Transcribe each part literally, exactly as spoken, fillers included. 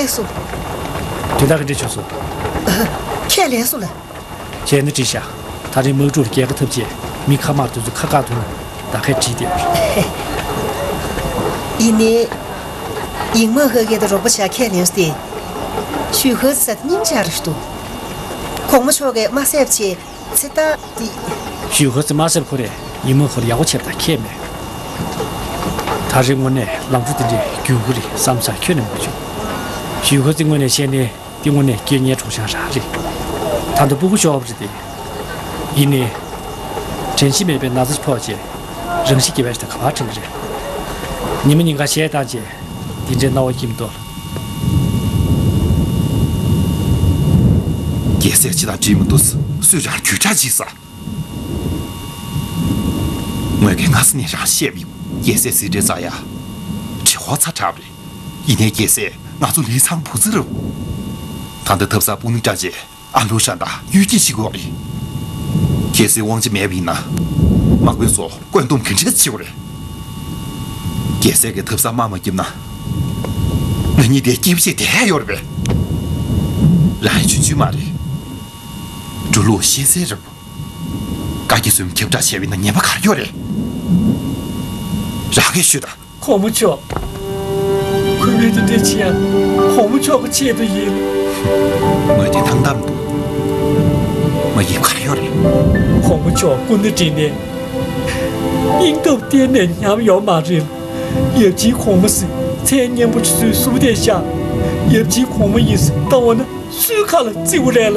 སོང་། དོན་དག་གི་འདྲི་ཆོག་སོང་། ཁས་ལེན་སོང་ལ། བྱས་ན་འགྲིག་ཤག། ད་རེས་དམག་འཁྲུག་ལ་རྒྱལ་ཁ་ཐོབ་རྗེས་མི་ཁ་དམར་དེ་ཚོ་ཁ་བཀག་ཐུབ་ན་ད་གས་འགྲིག་བསྡད་པ་རེད། ཡིན་ནའི། ཡིག་མང་ཧ་གིན་དང་རོགས་པ་བྱ་ཁས་ལེན་སོང་སྟེ། ཞུས་ཧོ་ཙི་ས་དེ་སྙིང་རྗེ་རེད་འདུག། གོང་མ་མཆོག་གིས་མ་བསད་པ་བྱས་ཚེ་ཐར་དེ། ཞུས་ཧོ་ཙི་མ་བསད་པ་ཁོ་རས་ཡིག་མང་ཧོ་ལ་ཡག་པོ་བྱས་པ་ད་ཁྱད་མེད། ད་རེས་དངོས་གནས་ལམ་འགྲོ་དེ་འདྲའི་རྒྱུག་གི་རེད་བསམ་ས་ཁྱོན་ནས་མ་བྱུང་། ཞུས་ཧོ་ཙི་དངོས་གནས་བཤད་ན། འདི་དངོས་གནས་སྐྱེ་ངའི་གྲོགས་ཤང་རང་རེད། ད་ལྟ་སྤུ་གུ་ཤོར་བ་རེད་དེ། ཡིན་ནའི། དྲན་ཤེས་མེད་པའི་ན་ཚ་ཕོག་རྗེས། རང་ཤི་རྒྱག་པ་ཞིག་ད་ག་པར་དྲན་གི་རེད། ཉི་མ་ཉིན་གང་གཞས་བཏང་རྗེས། འདི་འདྲའི་སྣང་བ་སྐྱིད་མི་འདུག། རྒྱལ་སྲས་ཅི་དང་འགྲིག་མི་འདུག། སུས་རང་རྒྱུད་གྲགས་བྱེད་ས། ངོས་ཀྱིས་སྔ་ས་ནས་རང་བཤད་མི། རྒྱལ་སྲས་གཟི་བརྗིད་རྩ་ཡ། དྲི་ཧོ་ཚ་དྲག་རེད། ཡིན་ནའི་རྒྱལ་སྲས་ང་ཚོ་ལི་ཚང་བུ་ཙི་རུ། ད་ལྟ་ཐབ་ས་སྤུ་ནུ་བཀྲ་རྗེས་ཨ་ལུ་ཧྲན་དང་གཡུལ་འགྱེད་བྱེད་དགོས་རེད། རྒྱལ་སྲས་དབང་ཆ་མེད་པ་ཡིན་ན། དམག་དཔོན་ཚོ་བཀོད་འདོམས་ག་འདྲས་བྱེད་དགོས་རེད། རྒྱལ་སྲས་ཀྱིས་ཐབ་ས་དམག་མ་བརྒྱབ་ན། ང་གཉིས་དེ་སྐྱིད་པོ་ཅིག་བསྡད་ཡོད་རེད་པས། རང་ཡང་ཆུང་ཆུང་མ་རེད། འགྲོ་ལུགས་ཤེས་གསལ་རེད། བཀའ་བརྒྱུད་ཚོས་ཁྱབ་བསྒྲགས་བྱས་པ་ཡིན་ན་ཉེས་པ་ག་རེ་ཡོད་རེད། རང་གིས་ཤོད་དང་། གོང་མ་མཆོག། ཁུ་བའི་དེ་འདྲས་བྱེད་ཡ་གོང་མ་མཆོག་གི་ཆེད་དུ་ཡིན། ངོས་དེ་ཐང་དམ་འདུག། མ་ཡིན་ག་རེ་ཡོད་རེད། གོང་མ་མཆོག་སྐུ་ན་བགྲེས་ནས། སྙིང་སྟོབས་གཏན་ནས་ཉམས་ཡོད་མ་རེད། ཡབ་ཆེན་གོང་མ་ཟེར་མཚན་སྙན་པོ་ཚོས་བསུབ་བསྡད་ཤག། ཡབ་ཆེན་གོང་མ་ཡིན་ཟེར་བཏང་བ་ན། སུའི་ཁ་ལ་བརྩིའུ་རེད་ལ།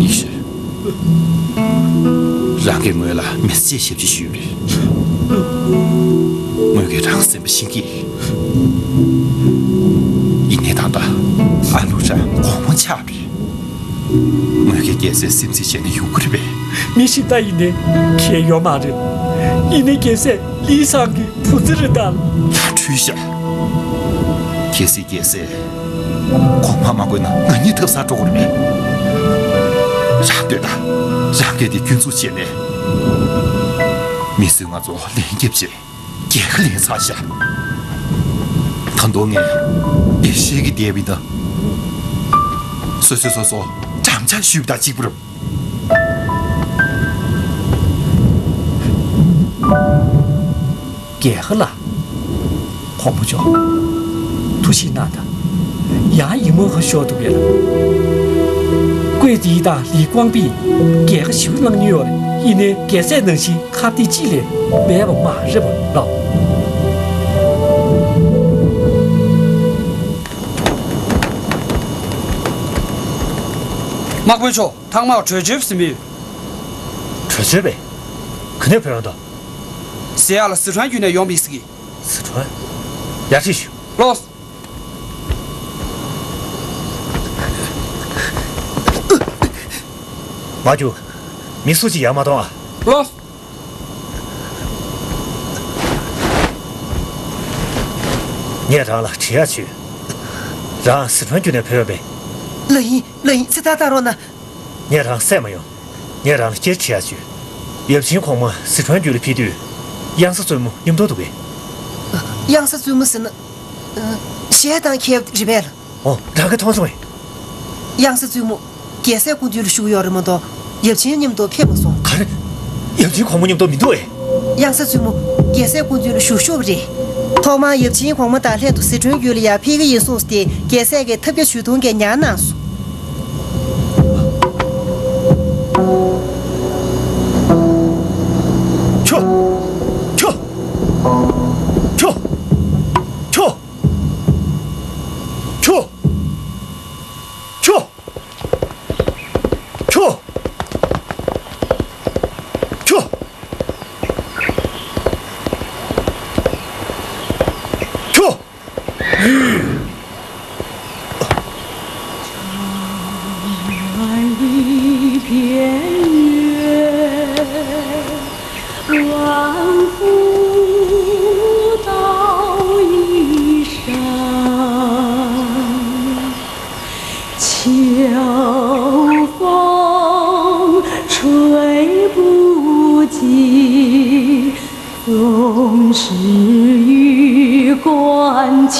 ཡེ་ཤེས། རང་གིས་ངོས་ལ་མི་ཚེ་ཞབས་ཕྱི་ཞུས་པ་རེད། ངོས་ཀྱིས་རང་སེམས་པ་ཤེས་ཀྱི། ཡིན་ནའི་ད་ལྟ་ཨ་ལུ་རང་གོང་མ་ཆགས་པ་རེད། ངོས་ཀྱིས་རྒྱལ་སྲས་སེམས་ཚེ་བྱས་ན་ཡོང་གི་རེད་པས། མི་ཞིག་ལྟ་ཡིན་ནའི་ཁྱད་ཡོད་མ་རེད། ཡིན་ནའི་རྒྱལ་སྲས་ལི་ཚང་གི་བུ་ཚ་རེད་ད། ལ་འཁྲུལ་ཤག། གལ་སྲིད་རྒྱལ་སྲས་གོང་མ་མ་དགོས་ན་ང་གཉིས་ཐབ་ས་འགྲོ་དགོས་རེད་པས། རང་སྡོད་དང་། རང་གིས་དེ་སྐྱོན་འཛུགས་བྱས་ནས། མི་ཚོས་ང་ཚོ་ལན་རྒྱབ་བྱས། རྒྱལ་ཁ་ལེན་ཚར་ཤག། ད་དུང་ངས་འདི་ཤེས་ཀྱི་བསྡད་པ་ཡིན་ན། སོ་སོས་སོ་སོ་བྱམས་ཆག་ཞུས་པ་དང་གཅིག་པ་རེད། རྒྱལ་ཁ་ལ། གོང་མ་མཆོག། ཐུགས་ཞིབ་གནང་དང་། ཡང་ཡིག་མང་ཧོ་ཤོར་འདུག་གས། ཀུའེ་ཙི་དང་ལི་ཀོང་པིས་རྒྱལ་ཁ་ཞེ་པོ་བླངས་མྱོང་ཡོད་རེད། ཡིན་ནའི་རྒྱལ་སྲས་ནང་བཞིན་ཁ་གཏད་གཅིག་ལས་མེད་པ་མ་རེད་པ་ལགས། དམག་དཔོན་མཆོག། ཐང་དམག་བྲོས་བྱོལ་ཟིན་པ་ཡོད། བྲོས་བྱོལ་བས། ག་ནས་བྲོས་ཡོང་དོ། ཟེར་ཡག་ལ་སི་ཁྲོན་བརྒྱུད་ནས་ཡོང་པ་ཡིན་ཟེར་གི། སི་ཁྲོན། ཡར་ཁྲིད་ཞུ། ལོས། མ་རྒྱུག། མི་སུ་གཅིག་ཡར་མ་གཏོང་ཨ། ལོས། ངས་རང་ལ་དྲི་ཡག་བྱོས། རང་སི་ཁྲོན་བརྒྱུད་ནས་བྲོས་ཡོང་པས། ལགས་ཡིན། ལགས་ཡིན། ཚེ་ཐར་ལྟ་རོགས་གནང་། ངས་རང་བསད་མ་ཡོང་། ངས་རང་ལ་སྐྱེལ་བྱེད་ཡག་བྱོས། ཡབ་ཆེན་གོང་མ་སི་ཁྲོན་རྒྱུད་ལ་ཕེབས་དུས། གཡང་ས་བཙུན་མོ་མཉམ་དུ་འདུག་གས། གཡང་ས་བཙུན་མོ་ཟེར་ན། ཨ། གཞས་བཏང་མཁན་རེད་པས་ལགས། ཨོ། རང་གིས་མཐོང་སོང་ངས། གཡང་ས་བཙུན་མོ། རྒྱལ་སྲས་སྐུ་མདུན་ལ་བཞུགས་ཡོད་རེད་མ་གཏོགས། ཡབ་ཆེན་མཉམ་དུ་ཕེབས་མ་སོང་། ག་རེ། ཡབ་ཆེན་གོང་མ་མཉམ་དུ་མི་འདུག་གས། གཡང་ས་བཙུན་མོ། རྒྱལ་སྲས་སྐུ་མདུན་ལ་བཞུགས་བཞུགས་པ་རེད། ཐོག་མར་ཡབ་ཆེན་གོང་མ་དང་ལྷན་དུ་སི་ཁྲོན་རྒྱུད་ལ་ཡར་ཕེབས་ཀྱི་ཡིན་གསུངས་ཏེ། རྒྱལ་སྲས་ཀྱིས་ཐབས་བརྒྱ་ཇུས་སྟོང་གིས་ཉར་གནང་སོང་། ཁྱོ། ཁྱོ། ཁྱོ། ཁྱོ། ཁྱོ། ཁྱོ། ཁྱོ། ཁྱོ། ཁྱོ། 安琪。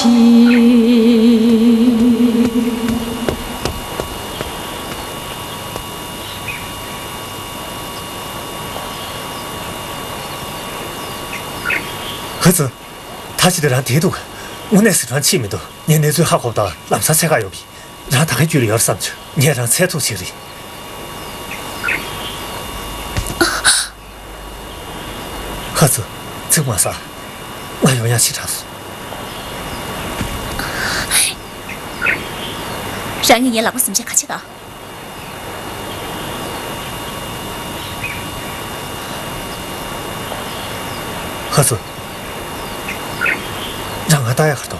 ཧི་ཙི། ད་ཅི་དེ་རང་བསྡད་འདུག་དངོས་གནས་ཟི་ཁྲོན་ཕྱིན་མི་འདུག་ངས་གནས་ཚུལ་ཧ་གོ་བ་དང་ལམ་སང་འཚོལ་ག་ཡོང་གི། རང་ད་གའི་རྒྱུད་ལ་ཡོད་བསམ་བྱུང་། ངས་རང་འཚོལ་ཐུབ་ཆེད་རེད། ཧ་ཙི། ཚིག་མ་ཟ། ང་ཡོང་ཡག་ཕྱི་དྲགས་སོང་། རང་གིས་ངའི་ལག་པ་ཟིན་བྱས་ག་བྱེད་ག་ཧ་ཙི། རང་ང་ལྟ་ཡག་ག་རེད་དོ།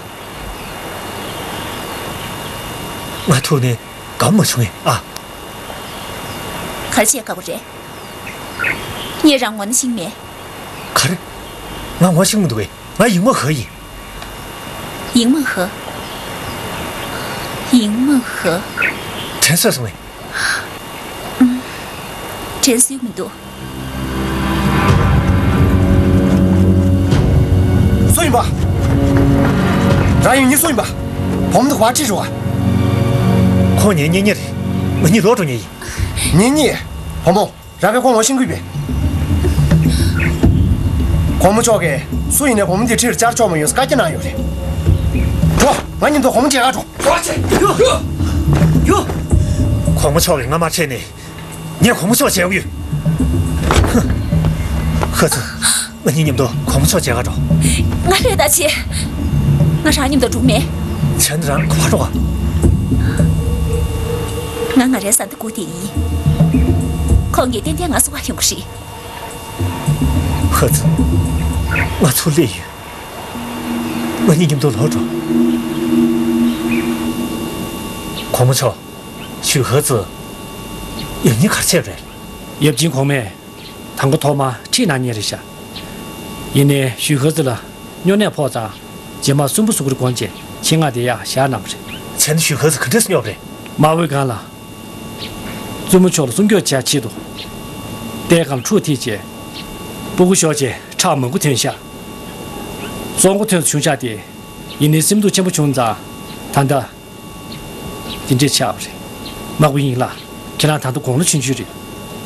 ང་ཐུག་ནས་དགའ་མ་བྱུང་ངས་ཨ། ག་རེ་བྱེད་དགའ་པོ་རེད། ངས་རང་ངོ་ན་ཤེས་མེད། ག་རེ། ང་ངོ་ཤེས་མི་འདུག་གས། ང་ཡིག་མ་ཧོ་ཡིན། ཡིག་མ་ཧོ། ཡིག་མ་ཧོ། དྲན་གསོས་སོང་ངས། དྲན་གསོས་མི་འདུག་སུ་ཡིན་པ། རང་ཡིན་ཉིན་སུ་ཡིན་པ། བུ་མོ་དེ་ག་པར་ཁྲིད་འགྲོ་བ། ཁོང་ངའི་གཉེན་ཉེ་རེད། ང་གཉིས་ལོག་འགྲོ་ངེས་ཡིན། གཉེན་ཉེ། བུ་མོ། རང་གིས་ཁོང་ངོ་ཤེས་ཀྱི་ཡོད་པས། གོང་མ་མཆོག་གིས་སུ་ཡིན་ནའི་བུ་མོ་འདི་ཁྲིར་བཅར་ཆོག་མ་ཡོང་ཟེར་བཀའ་རྒྱ་གནང་ཡོད་རེད། འགྲོ། ང་མཉམ་དུ་གོང་མ་མཇལ་ག་འགྲོ། འགྲོ་ཨ་ཆེ། ཡོ། ཡོ། གོང་མ་མཆོག་གིས་ང་མ་ཁྲིད་ནས། ངས་གོང་མ་མཆོག་མཇལ་གྱི་ཡོད། ཧ་ཙི། ང་གཉིས་མཉམ་དུ་གོང་མ་མཆོག་མཇལ་ག་འགྲོ། ང་ལྷོད་ད་ཆེ། ང་རང་མཉམ་དུ་འགྲོ་མེད། བྱས་ན་རང་ག་པར་འགྲོ་ག་ང་ང་རའི་བཟའ་ཟླ་སྒུག་བསྡད་ཡིན། ཁོང་གིས་ཏན་ཏན་ང་སྲུང་ག་ཡོང་གི་རེད། ཧ་ཙི། ང་ཚུར་སླེབས་ཡོད། ང་གཉིས་མཉམ་དུ་ལོག་འགྲོ། གོང་མ་མཆོག་ཞུས་ཧ་ཙི་ཡང་སྙིང་ག་རེ་བྱས་རེད། ཡབ་ཆེན་གོང་མས་དང་པོ་ཐོག་མར་ཁྲིད་གནང་མཁན་རེད་ཤག་ཡིན་ནའི་ཞུས་ཧ་ཙི་ལ་སྨྱོ་ནད་ཕོག་ཙང་རྗེས་མ་སུན་པོ་གཟུགས་པོར་བསྒོམས་བྱས་ཆེད་མངགས་དེ་ཡར་བཞག་གནང་བ་རེད། བྱས་ན་ཞུས་ཧ་ཙི་ག་འདྲས་སེ་སྨྱོ་བ་རེད། དམར་པོའི་སྒང་ལ། བཙུན་མོ་མཆོག་ལ་སྲུང་སྐྱོབ་བྱེད་ཆེད་དུ། ལྟའི་སྒང་ལ་ཁྲུ་ཐིགས་བྱས། སྤུ་གུ་ཤོར་བྱས་ཁྲག་མང་པོ་ཐོན་ཤག་བཙོན་ཁང་ཐོན་བྱུང་ཤག་དེ། ཡིན་ནའི་སེམས་སྡུག་ཆེན་པོ་བྱུང་ཙང་། ད་ལྟ། འདི་འདྲས་ཆགས་པ་རེད། དམག་དཔོན་ཡིན་ལགས། ཁྱེད་རང་ད་ལྟ་དགུང་ལོ་ཆུང་ཆུང་རེད།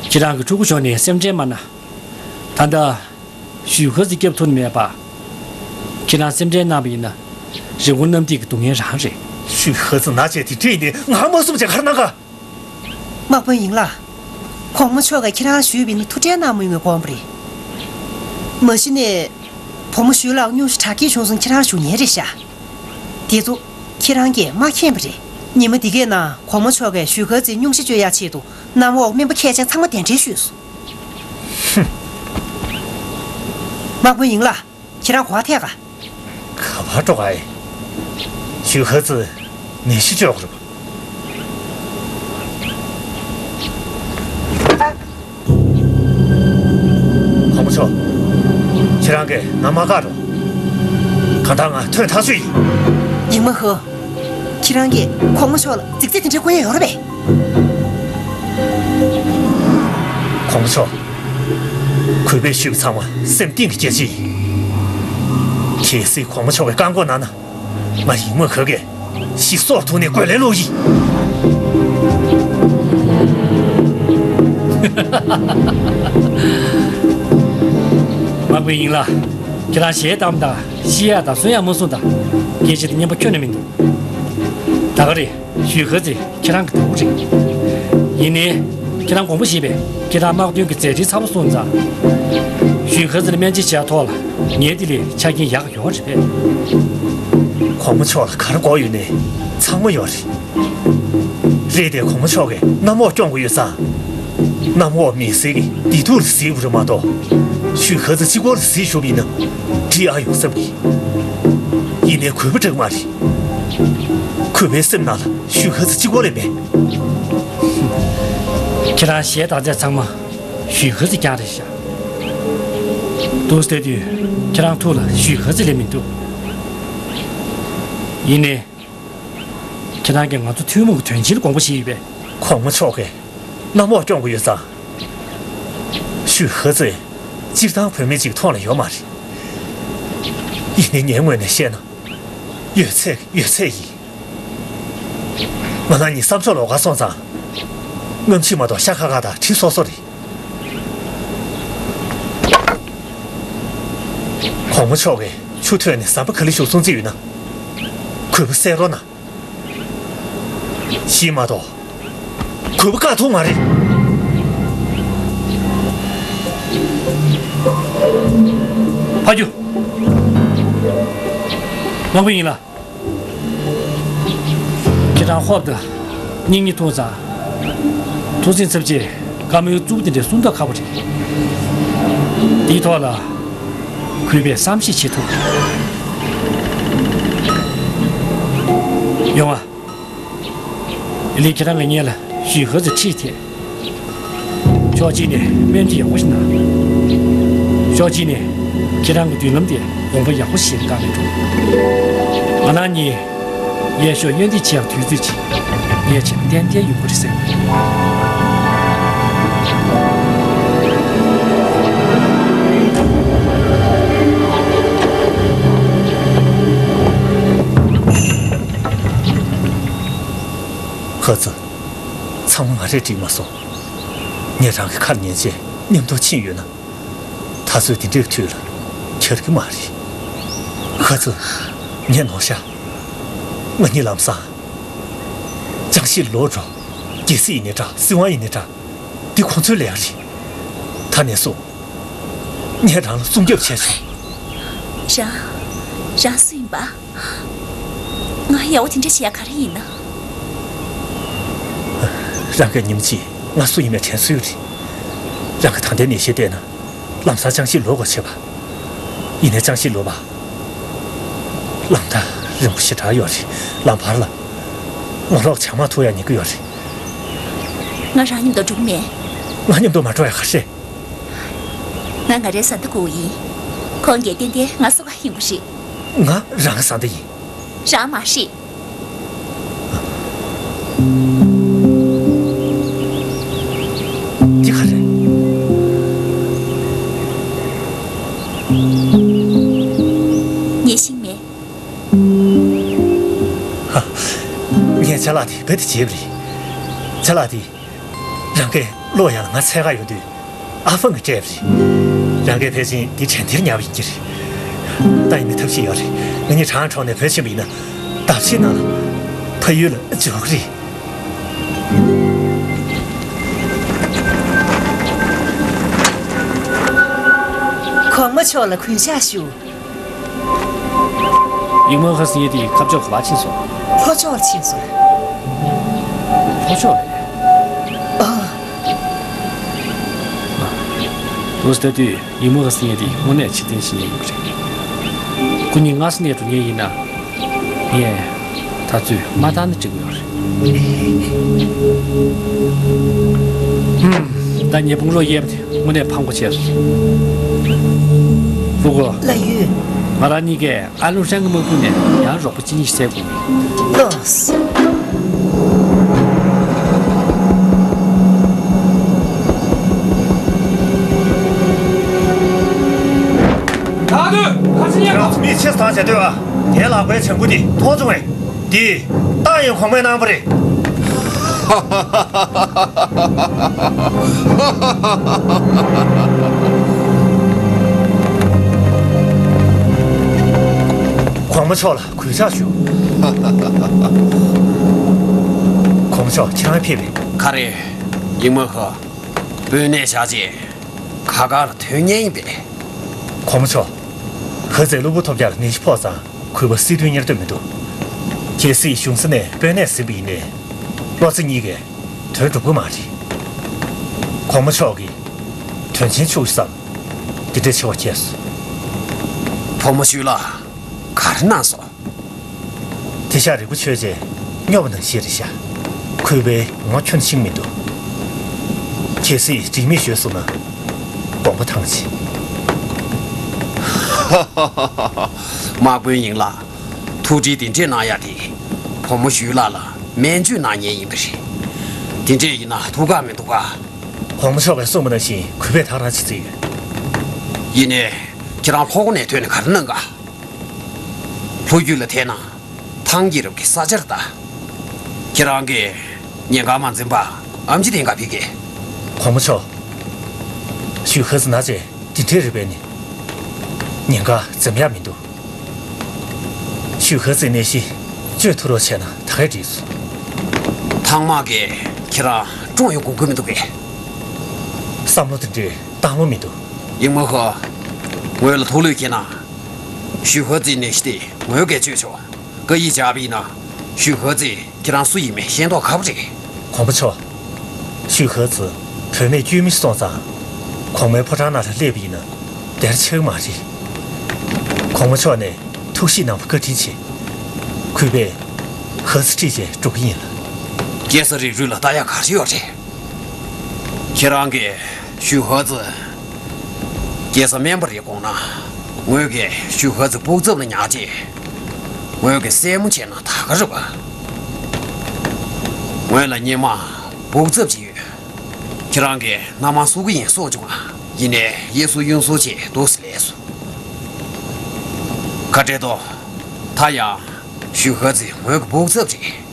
ཁྱེད་རང་གི་ཕྲུ་གུ་ཤོར་ནས་སེམས་ཁྲལ་མ་གནང་། ད་ལྟ། ཞུས་ཧ་ཙི་སྐྱོབ་ཐུབ་ནི་མེད་པ། ཁྱེད་རང་སེམས་ཁྲལ་གནང་བ་ཡིན་ན། རི་མགོ་གནམ་ཐིག་གི་སྡུག་བསྔལ་རང་རེད། ཞུས་ཧ་ཙི་ན་བྱས་དེ་འདྲས་ཡིན་ནའི་ང་མ་བཟུང་བྱས་ག་རེ་གནང་ག་དམག་དཔོན་ཡིན་ལགས། གོང་མ་མཆོག་གིས་ཁྱེད་རང་ཞུས་པ་ཡིན་ན་ཐུགས་ཁྲལ་གནང་མ་ཡོང་བའི་དགོངས་པ་རེད། མ་གཞི་ནས། བུ་མོ་ཞུས་ལགས་སྙུང་གཞི་དྲག་སྐྱེད་བྱུང་སོང་ཁྱེད་རང་ཞུ་མཁན་རེད་ཤག་དེ་ཚོ་ཁྱེད་རང་གིས་མ་མཁྱེན་པ་རེད། ཉི་མ་འདི་གའི་ནང་གོང་མ་མཆོག་གིས་ཞུས་ཧ་ཙིའི་སྙུང་གཞི་གཅོད་ཡག་ཆེད་དུ་གནམ་འོག་སྨན་པ་མཁས་ཅན་ཚང་མ་གདན་འདྲེན་ཞུས་སོང་། དམག་དཔོན་ཡིན་ལགས། ཁྱེད་རང་གོ་བ་ཐད་ག་ག་པར་འགྲོ་ག་ཨེ། ཞུས་ཧ་ཙི་ནད་གཞི་བཅོས་དགོས་རེད་པ། གོང་མ་མཆོག་ཁྱེད་རང་གིས་ང་མ་བཀག་རོགས། གང་ལྟར་ང་ཐོན་ཐག་ཆོད་ཡིན། ཡིན་མ་ཧོ། ཁྱེད་རང་གིས་གོང་མ་མཆོག་ལ་རྫིག་རྫིག་དེ་འདྲ་བསྐུར་ཡ་ཡོད་རེད་པས། གོང་མ་མཆོག་གུས་པས་ཞུས་པ་ཚང་མ་སེམས་གཏིང་གི་སྐྱེལ་ཆེད་ཡིན། གལ་སྲིད་གོང་མ་མཆོག་གིས་བཀག་འགོག་གནང་ན། ང་ཡིན་མ་ཧོ་གིས་ཤི་སྲོག་ཐོག་ནས་རྒོལ་ལན་སློག་ཡིན། དམག་དཔོན་ཡིན་ལགས། ཁྱེད་རང་གཞས་བཏང་དང་ཤི་ཡག་དང་གསོན་ཡག་མ་གསུངས་དང་། སྐད་ཆ་དེ་སྙན་པོ་ཁྱོན་ནས་མི་འདུག་ད་ག་རེད། ཞུས་ཧ་ཙི་ཁྱེད་རང་གི་དོན་རེད། ཡིན་ནའི། ཁྱེད་རང་དགོངས་པ་བཞེས་པས་ཁྱེད་རང་དམག་དོན་གྱི་མཛད་འཕྲིན་ཚ་པོ་སོང་ཙང་། ཞུས་ཧ་ཙི་ལ་སྨན་བཅོས་བྱས་ཐོག་ལ་ངའི་འདི་ལས་ཆ་རྐྱེན་ཡག་ག་ཡོད་རེད་པས། གོང་མ་མཆོག་ལ་ག་རེ་དགོས་ཡོད་ནའི་ཚང་མ་ཡོད་རེད། རེད་དེ་གོང་མ་མཆོག་གིས་གནམ་འོག་སྐྱོང་དགོས་ཡོད་ཙང་། གནམ་འོག་མི་སེར་གྱི་བདེ་སྡུག་ལ་གཟིགས་པ་རེད་མ་གཏོགས། ཞུས་ཧ་ཙི་གཅིག་པོ་ལ་གཟིགས་བཞུགས་པ་ཡིན་ན་འགྲིག་ཨ་ཡོང་བསམ་གི། ཡིན་ནའི་གུས་པ་འགྲིག་མ་རེད། གུས་པའི་སེམས་ནང་ལ་ཞུས་ཧ་ཙི་གཅིག་པོ་ལས་མེད། ཁྱེད་རང་གཞས་བཏང་ཚད་ཚང་མ་ཞུས་ཧ་ཙི་རྐྱང་རེད་ཤག་འདུག་སེ་བལྟས་དུས་ཁྱེད་རང་ཐུགས་ལ་ཞུས་ཧ་ཙི་ལས་མི་འདུག་ཡིན་ནའི། ཁྱེད་རང་གིས་ང་ཚོ་ཐུན་མོང་གི་དོན་ཆེན་ལ་དགོངས་པ་བཞེས་ཡོད་པས། གོང་མ་མཆོག་གིས་གནམ་འོག་སྐྱོང་གི་ཡོད་ཙང་། ཞུས་ཧ་ཙི་སྤྱིར་བཏང་བུད་མེད་ཅིག་མཐོང་ལ་ཡོད་མ་རེད། ཡིན་ནའི་ངའི་ངོས་ནས་བཤད་ན། ཡོད་ཚད་ཡོད་ཚད་ཡིན། ང་རང་གཉིས་བསམ་ཤོག་ལོགས་ཀ་སོང་ཙང་། རྔམ་བརྗིད་མ་གཏོགས་ཤ་ཁ་ཁ་དང་གྲི་སོ་སོ་རེད། གོང་མ་མཆོག་གིས་ཆུ་ཐོན་ནས་ཟམ་པ་ག་ལེར་ཞུགས་སོང་རྩིས་ཡོད་ན། གུས་པ་གསན་རོགས་གནང་། ཤི་མ་གཏོགས། གུས་པ་བཀག་ཐུབ་མ་རེད། ཕ་རྒྱུ། དབང་པོ་ཡིན་ལ། ཁྱེད་རང་ཧོབ་ཏེ་སྙིང་ཉེ་ཐུང་ཙང་། ཐུགས་སེམས་འཚབ་ཆེ། བཀའ་མོལ་རྩུབ་དེ་འདྲ་གསུང་ཐབས་ཁག་པོ་རེད། དེའི་ཐོག་ལ་གུས་པས་བསམ་ཤེས་བྱེད་ཐུབ། ཡོང་ཨ། ལི་ཁྱེད་རང་གི་སྔོན་ལ་ཞུས་ཧི་ཙི་ཁྲིད་དེ། ཕྱོགས་གཅིག་ནས་སྨན་བཅོས་ཡག་པོ་ཞིག་གནང་། ཕྱོགས་གཅིག་ནས་ཁྱེད་རང་གི་མདུན་ལམ་དེ་དགོངས་པ་ཡག་པོ་ཞིག་བཞེས་ན་དཀའ་མི་འདུག། ང་རང་གཉིས་ཡར་ཕྱོགས་གཡོན་འདེད་བྱེད་ཡག་དུས་ཚོད་ཅིག་ངས་བྱས་ན་ཏན་ཏན་ཡོང་གི་རེད་བསམ། ཧི་ཙི། ཚང་མ་ང་རས་འགྲིག་མ་སོང་། ངས་རང་གི་ཁ་ལ་ཉན་བྱས་མཉམ་དུ་ཕྱིན་ཡོད་ན། ད་གཟོད་དེ་འདྲའི་དུས་ལ་འབྱོར་གི་མ་རེད། ཧི་ཙི། ངས་ནོར་ཤག། ང་གཉིས་ལམ་སང་། ཅང་ཤིས་ལོག་འགྲོ། རྒྱལ་སྲིད་ཡིན་ནའི་འདྲ། སྲིད་དབང་ཡིན་ནའི་འདྲ། འདི་ཁོང་ཚོའི་ལས་ཀ་རེད། ད་ནས་བཟུང་། ངས་རང་ལ་སྲུང་སྐྱོབ་བྱས་ཆོག། རང་། རང་སུ་ཡིན་པ། ང་ཡག་པོ་དེ་འདྲ་བྱེད་ཡ་ག་རེ་ཡིན་ན། རང་གིས་ཉིན་གཅིག་ང་སུ་ཡིན་མེད་དྲན་གསོ་ཡོད་རེད། རང་གི་ད་ལྟའི་ནད་གཞི་བལྟས་ན། ལམ་སང་ཅང་ཤིས་ལོག་དགོས་བྱེད་པ། ཡིན་ནའི་ཅང་ཤིས་ལོག་པ། ལམ་ཐག་རིང་པོ་ཞེ་དྲག་ཡོད་རེད། ལམ་བར་ལ། ངོ་ལོག་བྱང་མ་ཐུག་ཡ་ཉེན་ཁ་ཡོད་རེད། ང་རང་མཉམ་དུ་འགྲོ་གི་མེད། ང་མཉམ་དུ་མ་འགྲོ་ཡ་ག་རེ། ང་ང་རའི་བཟའ་ཟླ་སྐུ་ཡིན། ཁོང་གིས་ཏན་ཏན་ང་སོ་ག་ཡོང་གི་རེད། ང་རང་གི་བཟའ་ཟླ་ཡིན། རང་མ་རེད། འདི་ག་རེད། ངས་ཤེས་མེད། ཧ། ངས་ཅ་ལག་དེ་རྦད་དེ་བརྗེད་པ་རེད། ཅ་ལག་དེ། རང་གིས་གློག་ཡང་ལ་ང་འཚོལ་ག་ཡོང་དུས། ཨ་ཧྥང་གིས་སྤྲད་པ་རེད། རང་གིས་ཕལ་ཆེར་འདི་དྲན་རྟེན་ཉར་བ་ཡིན་གྱི་རེད། ད་ཡིན་ནའི་ཐབས་ཤེས་ཡོད་རེད། ང་གཉིས་དྲང་གྲོང་ནས་བོད་ཕྱིན་པ་ཡིན་ན། ལྡབ་ཕྱིའི་ནང་ལ། ཕ་ཡུལ་ལ་འབྱོར་གི་རེད། གོང་མ་མཆོག་ལ་གུས་ཕྱག་ཞུ། ཡིག་མོ་ཧ་སི་ཡེ་དེ་ཁ་ཕྱོགས་ག་པར་ཕྱིན་སོང་། ལྷོ་ཕྱོགས་ལ་ཕྱིན་སོང་། ལྷོ་ཕྱོགས་ལ། ཨ། དུས་ད་དུས་ཡིག་མོ་ཧ་སི་ཡེ་དེ་དངོས་གནས་ཕྱིར་འཐེན་བྱེད་མཁན་ཡོད་ཀྱི་རེད། ཁོ་གཉིས་སྔ་ས་ནས་འགྲོ་མཁན་ཡིན་ན། ངས་ད་ཚོད་མ་བཏང་ན་འགྲིག་གི་ཡོད་རེད། ཧུམ། ད་ངའི་དཔུང་རོགས་གཡས་པ་དེ་དངོས་གནས་ཕམ་གོ་ཆེ་སོང་། ཕྲུ་གུ། ལགས་ཡོད། ང་རང་གཉིས་ཀས་ཨ་ལུང་ཧྲན་གྱི་དམག་དཔུང་ནས་ཡང་རོགས་པ་གཅིག་གཉིས་ཤིག་བཙལ་དགོས་ཀྱི་ཡོད། ལགས། ད་དུས་ཁ་ཆེ་ཉན་རོགས། མི་ཆེ་སྟངས་བྱེད་འདོད་ཨ། དེ་ལག་པའི་བྱང་བུ་འདི་མཐོང་བྱུང་བས། འདི་ཏཱ་ཡིན་གོང་མའི་གནང་བ་རེད། གོང་མ་མཆོག་ལ་གུས་ཕྱག་ཞུ། གོང་མ་མཆོག་ཁྱེད་རང་ཕེབས་པས། ག་རེ། ཡིག་མོ་ཧ། དཔོན་གནས་བཞག་རྗེས་ཁ་ཁ་ལ་ཐོན་མཁན་ཡིན་པས། གོང་མ་མཆོག། ཧི་ཙིས་གློ་བུར་ཐོལ་རྒྱག་ལ་ནད་གཞི་ཕོག་ཙང་གུས་པ་སྲིད་དོན་གཉེར་འདོད་མི་འདུག། གལ་སྲིད་གཞུང་ས་ནས་དཔོན་གནས་ཟིན་པ་ཡིན་ནའི། བློ་རྩེ་གཉིས་ཀས་དོན་འགྲུབ་ཀྱི་མ་རེད། གོང་མ་མཆོག་གིས་དོན་ཆེན་ཆུགས་བསམ། འདི་འདྲའི་ཆེ་བ་ཁྱེར་སོང་། བུ་མོ་ཞུས་ལགས། ག་རེ་གནང་སོང་། དེང་སང་རིག་པ་ཆོས་ཅན་སྨྱོ་བ་ནང་བཞིན་རེད་ཤག། གུས་པས་ངོ་ཁྱོན་ཤེས་མི་འདུག། གལ་སྲིད་འགྲིག་མེད་ཤོད་སོང་ན། དགོངས་པ་ཐང་ཆད། དམག་དཔོན་ཡིན་ལགས། ཐུགས་ཁྲལ་དེ་འདྲས་གནང་ཡ་དེ། བུ་མོ་ཞུས་ལགས་ལ་སྨན་བཅོས་གནང་མཁན་ཡིན་པ་རེད། དེ་འདྲས་ཡིན་ན་ཐུགས་ཁག་མི་འདུག་ག། གོང་མ་མཆོག་གིས་གསུངས་པ་ནང་བཞིན་གུས་པས་ད་ག་རང་བྱེད་རྩིས་ཡོད། ཡིན་ནའི། ཁྱེད་རང་ལྷོ་ཁ་ནས་ཐོན་ནས་ག་རེ་གནང་ག། ལྷོ་རྒྱུད་ལ་ཐད་ན། ཐང་རྒྱལ་རབས་ཀྱི་ས་ཆར་ལྟ། ཁྱེད་རང་གིས་ཉེན་ཁ་མ་འཛེམས་པར་ཨེམ་ཆི་དེ་ག་ཕེབས་ཀྱི། གོང་མ་མཆོག་ཞུས་ཧེ་ཙི་ན་ཚ་འདི་འདྲའི་རེད་པས་ནི། ཉེན་ཁ་འཛེམ་ཡག་མི་འདུག་ཞུས་ཧེ་ཙིའི་ནད་གཞི་བཅོས་ཐུབ་རོགས་བྱས་ན་ད་གས་འགྲིག་སོང་། ཐང་དམག་གིས་ཁྱེད་རང་བཀྲོངས་ཡོང་དགོངས་ཀྱི་མི་འདུག་གས། བསམ་བློ་དེ་འདྲའི་བཏང་ལོང་མི་འདུག་ཡིན་མ་ཧོ། ངོས་ལ་ཐུགས་ལུས་བསྐྱེད་ན། ཞུས་ཧེ་ཙིའི་ནད་གཞི་དེ་ངོས་ཀྱིས་བཅོས་ཆོག་བཀའ་ཡིག་བཞག་པ་ཡིན་ན། ཞུས་ཧེ་ཙི་ཁྱེད་རང་སུ་ཡིན་མིན་ཤེས་མདོག་ཁ་པོ་རེད། གོང་མ་མཆོག་ཞུས་ཧེ་ཙི་བུད་མེད་དཀྱུས་མ་སོང་ཙང་། གོང་མའི་ཕོ་བྲང་ནང་ལ་སླེབས་པ་ཡིན་ན། བདེར་ཆགས་མ་རེད། གོང་མ་མཆོག་ནས་ཐུགས་གཤིས་ནང་བཀའ་དྲིན་ཆེ། གུས་པས་ཧེ་ཙི་ཁྲིད་བྱས་འགྲོ་གི་ཡིན་ལགས། སྐྱེས་ས་རིགས་རུས་ལ་ལྟ་ཡག་ག་རེ་ཡོད་རེད། ཁྱེད་རང་གིས་ཞུས་ཧེ་ཙི་སྐྱེས་ས་དམན་པ་རེད་དགོངས་ན། ངོས་ཀྱིས་ཞུས་ཧེ་ཙི་སྦུག་ཚབ་ལ་ཉར་རྗེས། ངོས་ཀྱིས་སྲས་མོ་བྱས་ན་ད་ག་རེད་པ། ངོས་ལ་སྔོན་མ་སྦུག་ཚབ་ཅིག་ཡོད། ཁྱེད་རང་གིས་མནའ་མ་བསུ་གི་ཡིན་གསུངས་བྱུང་ང་། ཡིན་ནའི་གཡས་གསོལ་གཡོན་གསོལ་བྱས་འདུག་སེ་ལས་སོང་། ག་འདྲ་འདུག་ད་ཡང་ཞུས་ཧེ་ཙི་ངོས་ཀྱི་སྦུག་ཚབ་རེད།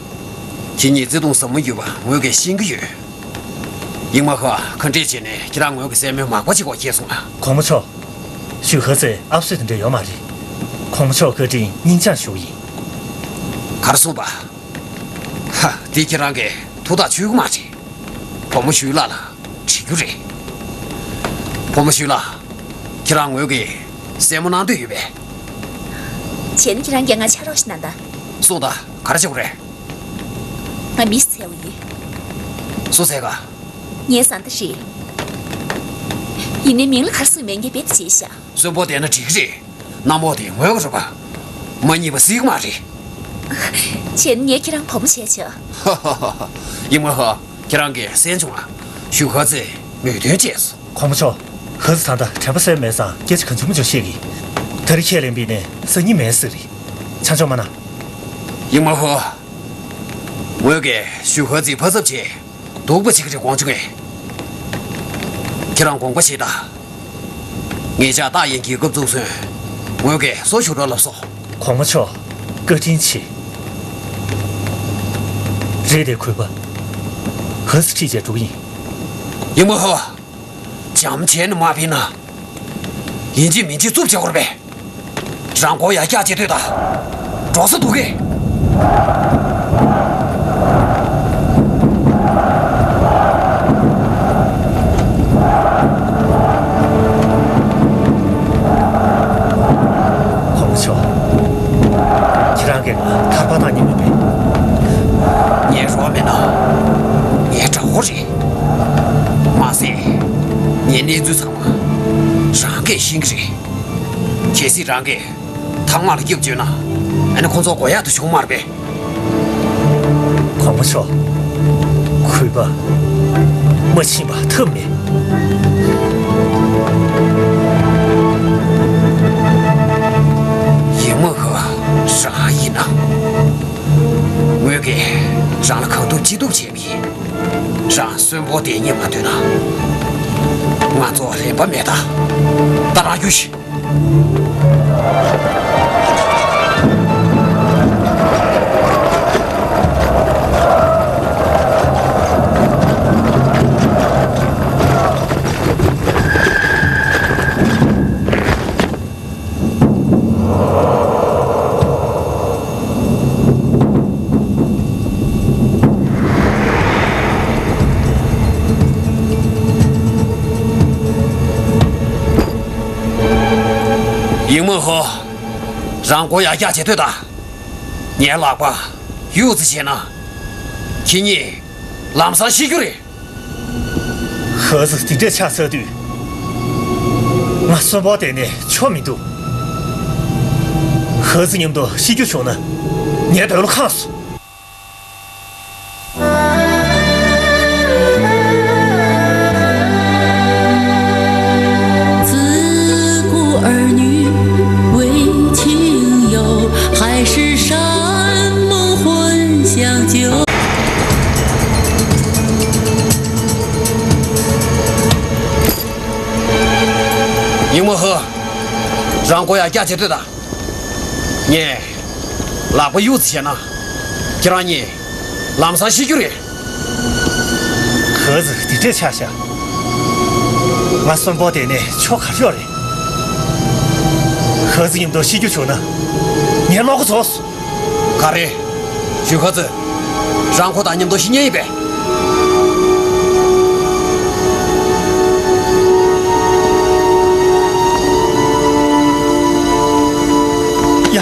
ཁྱེད་གཉིས་བརྩེ་དུང་ཟབ་མོ་ཡོད་པ་ངོས་ཀྱིས་ཤེས་ཀྱི་ཡོད། ཡིན་མ་ཧོ། ག་འདྲས་བྱས་ནས་ཁྱེད་རང་ངོས་ཀྱི་སྲས་མོའི་མག་པ་ཅིག་གོ་ཁེལ་སོང་ང་། གོང་མ་མཆོག་ཞུས་ཧེ་ཙི་ཨབ་སོད་དེ་འདྲ་ཡོད་མ་རེད། གོང་མ་མཆོག་བཀའ་དྲིན་སྙིང་བཅངས་ཞུ་གི་ཡིན། ག་རེ་གསུངས་པ། ཧ། འདི་ཁྱེད་རང་གིས་ཐུགས་ཐག་ཆོད་ཀྱི་མ་རེད། བུ་མོ་ཞུས་ལགས་ལ་དྲི་རྒྱུ་རེད། བུ་མོ་ཞུས་ལགས། ཁྱེད་རང་ངོས་ཀྱི་སྲས་མོ་གནང་འདོད་ཡོད་པས། བྱས་ན་ཁྱེད་རང་གིས་ང་ཕྱག་རོགས་ཤིག་གནང་དང་། གསུངས་དང་། ག་རེ་བྱེད་དགོས་རེད། ང་མི་ཞིག་འཚོལ་བ་ཡིན། སུ་འཚོལ་ག། ངའི་བཟའ་ཟླ་རེད། ཡིན་ནའི་མིང་ལ་ག་རེ་གསུངས་མེད་ངས་རྦད་དེ་བརྗེད་ཤག་གསོན་པོ་བསྡད་ན་འགྲིག་གི་རེད། གནམ་འོག་དེ་ངོས་ཀྱི་རེད་པ། མ་རྙེད་པ་སྲིད་ཀྱི་མ་རེད། བྱས་ན་ངས་ཁྱེད་རང་བུ་མོ་བྱས་ཆོག་ཧ་ཧ་ཧ་ཧ། ཡིན་མ་ཧོ། ཁྱེད་རང་གིས་གསན་བྱུང་ང་། ཞུས་ཧེ་ཙི་མོས་མཐུན་བྱས་སོང་། གོང་མ་མཆོག་ཧེ་ཙི་ད་ལྟ་དྲན་པ་གསོས་མེད་ཙང་སྐད་ཆ་གང་བྱུང་མང་བྱུང་བཤད་ཀྱི། ད་རེས་ཁས་ལེན་པ་ཡིན་ནའི་སང་ཉིན་མེད་ས་རེད། ཆང་འཇོག་མ་གནང་། ཡིན་མ་ཧོ། ངོས་ཀྱིས་ཞུས་ཧེ་ཙི་ཕ་ཚབ་བྱས། སྡུག་པ་བྱེད་ཀྱི་རེད་དགོངས་བྱུང་ངས། ཁྱེད་རང་དགོངས་པ་བཞེས་དང་། ངེད་ཅག་རྟ་ཡན་གྱི་སྐབས་ཚུགས་སོང་། ངོས་ཀྱིས་སོ་ཞུ་རོགས་ལབ་སོང་། གོང་མ་མཆོག་བཀའ་དྲིན་ཆེ། རེད་དེ། གུས་པ། ཧེ་ཙི་ཁྲིད་བྱས་འགྲོ་གི་ཡིན། ཡིན་མ་ཧོ། འཇམ་བྱས་ནས་མ་ཕེབས་ན། ཡིན་གཅིག་མིན་གཅིག་རྩུབ་བྱེད་དགོས་རེད་པས། རང་མགོ་ཡར་བཀྱག་བྱས་སྡོད་དང་། འགྲོ་ས་འདུག་གས། གོང་མ་མཆོག་ཁྱེད་རང་གིས་ང་ཐར་པ་བཏང་མཁན་མིན་པས། ངའི་རོགས་མིན་ན། ངའི་དགྲ་བོ་རེད། མ་ཟད། ངའི་གནས་ཚུལ་ཚང་མ་རང་གིས་ཤེས་ཀྱི་རེད། གལ་སྲིད་རང་གིས་ཐང་དམག་ལ་སྐྱབས་བཅོལ་ན། ཨ་ནི་ཁོང་ཚོ་མགོ་ཡག་ཏུ་བྱུང་མ་རེད་པས། གོང་མ་མཆོག་གུས་པ། མ་ཕྱིན་པ་ཐབས་མེད། ཡིན་མ་ཧོ། རང་ཡིན་ན། ངོས་ཀྱིས་རང་ལ་གང་ཐུབ་ཅི་ཐུབ་བྱས་པ་ཡིན། རང་གསོན་པོ་བསྡད་སྙིང་མ་འདོད་ན། ང་ཚོ་ལེན་པ་མེད་ད། ད་རང་རྒྱུགས་ཤིག་ཡིན་མ་ཧོ། རང་མགོ་ཡར་བཀྱག་བྱས་སྡོད་དང་། ངའི་ལག་པ་གཡུག་ཙམ་བྱས་ན། ཁྱེད་གཉིས་ལམ་སང་ཤི་རྒྱུ་རེད། ཧེ་ཙི་དེ་འདྲས་ཆགས་ཚར་དུས། ང་གསོན་པོ་བསྡད་ནས་ཆོ་མི་འདུག་ཧེ་ཙི་མཉམ་དུ་ཤི་རྒྱུ་བྱུང་ན། ངའི་འདོད་བློ་ཁེངས་སོང་། 子不教儿女为情由，孩时山盟魂相救。 ཡིན་མ་ཧོ། རང་མགོ་ཡར་བཀྱག་བྱས་སྡོད་དང་། ངས་ ལག་པ་གཡུག་ཙམ་བྱས་ན། ཁྱེད་རང་གཉིས་ལམ་སང་ཤི་རྒྱུ་རེད། ག་ཚོད་འདི་འདྲས་ཆགས་ཤག་ང་གསོན་པོ་བསྡད་ནས་ཆོ་ག་རེ་ཡོད་རེད། ག་ཚོད་མཉམ་དུ་ཤི་རྒྱུ་བྱུང་ན་ངས་བློ་ཁོག་རྫོགས་སོང་། ག་རེ། ཞུས་ཁ་ཚོད། རང་ཁོ་དང་མཉམ་དུ་ཤི་ཉེན་ཡིན་པས། ཡ།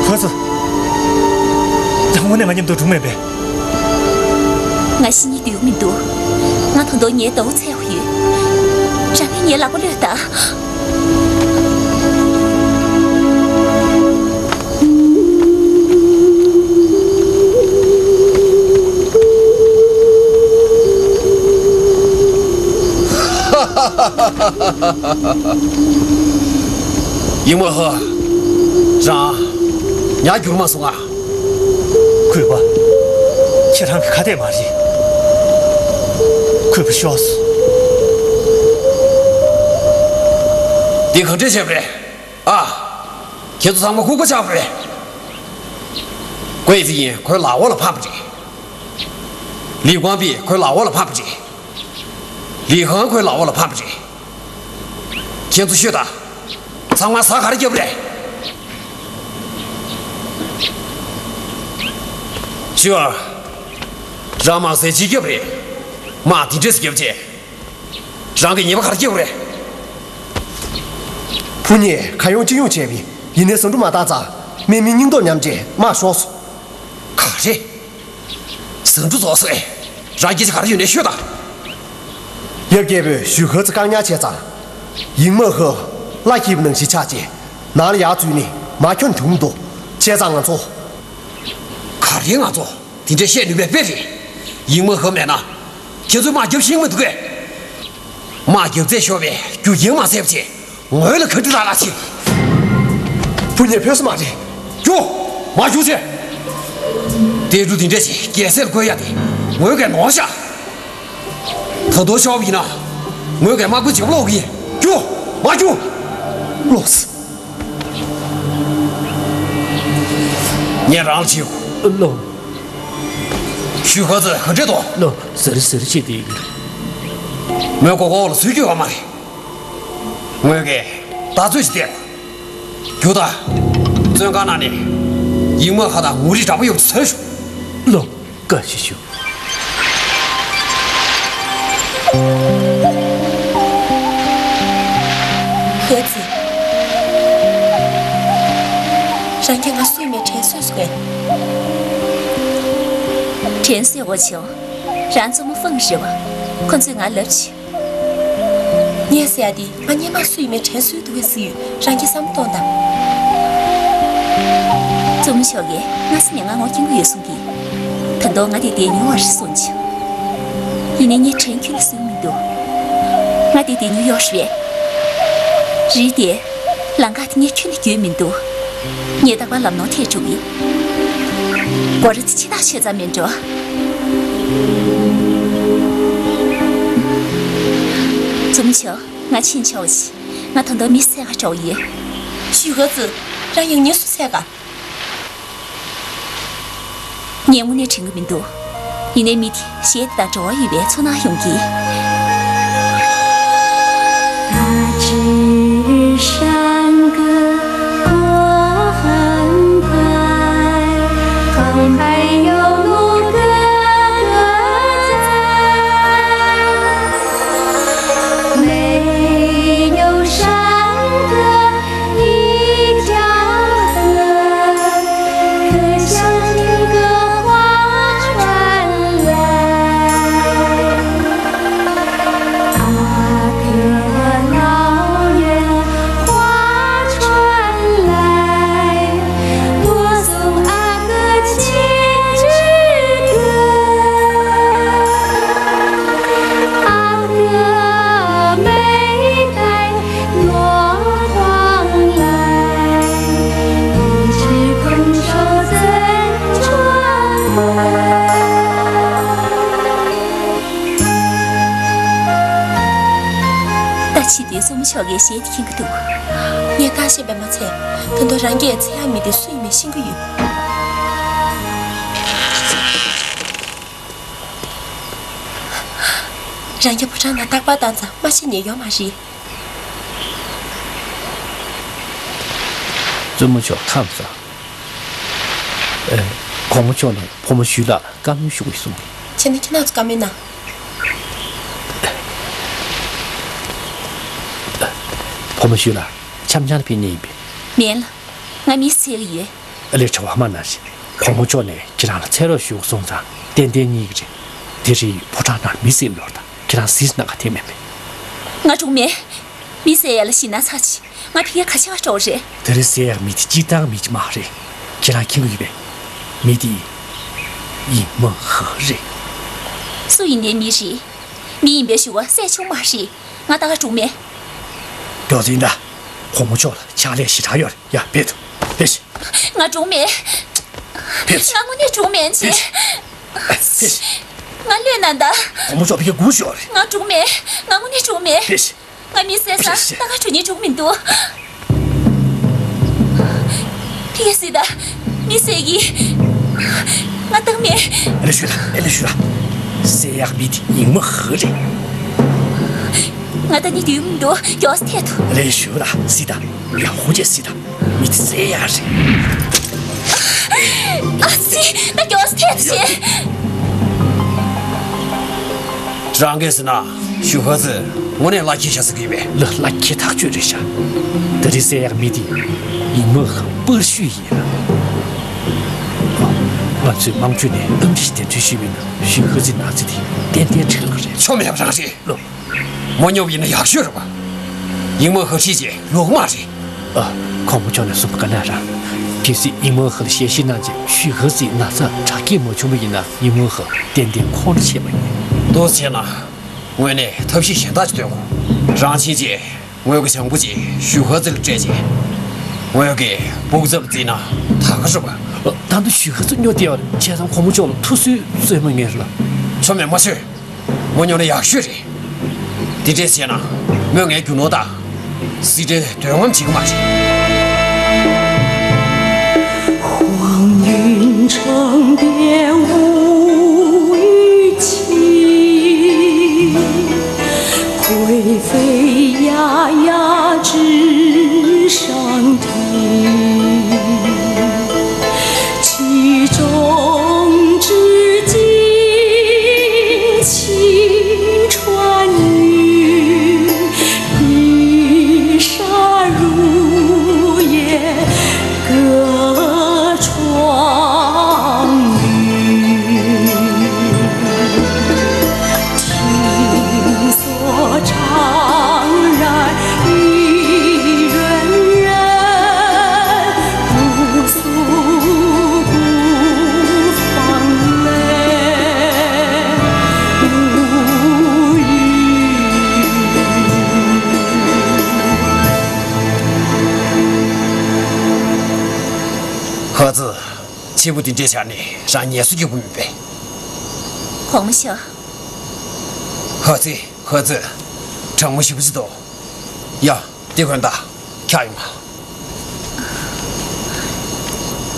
ཁོ་ཚོ། རང་དངོས་གནས་ང་མཉམ་དུ་འགྲོ་མེད་པས། ང་ཤི་ཉེན་འདོད་མི་འདུག་ང་ད་དུང་ངའི་ཟླ་བོ་འཚོལ་ཡག་ཡོད། རང་གིས་ངའི་ལག་པ་གློད་དང་། ཡིན་མ་ཧ། རང་ཉ་འགྱུར་མ་སོང་ང་། གུས་པ། ཁྱེད་རང་གི་ཁ་གཏད་མ་རེད། གུས་པ་ཤོག་འདི་ག་འདྲས་བྱས་པ་རེད། ཨ། ཁྱེད་ཚོ་ཚང་མ་ལྐུགས་པ་ཆགས་པ་རེད། ཀུའེ་ཙི་ཡིན་ཁོའི་ལག་འོག་ལ་ཕབ་པ་རེད། ལི་ཀོང་པི་ཁོའི་ལག་འོག་ལ་ཕབ་པ་རེད། ལི་ཧང་ཁོའི་ལག་འོག་ལ་ཕབ་པ་རེད། ཁྱེད་ཚོ་ཤོད་དང་། ཚང་མ་ཟ་ག་རེ་བརྒྱབ་རེད། ཅོ། རང་མ་ཟས་ཅི་བརྒྱབ་རེད། མ་དེ་འདྲས་བརྒྱབ་རྗེས། རང་གི་ཉེས་པ་ག་རེ་བརྒྱབ་རེད། བུ་གཉིས་ག་ཡོང་ཅི་ཡོང་བྱས་པས། ཡིན་ནའི་ཟ་འབྲུ་མ་བཏང་ཙང་། དམག་མིའི་སྙིང་སྟོབས་ཉམས་བྱས་དམག་ཤོར་སོང་། ག་རེ། ཟ་འབྲུ་རྫོགས་སོང་ཨེ། རང་སྐད་ཆ་ག་རེ་ཡོད་ནའི་ཤོད་དང་། ཡབ་རྒྱལ་པོས་ཞུས་ཁ་ཙི་བཀག་ཉར་བྱས་ཙང་། ཡིང་མ་ཧོ་བླ་འཁྱིལ་བ་ནང་བཞིན་ཆགས་རྗེས། ནང་ལ་ཡར་འཛུལ་ནས་མར་འཁྱོངས་ཐུབ་མི་འདུག་བྱས་ཙང་ང་ཚོ། ག་རེ་ང་ཚོ། དེ་འདྲ་བཤད་ནུས་པའི་དཔེ་རེད། ཡིང་མ་ཧོ་མེད་ན། ཁྱེད་ཚོས་དམག་རྒྱབ་ཤེས་མི་འདུག་གས། དམག་རྒྱབ་རྩལ་ཤོར་བའི་རྒྱུ་རྐྱེན་མ་བསལ་བྱས། ངོས་ལ་ག་འདྲ་ལ་ལ་བྱེད། བུ་གཉིས་ཕོད་ས་མ་རེད། རྒྱུགས། མར་རྒྱུགས་བྱས། གཏེར་འབྲུ་འདི་འདྲ་ཞིག་རྒྱལ་སྲས་ལ་བཀོད་ཡ་དེ། ངོས་ཀྱིས་ནོར་བཞག་ད་དུང་ཤོར་བ་ཡིན་ན། ངོས་ཀྱིས་དམག་དཔོན་བྱེད་པ་ལོག་གི་ཡིན། རྒྱུགས། མར་རྒྱུགས། ལོས། ངས་རང་ལ་བྱེད། ལོ། ཞུས་ཁ་ཙི་ག་འདྲས་འདུག་ལོ། ཟེར་ཟེར་བྱེད་དེ་ཡིན། མོས་མགོ་སྐོར་ལ་སུས་སྐྱོད་པ་མ་རེད། ངོས་ཀྱིས་ད་ཚོད་ཅིག་བལྟས། རྒྱུགས་དང་། བཙོན་ཁང་ནང་ནས། ཡིང་མ་ཧོ་དང་ངོ་རིས་འདྲ་པོ་ཡོད་པ་འཚོལ་ཤོག་ལོ། བཀའ་བཞིན་ཞུ། ཧོ་ཙི། རང་གིས་ང་གསོས་མེད་དྲན་གསོས་སོང་ངས། དྲན་གསོས་འོ་ཆེའོ། རང་གཙོ་མོ་ཧྥང་རེད་བ། ཁོ་ཚོས་ང་ལབ་བྱས། ངས་ཟེར་ཡ་དེ་ང་སྔོན་མ་སུ་ཡིན་མིན་དྲན་གསོས་འདུག་གས་ཟེར་ཡོད། རང་གིས་བསམ་བློ་གཏོང་དང་། གཙོ་མོ་མཆོག་གིས་སྔ་ས་ནས་ང་ངོ་སྐྱེ་གི་ཡོད་གསུང་གི། ད་དུང་ང་དེ་བསྡད་མྱོང་བ་རེད་གསུང་བྱས། ཡིན་ནའི་ངས་དྲན་ཁྱོན་ནས་གསོས་མི་འདུག་ང་དེ་བསྡད་མྱོང་ཡོད་རེད། རེད་དེ། ལམ་ཁ་དེ་ངས་ཁྱོན་ནས་བརྒྱུད་མི་འདུག་ངས་རྟག་པར་ལམ་ནོར་ཐེབས་འགྲོ་གི། སྒོ་ར་དེ་ཕྱི་ཐག་ཆོད་ཙམ་མིན་འགྲོ། གཙོ་མོ་མཆོག་ང་ཕྱིན་ཆོག་ཅིག་ང་ད་དུང་མི་བསད་ག་འགྲོ་ཡོད། ཞུས་ཧོ་ཙི། རང་ཡང་སྙིང་སུ་བསད་ག་ངས་དངོས་གནས་དྲན་གི་མི་འདུག་ཡིན་ནའི་མི་དེ་གཞས་དེ་དང་འབྲེལ་བ་ཡོད་པའི་ཚོར་སྣང་ཡོང་གི། ཕྱོགས་ཀྱི་གཞས་དེ་མཁྱེན་གྱི་འདུག་ངས་བརྟག་ཤེས་པས་མ་ཚད། ད་དུང་རང་གིས་འཚོལ་ཡག་མི་དེ་སུ་ཡིན་མིན་ཤེས་ཀྱི་ཡོད། རང་གི་ཕོ་བྲང་ནང་རྟག་པར་བཏང་ཙང་མ་ཤེས་མཁན་ཡོད་མ་རེད། བཙུན་མོ་མཆོག་ཁམས་བཟང་། ཨེ། གོང་མ་མཆོག་ནས་བུ་མོ་ཞུས་ལགས་ལ་བཀའ་མོལ་ཞུ་དགོས་གསུངས་པས། བྱས་ན་ཁྱེད་རང་ཚོ་བཀའ་མོལ་གནང་། བུ་མོ་ཞུས་ལགས། འཆམ་འཆམ་ཕེབས་མཁན་ཡིན་པས། མིན་ལགས། ང་མི་འཚོལ་གྱི་ཡོད། ཨ་ལས། དྲི་བ་མ་གནང་ཞིག་གོང་མ་མཆོག་ནས་ཁྱེད་རང་ལ་འཚོལ་རོགས་ཞུ་གསུངས་ཙང་ཏན་ཏན་རྙེད་ཀྱི་རེད། དེ་རིང་ཕོ་བྲང་ནང་མི་བསད་ཡོད་རེད། ད་ཁྱེད་རང་གཟིགས་གནང་ག་དེ་མེད་པས། ང་གྲོངས་མེད། མི་བསད་ཡག་ལ་ཞེད་སྣང་ཚ་ཆེ། ང་ཕ་གིར་ག་ཆེ་བ་སྤྲོ་བ་རེད། དེ་རིང་བསད་ཡག་མི་དེ་སྤྱིར་བཏང་མི་གཅིག་མ་རེད། ཁྱེད་རང་མཁྱེན་གྱི་ཡོད་པས། མི་དེ་ཡིན་མོ་ཧི་རེད། སུ་ཡིན་ནའི་མི་རེད། མི་ཡིན་པའི་ཞུ་བ་བསད་ཆོག་མ་རེད། ང་ད་ག་གྲོངས་མེད། མགྱོགས་ཙམ་ད། གོང་མ་མཆོག་ལ་ཕྱག་ལས་ཞེ་དྲག་ཡོད་རེད། ཡ། ཕེབས་དང་། ཕེབས་ཤིག་ང་གྲོངས་མེད། ཕེབས་ཤིག་ང་དངོས་གནས་གྲོངས་མེད་ཅེས། ཕེབས་ཤིག་ང་ལོས་ན་ད། གོང་མ་མཆོག་ཕ་གིར་སྒུག་བཞུགས་ཡོད་རེད། ང་གྲོངས་མེད། ང་དངོས་གནས་གྲོངས་མེད། ཕེབས་ཤིག་ང་མི་བསད་ས་ཕེབས་ཤིག་ད་ག་གྲོངས་མཁན་གྲོངས་མི་འདུག་ཕ་གིར་གཟིགས་ད། མི་བསད་ཀྱི། ང་བཏང་མེད། ཨ་ལས་ཞུ་ད། ཨ་ལས་ཞུ་ད། བསད་ཡག་མི་དེ་ཡིན་མོ་ཧི་རེད། ང་ད་ནི་དུས་མི་འདུག་མགྱོགས་སེ་ཐད་དོ། ཨ་ལས་ཞུ་ད། གཟིགས་ད། ཡ། ཧུ་ཅེ་གཟིགས་ད། མི་དེ་བསད་ཡག་རེད། ཨ་ཙི། ད་མགྱོགས་སེ་ཐད་དོ་ཞེས། རང་གིས་ཟེར་ན་ཞུ་ཧ་ཙི་དངོས་གནས་བླ་འཁྱེར་ཤ་ཟ་གི་ཡོད་པས། ལ་བླ་འཁྱེར་ཐག་ཆོད་རེད་ཤག་དེ་རིང་བསད་ཡག་མི་དེ་ཡིན་མོ་ཧི་པར་ཤུས་ཡིན་ལ། ང་ཚོས་དམངས་ཁྲོད་ནས་གཏམ་ཅིག་འདེམས་ཐོན་ཞུས་པ་ཡིན་ན། ཞུ་ཧ་ཙིའི་ནག་རྩིས་དེ་ཏན་ཏན་འཕྲིག་ལོག་རེད། ཆོ་མེད་པ་རང་རེད། ལོ། མོ་སྨྱོ་བ་ཡིན་ན་ཡག་ཤོས་རེད་པ། ཡིན་མོ་ཧི་ཧྲི་ཅེ་ཡོད་མ་རེད། ཨ། གོང་མ་མཆོག་ནས་གསུངས་པ་ག་ན་ར། གལ་སྲིད་ཡིན་མོ་ཧི་ལ་ཞལ་བཞེས་གནང་རྗེས་ཞུ་ཧ་ཙིའི་ན་ཚ་དྲག་སྐྱེད་མ་བྱུང་བ་ཡིན་ན། ཡིན་མོ་ཧི་ཏན་ཏན་ཁོང་ཁྲོ་བྱས་པ་ཡིན། འདུག་བྱས་ན་དངོས་གནས་ཐབས་ཤེས་གཞན་དག་ཅིག་སྟོན་དགོས། རང་ཕྱིན་ཆད་ངོས་ཀྱི་བྱང་བུ་ཅིག་ཞུ་ཧ་ཙི་ལ་སྤྲད་རྗེས་ངོས་ཀྱི་སྦུག་ཚབ་ལ་བརྩིས་ན་ད་ག་རེད་པ། ད་དུང་ཞུ་ཧ་ཙི་སྨྱོ་བསྡད་པ་རེད། བྱས་ཙང་གོང་མ་མཆོག་ལ་ཐུགས་གསོའི་རྩེད་མོ་ངན་རེད་ལ། ཆོ་མེད་མ་བྱོས། མོ་སྨྱོ་ན་ཡག་ཤོས་རེད། དེ་འདྲས་བྱས་ན་མོས་ངའི་རྒྱུ་ནོར་དང་། སྲིད་འབྲས་འདོད་རྔམ་བྱེད་ཀྱི་མ་རེད། 黄云层边无雨晴，灰飞压压纸上的。 其中至今青川云，一沙如烟隔窗棂。听 说怅然一人人，姑苏孤芳泪无影。何子，气不定这下呢，让你也是有不明白。黄木兄。何子。 何子，这我是不知道。呀，你看到，看一嘛。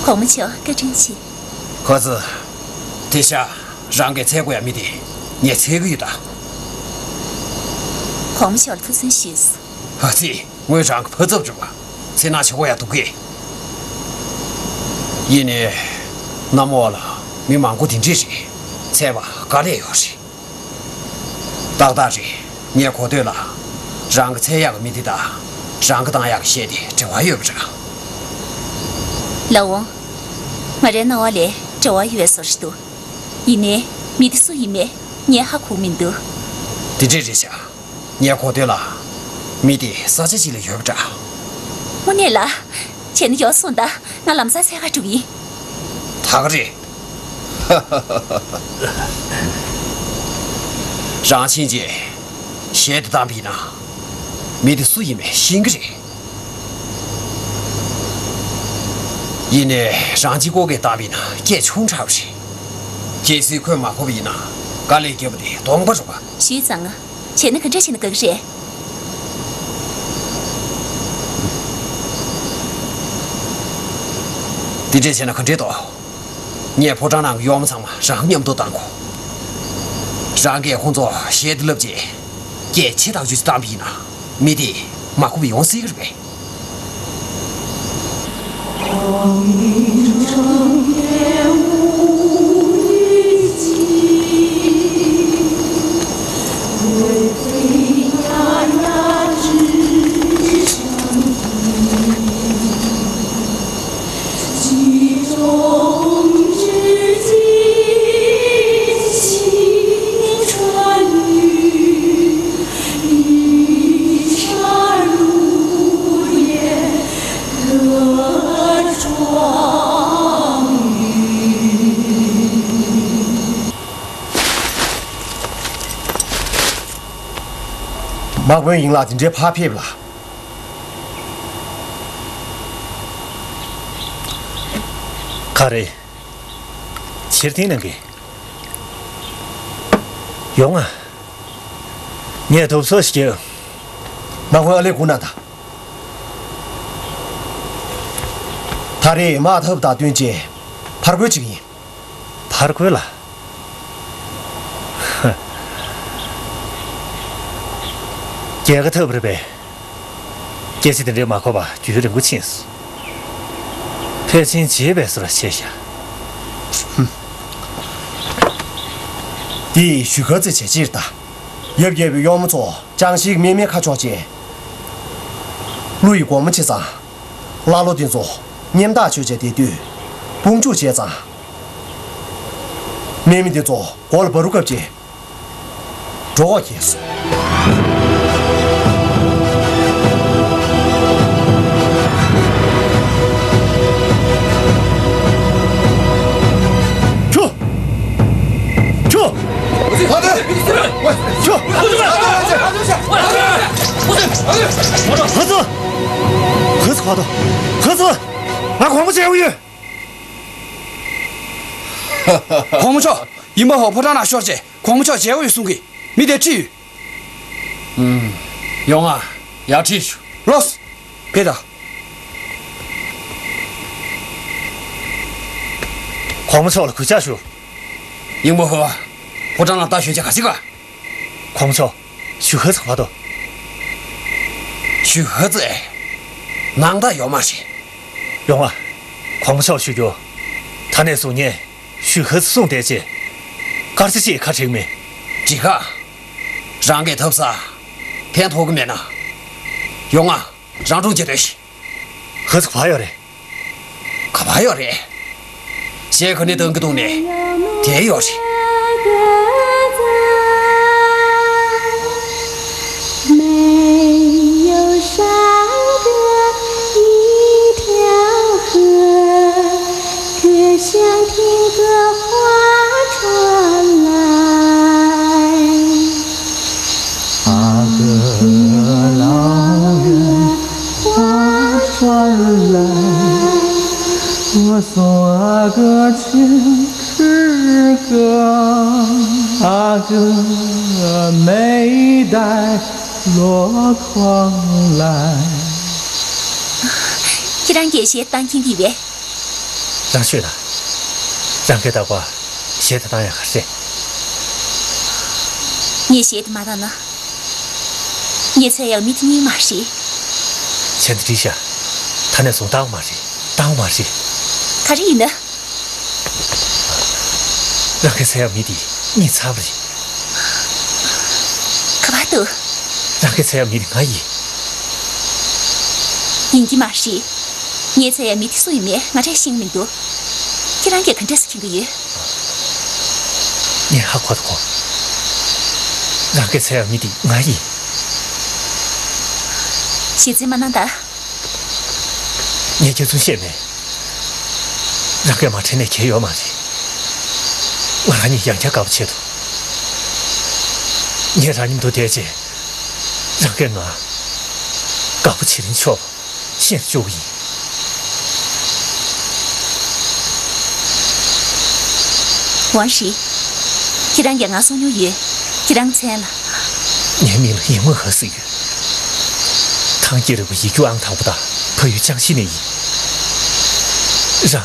黄木桥，该真气。何子，这下让给蔡国呀，没得，你蔡个有的。黄木桥，他真是。何子，我让个拍照着嘛，在那去我也都给。因为，那么了，没忙过停这些，菜吧，干了要紧。 ཏག་ཏག་རེད། ངས་གོ་ཐོས་ལ། རང་གི་འཚོལ་ཡག་གི་མི་དེ་དང་། རང་གི་བཏང་ཡག་གི་གཞས་དེ་འབྲེལ་བ་ཡོད་པ་འདྲ། ལགས་འོང་། ང་རའི་རྣ་བ་ལས་འབྲེལ་བ་ཡོད་པའི་བཟོ་འདྲ་འདུག་ཡིན་ནའི་མི་དེ་སུ་ཡིན་མིན་ངས་ཧ་གོ་མི་འདུག་དེ་འདྲས་རེད་ཤག་ངས་གོ་ཐོས་ལ། མི་དེ་ས་ཆ་ཅིག་ལ་ཡོད་པ་འདྲ། དངོས་གནས་ལ། བྱས་ན་མགྱོགས་སོང་ད། ང་ལམ་སང་འཚོལ་ག་འགྲོ་གི་ཡིན། ད་ག་རེད། རང་ཕྱིན་ཆད་གཞས་དེ་བཏང་པ་ཡིན་ན། མི་དེ་སུ་ཡིན་མིན་ཤེས་ཀྱི་རེད། ཡིན་ནའི་རང་གཅིག་པོ་གིས་བཏང་པ་ཡིན་ན་སྐད་ཆུང་དྲགས་པ་རེད། གལ་སྲིད་ཁོས་མ་གོ་བ་ཡིན་ན་དཀའ་ལས་བརྒྱབ་པ་དེ་སྟོང་པ་རེད་པ། ཞུས་ཙང་ང་། བྱས་ན་ག་འདྲ་བྱས་ན་དགའ་གི་རེད། དེ་འདྲས་བྱས་ན་ག་འདྲས་འདུག། ངས་ཕོ་བྲང་ནང་གི་གཡོག་མོ་ཚང་མ་རང་མཉམ་དུ་བཏང་གོ། རང་གིས་ཁོང་ཚོ་གཞས་འདི་བསླབས་རྗེས། སྐད་ཆེ་ཐག་ཆོད་ཅིག་བཏང་པ་ཡིན་ན། མི་དེ་མ་ཁོམ་པ་ཡོང་སྲིད་ཀྱི་རེད་པས། དམག་དཔོན་ཡིན་ལགས་དེ་འདྲའི་ཕར་ཕེབས་ལ། ག་རེ། ཕྱིར་འཐེན་གནང་གི། ཡོང་ང་། ངས་དུབ་སོ་ཞིག་སྐྱེལ། དམག་དཔོན་ཨ་ལེ་སྒུག་གནང་དང་། ད་རེས་དམག་འཐབ་དང་བསྟུན་བྱས་ཕར་རྒོལ་བྱེད་ཀྱི་ཡིན། ཕར་རྒོལ་ལ། ཧ། རྒྱལ་ཁ་ཐོབ་རེད་པས། སྐྱེ་སྲིད་དེ་འདྲའི་མ་གོ་བ་རྒྱུན་རིང་པོ་ཕྱིན་སོང་། ཕལ་ཆེར་བརྗེད་པའི་བཟོ་འདྲ་བྱས་ཤག། ཧུམ། འདི་ཞུ་ཁ་ཚེ་བྱས་ཕྱིར་ད། ཡབ་རྒྱལ་པོའི་གཡོག་མོ་ཚོ་ཅང་ཤིག་མེ་མེ་ཁ་ཕྱོགས་བྱས། ཀླུ་ཡི་སྒོ་མོ་ཕྱེ་ཙང་། ཀླ་ཀློ་དེ་ཚོ་མཉམ་ཐག་ཆོད་བྱས་བསྡད་དུས། དཔུང་འཇུག་བྱས་ཙང་། མེ་མེ་དེ་ཚོ་མགོ་ལ་འབའ་རུ་བཀབ་བྱས། འགྲོ་འོག་བྱས་སོང་། ཁྱོ། ཁྱོ། ཁྱོ། ཧ་ཙི། ཧ་ཙི་ཁ་དོ། ཧ་ཙི། ང་གོང་མ་བྱས་ཡོད། གོང་མ་མཆོག། ཡིན་པ་ཧོ་ཕོ་བྲང་ནང་ཤོར་རྗེས་གོང་མ་མཆོག་མཇལ་དགོས་ཡོད་གསུང་གི། མི་དེ་ཁྲིད་ཡོད། ཨུམ། ཡོང་ང་། ཡར་ཁྲིད་ཤོག། ལོས། ཕེབས་དང་། གོང་མ་མཆོག་ལ་གུས་ཕྱག་ཞུ། ཡིན་པ་ཧོ། ཕོ་བྲང་ནང་ལྟ་ཞོན་བྱས་ག་ཅི་ག། གོང་མ་མཆོག། ཞུ་ཧ་ཙི་ཁ་དོ། ཞུ་ཧ་ཙི། ནང་ད་ཡོད་མ་རེད། ཡོང་ང་། གོང་མ་མཆོག་ཞུ་རྒྱུ། ད་ནས་བཟུང་ངས་ཞུ་ཧ་ཙི་གསུངས་བསྡད་རྗེས། སྐར་ཆ་གཅིག་ཁ་བྲལ་མེད། འགྲིག་ག། རང་གིས་ཐབས་ས་ཕན་ཐོགས་ཀྱི་མེད་ན། ཡོང་ང་། རང་སྒྲུང་བྱེད་དོ་ཞིག། ཧ་ཙི་ག་པར་ཡོད་རེད། ག་པར་ཡོད་རེད། གཞས་ག་ནས་བཏང་གི་འདུག་ནས། དེ་ཡོད་རེད། 没有山歌一条河，歌声听歌花传来。阿哥老远花传来，我送阿哥千纸鹤，阿哥没带箩筐来。 ཁྱེད་རང་གིས་གཞས་བཏང་མཁན་དེ་རེད། རང་ཤོད་དང་། རང་གིས་བཏགས་པ་གཞས་དེ་བཏང་ཡག་ག་རེད། ངས་གཞས་དེ་མ་བཏང་ན། ངས་འཚོལ་ཡག་མི་དེ་རྙེད་མ་རེད། བྱས་ན་འགྲིག་ཤག། ད་ནས་བཟུང་བཏང་བ་མ་རེད། བཏང་བ་མ་རེད། ག་རེ་ཡིན་ན། རང་གིས་འཚོལ་ཡག་མི་དེ་རྙེད་ཚར་བ་རེད། ག་པར་འདུག། རང་གིས་འཚོལ་ཡག་མི་དེ་ང་ཡིན། ཡིན་གྱི་མ་རེད། ངས་འཚོལ་ཡག་མི་དེ་སུ་ཡིན་མིན་ང་རས་ཤེས་ཀྱི་མི་འདུག། ཁྱེད་རང་གིས་ག་འདྲས་སེ་མཁྱེན་གྱི་ཡོད། ངས་ཧ་གོ་དང་གོ། རང་གིས་འཚོལ་ཡག་མི་དེ་ང་ཡིན། ཞེ་བཙན་མ་གནང་དང་། ངས་རྒྱ་མཚོ་བཤད་མེད། རང་གིས་མ་དྲན་ནས་གལ་ཡོད་མ་རེད། ང་རང་ཉིད་ཡང་བསྐྱར་དགའ་པོ་བྱེད་དོ། ངས་རང་མཉམ་དུ་བསྡད་རྗེས། རང་གིས་ང་དགའ་པོ་བྱེད་རིན་ཆོག་པ་ཤེས་བཅུག་གི་ཡིན། ཝང་ཧྲི། ཁྱེད་རང་གིས་ང་གསུང་མྱོང་ཡོད། ཁྱེད་རང་མཚན་ལ། ངའི་མིང་ལ་ཡིན་མོ་ཧ་ཟེར་ཡོད། ཐང་སྐྱ་རིང་པོ་ཡིག་རྒྱུགས་ཨང་དང་པོ་དང་ཕ་ཡུལ་ཅང་ཤིན་ནས་ཡིན། རང་།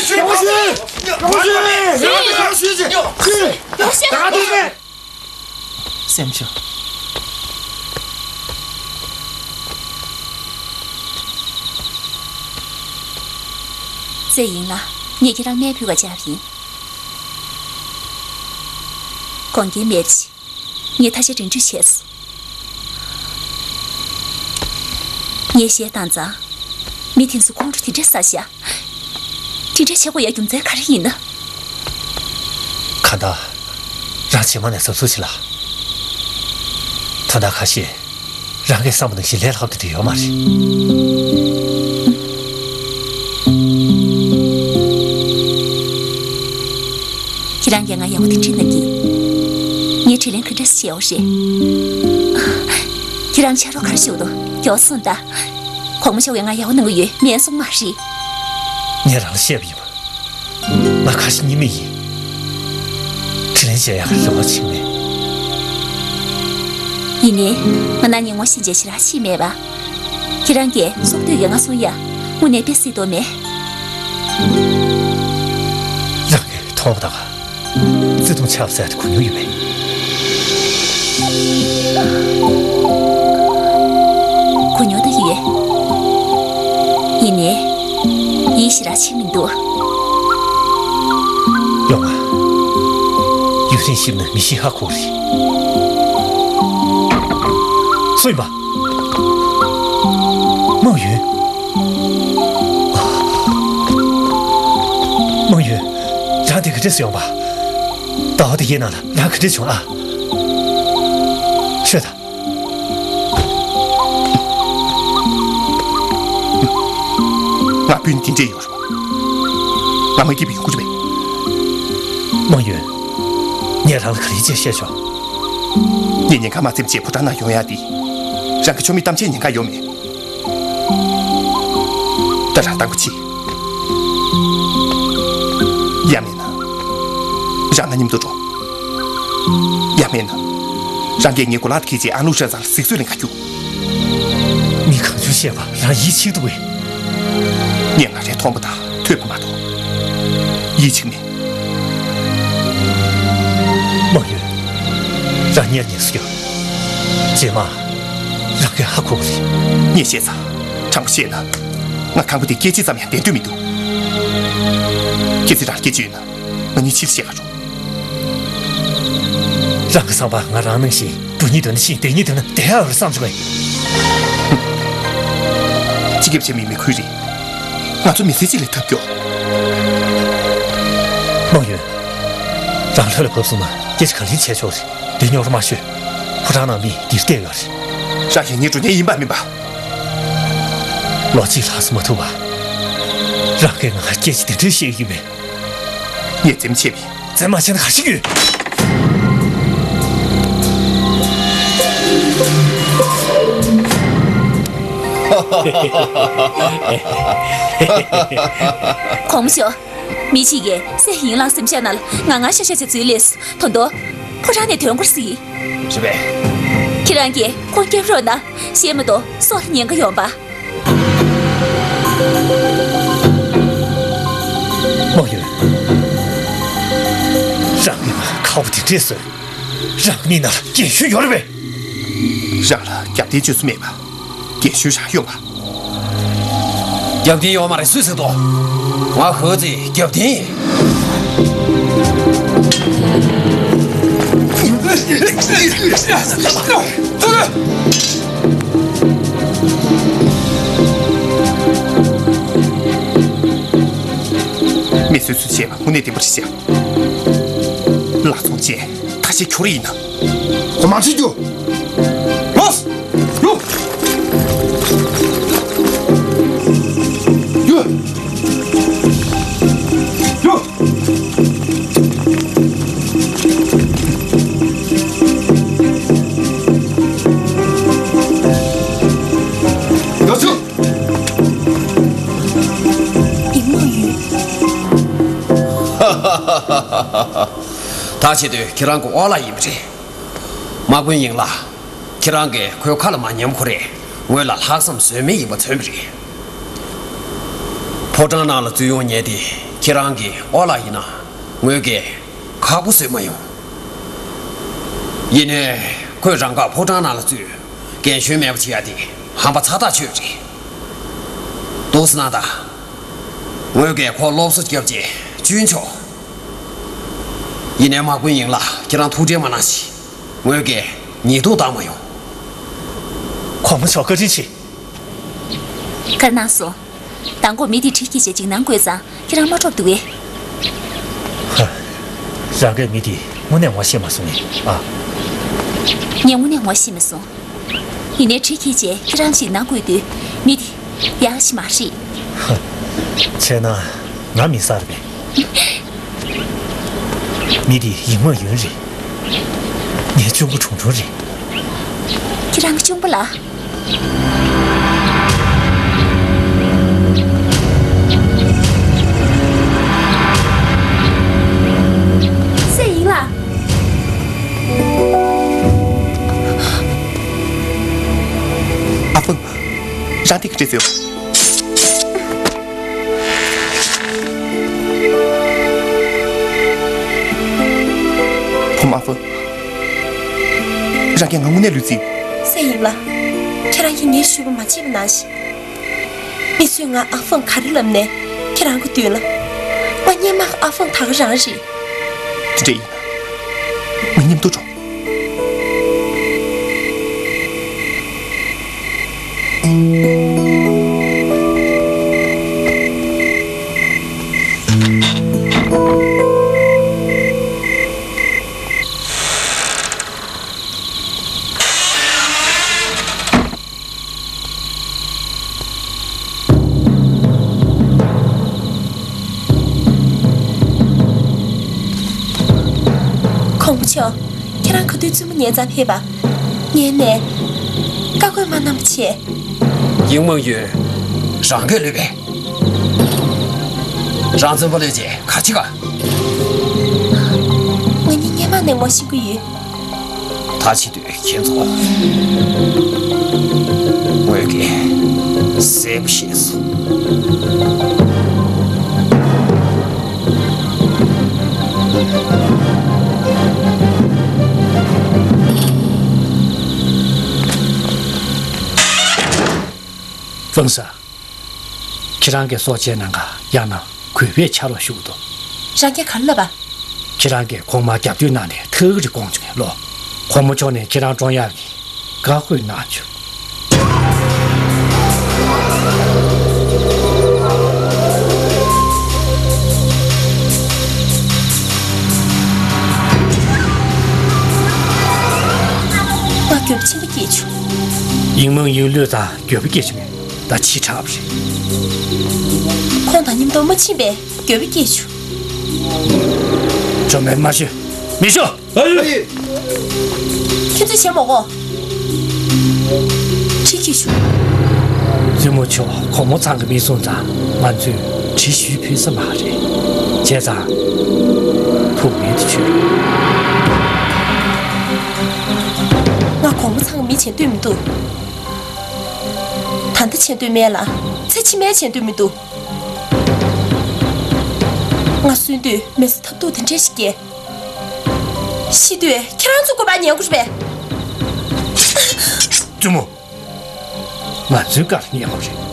ཡོང་ཤིག་ཡོང་ཤིག་ཡོང་ཤིག་ཡོང་ཤིག་སེམས་ཆུང་། ཙེ་ཡིན་ལགས། ངས་ཁྱེད་རང་སྨན་ཕུལ་བར་བཅར་བ་ཡིན། དགོངས་འགལ་མེད་ཅིང་། ངས་ཐ་ཤལ་རིན་སྤྲོད་བྱས་སོང་། ངས་གཞས་བཏང་ཙང་། མི་དེ་ཚོ་ཁོང་ཁྲོ་དེ་འདྲ་ཟ་ཤག། དེ་འདྲ་བྱེད་དགོས་ཡ་རྒྱུ་མཚན་ག་རེ་ཡིན་ན། གང་ལྟར། རང་རྗེས་མ་ནས་གཟབ་གཟབ་བྱེད་ལ། ད་ལྟ་ཁ་ཤས། རང་གིས་བསམ་པ་ནང་བཞིན་ལས་སླ་པོ་དེ་འདྲ་ཡོད་མ་རེད། ཁྱེད་རང་གིས་ང་ཡག་པོ་དེ་འདྲ་གནང་གི། ངས་དྲིན་ལན་ག་འདྲ་ཞིག་འཇལ་དགོས་རེད། ཁྱེད་རང་ཕྱག་རོགས་ག་རེ་ཞུ་འདུག། མགྱོགས་གསུངས་དང་། གོང་མ་མཆོག་གིས་ང་ཡག་པོ་གནང་གི་ཡོད་མེད་གསུང་མ་རེད། ངས་རང་ལ་བཤད་པ་ཡིན་པ། ང་ཁ་ཞེ་གཉིས་མེད་ཡིན། དྲིན་ལན་འཇལ་ཡག་གི་རེ་བ་བྱེད་མེད། ཡིན་ནའི། ང་ན་ནིང་ངོ་ཤེས་བྱས་ཞེ་དྲག་ཤེས་མེད་པ། ཁྱེད་རང་གིས་སྲོག་བསྡོས་ཀྱིས་ང་གསུང་ཡ། དངོས་གནས་དཔེ་སྲིད་དོ་མེད། རང་གིས་མཐོང་བ་དང་། བརྩེ་དུང་ཆགས་ཟེར་དེ་གོ་མྱོང་ཡོད་པས། གོ་མྱོང་ད་ཡོད། ཡིན་ནའི། ཡིད་ཞེ་དྲག་ཆེ་མི་འདུག། ཡོང་ང་། ཡུན་རིང་གཤིབས་ན་མི་ཤི་ཧ་གོ་རེད། སུ་ཡིན་པ། མང་ཡུན། མང་ཡུན། རང་འདིར་ག་འདྲས་སེ་ཡོང་པ། ཟླ་བ་འདི་གའི་ནང་ལ་རང་ག་འདྲས་བྱུང་ཨ། ཤོད་དང་། ང་སྤུན་འདི་འདྲས་ཡོད་རེད་པ། ང་མ་སྐྱིད་པའི་ཡོང་གི་རེད་པས། མང་ཡུན། ངས་རང་ལ་ག་རེ་བྱས་བཤད་ཆོག། ངས་ཉེན་ཁ་མ་འཛེམས་བྱས་ཕོ་བྲང་ནང་ཡོང་ཡ་འདི། རང་གི་ཆོ་མེད་གཏམ་བྱས་ཉེན་ཁ་ཡོད་མེད། ད་རང་གཏམ་གྱི་ཆེད། ཡང་མིན་ན། རང་ང་མཉམ་དུ་འགྲོ། ཡང་མིན་ན། རང་གིས་ངའི་གོ་ལག་དེ་འཁྱེར་རྗེས་ཨ་ནུ་ཧྲན་ཚང་ལ་གཟིགས་ཚོད་ལེན་ག་རྒྱུགས། མི་གང་བྱུང་བཤད་པ་རང་ཡིད་ཆེས་འདུག་གས། ངས་ང་རའི་མཐོང་བ་དང་ཐོས་པ་མ་གཏོགས། ཡིད་ཆེས་མེད། མང་ཡུན། རང་གཉེར་ཉེས་སུ་ཡོད། རྗེས་མ། རང་གིས་ཧ་གོ་གི་རེད། ངས་བཤད་ཚར། དྲང་པོ་བཤད་ན། ང་ཁང་པ་དེ་སྐྱེད་ཅིག་ཙམ་ཡང་བསྡད་འདོད་མི་འདུག། གལ་སྲིད་རང་སྐྱེད་ཅིག་ཡོད་ན། ང་གཉིས་ཕྱིར་བཤད་ག་རོགས། རང་གི་བསམ་པ་ང་རང་ནང་བཞིན། འགྲོ་སྙིང་འདོད་ན་ཕྱིན། བསྡད་སྙིང་འདོད་ན་བསྡད་ཡག་རེད་བསམ་བྱུང་ངས། སྤྱི་ཁྱབ་བྱེད་མི་མི་ཁུལ་རེད། ང་ཚོ་མི་ཚེ་གཅིག་ལ་ཐབས་སྐྱོ། མང་ཡུན། རང་ལྷོད་ལ་བབས་སོང་ན་སྐད་ཆ་གང་ལེན་བྱས་ཆོག་རེད། འདི་རྙོག་དྲ་མ་ཤོད། ཕོ་བྲང་ནང་མི་འདིར་བསྡད་ཡོད་རེད། རང་གིས་ངའི་འགྲོ་མཁན་ཡིན་པ་མིན་པ། ལོ་གཅིག་ལྷག་ཙམ་མ་ཐུག་པ། རང་གིས་ང་སྐད་ཆ་འདི་འདྲ་བཤད་ཡོད་པས། ངས་འཛེམ་བྱས་པས། འཛེམ་མ་བྱས་ན་ག་ཞིག་ཡོད། གོང་མ་མཆོག། མི་གཅིག་གིས་སྲས་ཡིན་ལགས་སེམས་ཤ་ནང་ལ་ང་ང་ཤ་ཤ་བྱས་ཚུལ་སླེབས་སོང་། ད་དུང་། ཕོ་བྲང་ནས་ཐོན་དགོས་ཟེར། རེད་པས། ཁྱེད་རང་གིས་ཁོང་སྐྱོབ་རོགས་གནང་། གཞས་མ་གཏོགས་སྲོག་ལ་ཉེན་ཁ་ཡོང་པ། མང་ཡུན། རང་གིས་ང་ཁ་བ་དེ་འདྲས་བཟོས། རང་མིག་ནང་ལ་རྒན་གཞོན་ཡོད་རེད་པས། རང་ལ་རྒྱབ་རྟེན་བཅོལ་ས་མེད་པ། རྒན་གཞོན་རང་ཡོད་པ། རྒྱབ་རྟེན་ཡོད་མ་རེད་སུས་ཟེར་དོ། ང་ཧོ་ཙི་རྒྱབ་རྟེན་ཡིན། མི་སུས་སུས་བྱས་པ་དངོས་གནས་བདེན་པ་རེད་ཤག། ལག་ཚོང་ཅན་ཐ་ཤལ་ཁྱོད་རང་ཡིན་ན། ཁོ་མ་ཁྲིད་རྒྱུ། ལོས། ཡོ། ཡོ། ཡོ། ཡོ་ཆུ། ཡིན་མོ་ཡིན། ད་བྱེད་དུས་ཁྱེད་རང་གི་ཨོ་ལགས་ཡིན་པ་རེད། དམག་དཔོན་ཡིན་ལགས། ཁྱེད་རང་གིས་ཁོའི་ཁ་ལ་མ་ཉན་ཁོ་རེ་ངོས་ལ་ལྷག་བསམ་ཟོལ་མེད་ཡིན་པ་མཚོན་པ་རེད། ཕོ་བྲང་ནང་ལ་འཛུལ་ཡོང་མཁན་དེ་ཁྱེད་རང་གི་ཨོ་ལགས་ཡིན་ན་ངོས་ཀྱིས་ཁག་པོ་བཟོས་མ་ཡོང་། ཡིན་ནའི་ཁོས་རང་དགར་ཕོ་བྲང་ནང་ལ་འཛུལ། རྒན་གཞོན་མེད་པ་བྱེད་ཡ་དེ་ཧམ་པ་ཚ་ཐག་ཆོད་རེད། འདུག་སེ་གནང་དང་། ངོས་ཀྱིས་ཁོར་སློབ་གསོ་བརྒྱབ་རྗེས་བཅུག་ཆོག། ཡིན་ནའི་དམག་དཔོན་ཡིན་ལགས། ཁྱེད་རང་ཐུགས་ཁྲལ་མ་གནང་ཞིག་ངོས་ཀྱིས་ཉེས་རྡུང་བཏང་མ་ཡོང་། གོང་མ་མཆོག་བཀའ་དྲིན་ཆེ། བཀའ་གནང་སོང་། མདང་དགོང་མི་དེ་གྲི་འཁྱེར་བྱས་འཇིགས་སྣང་བཀོད་ཙང་ཁྱེད་རང་མ་འཕྲོག་འདུག་གས། ཧ། རང་གིས་མི་དེ་དངོས་གནས་ངོ་ཤེས་མ་སོང་ངས་ཨ། ངས་དངོས་གནས་ངོ་ཤེས་མ་སོང་། ཡིན་ནའི་གྲི་འཁྱེར་བྱས་ཁྱེད་རང་འཇིགས་སྣང་བཀོད་དུས་མི་དེ་ཡག་ཞིག་མ་རེད། ཧ། བྱས་ན་ང་མི་གསར་པས། མི་དེ་ཡིན་མང་ཡུན་རེད། ངའི་གཅུང་པོ་གྲུང་གྲུང་རེད། ཁྱེད་རང་གི་གཅུང་པོ་ལ། སུ་ཡིན་ལ། ཨ་ཧྥང་། རང་དེ་ག་འདྲས་ཟེར། བུ་མོ་ཨ་ཧྥང་། རང་གིས་ང་དངོས་གནས་བསླུས་ཚིག་སུ་ཡིན་ལ། ཁྱེད་རང་གིས་ངའི་ཞུ་བ་མ་བརྗེད་པ་གནང་ཞིག་མི་ཚོས་ང་ཨ་ཧྥང་ག་རེ་ལབ་ནས་ཁྱེད་རང་གི་མདུན་ལ། ང་སྔོན་མ་ཨ་ཧྥང་ད་ག་རང་རེད། དེ་འདྲ་ཡིན་ན་ང་མཉམ་དུ་འགྲོ། གོང་མ་མཆོག་ཁྱེད་རང་ག་དུས་བཙུན་མོ་ཉལ་ཚར་ཕེབས་པ། ངས་ནས། བཀའ་བཀོད་མ་གནང་བ་བྱས། ཡིན་མང་ཡུན། རང་གིས་བསླུས་པས། རང་བཙུན་པ་ལས་བྱེད་ག་ཅི་ག་ང་གཉིས་སྔོན་མ་ནས་ངོ་ཤེས་ཀྱི་ཡོད། ད་བྱེད་དུས་ཁྱེད་ཚོ་ངོས་ཀྱིས་གསལ་པོ་ཤེས་སོང་། ཧྥང་ཧྲ། ཁྱེད་རང་གིས་སྲོག་བཅད་གནང་ག་ཡང་ན་གུས་པས་ཕྱག་རོགས་ཞུ་གི་འདུག་རང་གིས་ག་རེ་ལབ་པ། ཁྱེད་རང་གིས་གོང་མར་རྒྱབ་སྐྱོར་གནང་ནས་ཐག་རིང་དུ་བཀོང་བྱུང་ལོ། གོང་མ་མཆོག་ནས་ཁྱེད་རང་བཀྲོངས་ཡག་གི་བཀའ་བཀོད་གནང་བྱུང་། ང་འགྱོད་པ་ཆེན་པོ་སྐྱེས་བྱུང་། ཡིན་མང་ཡུན་བསླུས་ཙང་འགྱོད་པ་སྐྱེས་བྱུང་། ད་ཕྱིས་དྲགས་པ་རེད། ཁོང་དང་མཉམ་དུ་མ་ཕྱིན་པས་འགྱོད་པ་སྐྱེས་བྱུང་། ཇོ་མེད་མ་ཤོད། མི་ཤོད། ཨ་ཡེ། ཁྱེད་ཚོས་བྱེད་མ་དགོས། གྲི་འཁྱེར་ཤོག་བཙུན་མོ་མཆོག་གོང་མ་ཚང་གི་མི་སོང་ཙང་ང་ཚོས་གྲི་ཞུས་ཕོད་ས་མ་རེད། བྱས་ཙང་ཐུགས་མེད་དུ་ཆུད། ང་གོང་མ་ཚང་གི་མི་བྱེད་འདོད་མི་འདུག་ད་ལྟ་བྱེད་འདོད་མེད་ལ། ཚེ་ཕྱི་མའི་བྱེད་འདོད་མི་འདུག་ང་གསོན་དུས་མི་ཚེ་ཐབས་སྡུག་དེ་འདྲ་ཞིག་སྐྱེལ། ཤི་དུས་ཁྱེད་རང་ཚོ་སྐུ་པར་ཉན་དགོས་རེད་པས། བཙུན་མོ། ང་ཚོའི་བཀའ་ལ་ཉན་དགོས་རེད།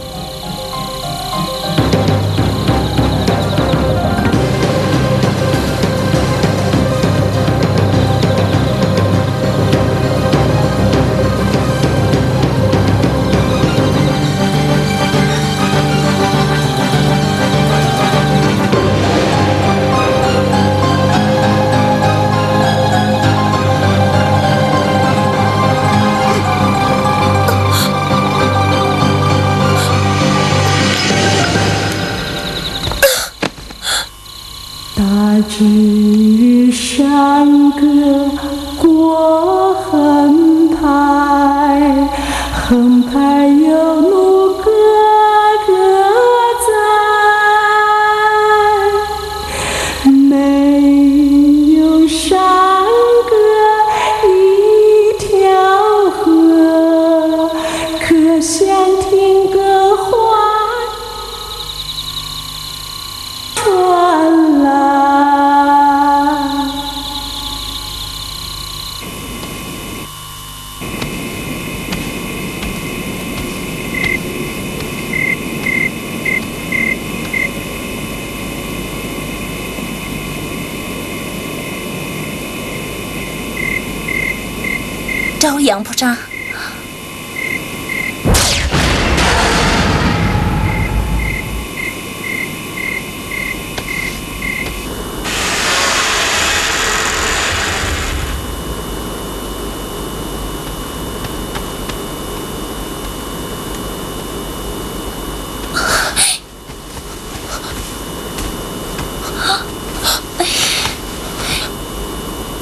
ཨའོ་ཡང་ཕོ་བྲང་།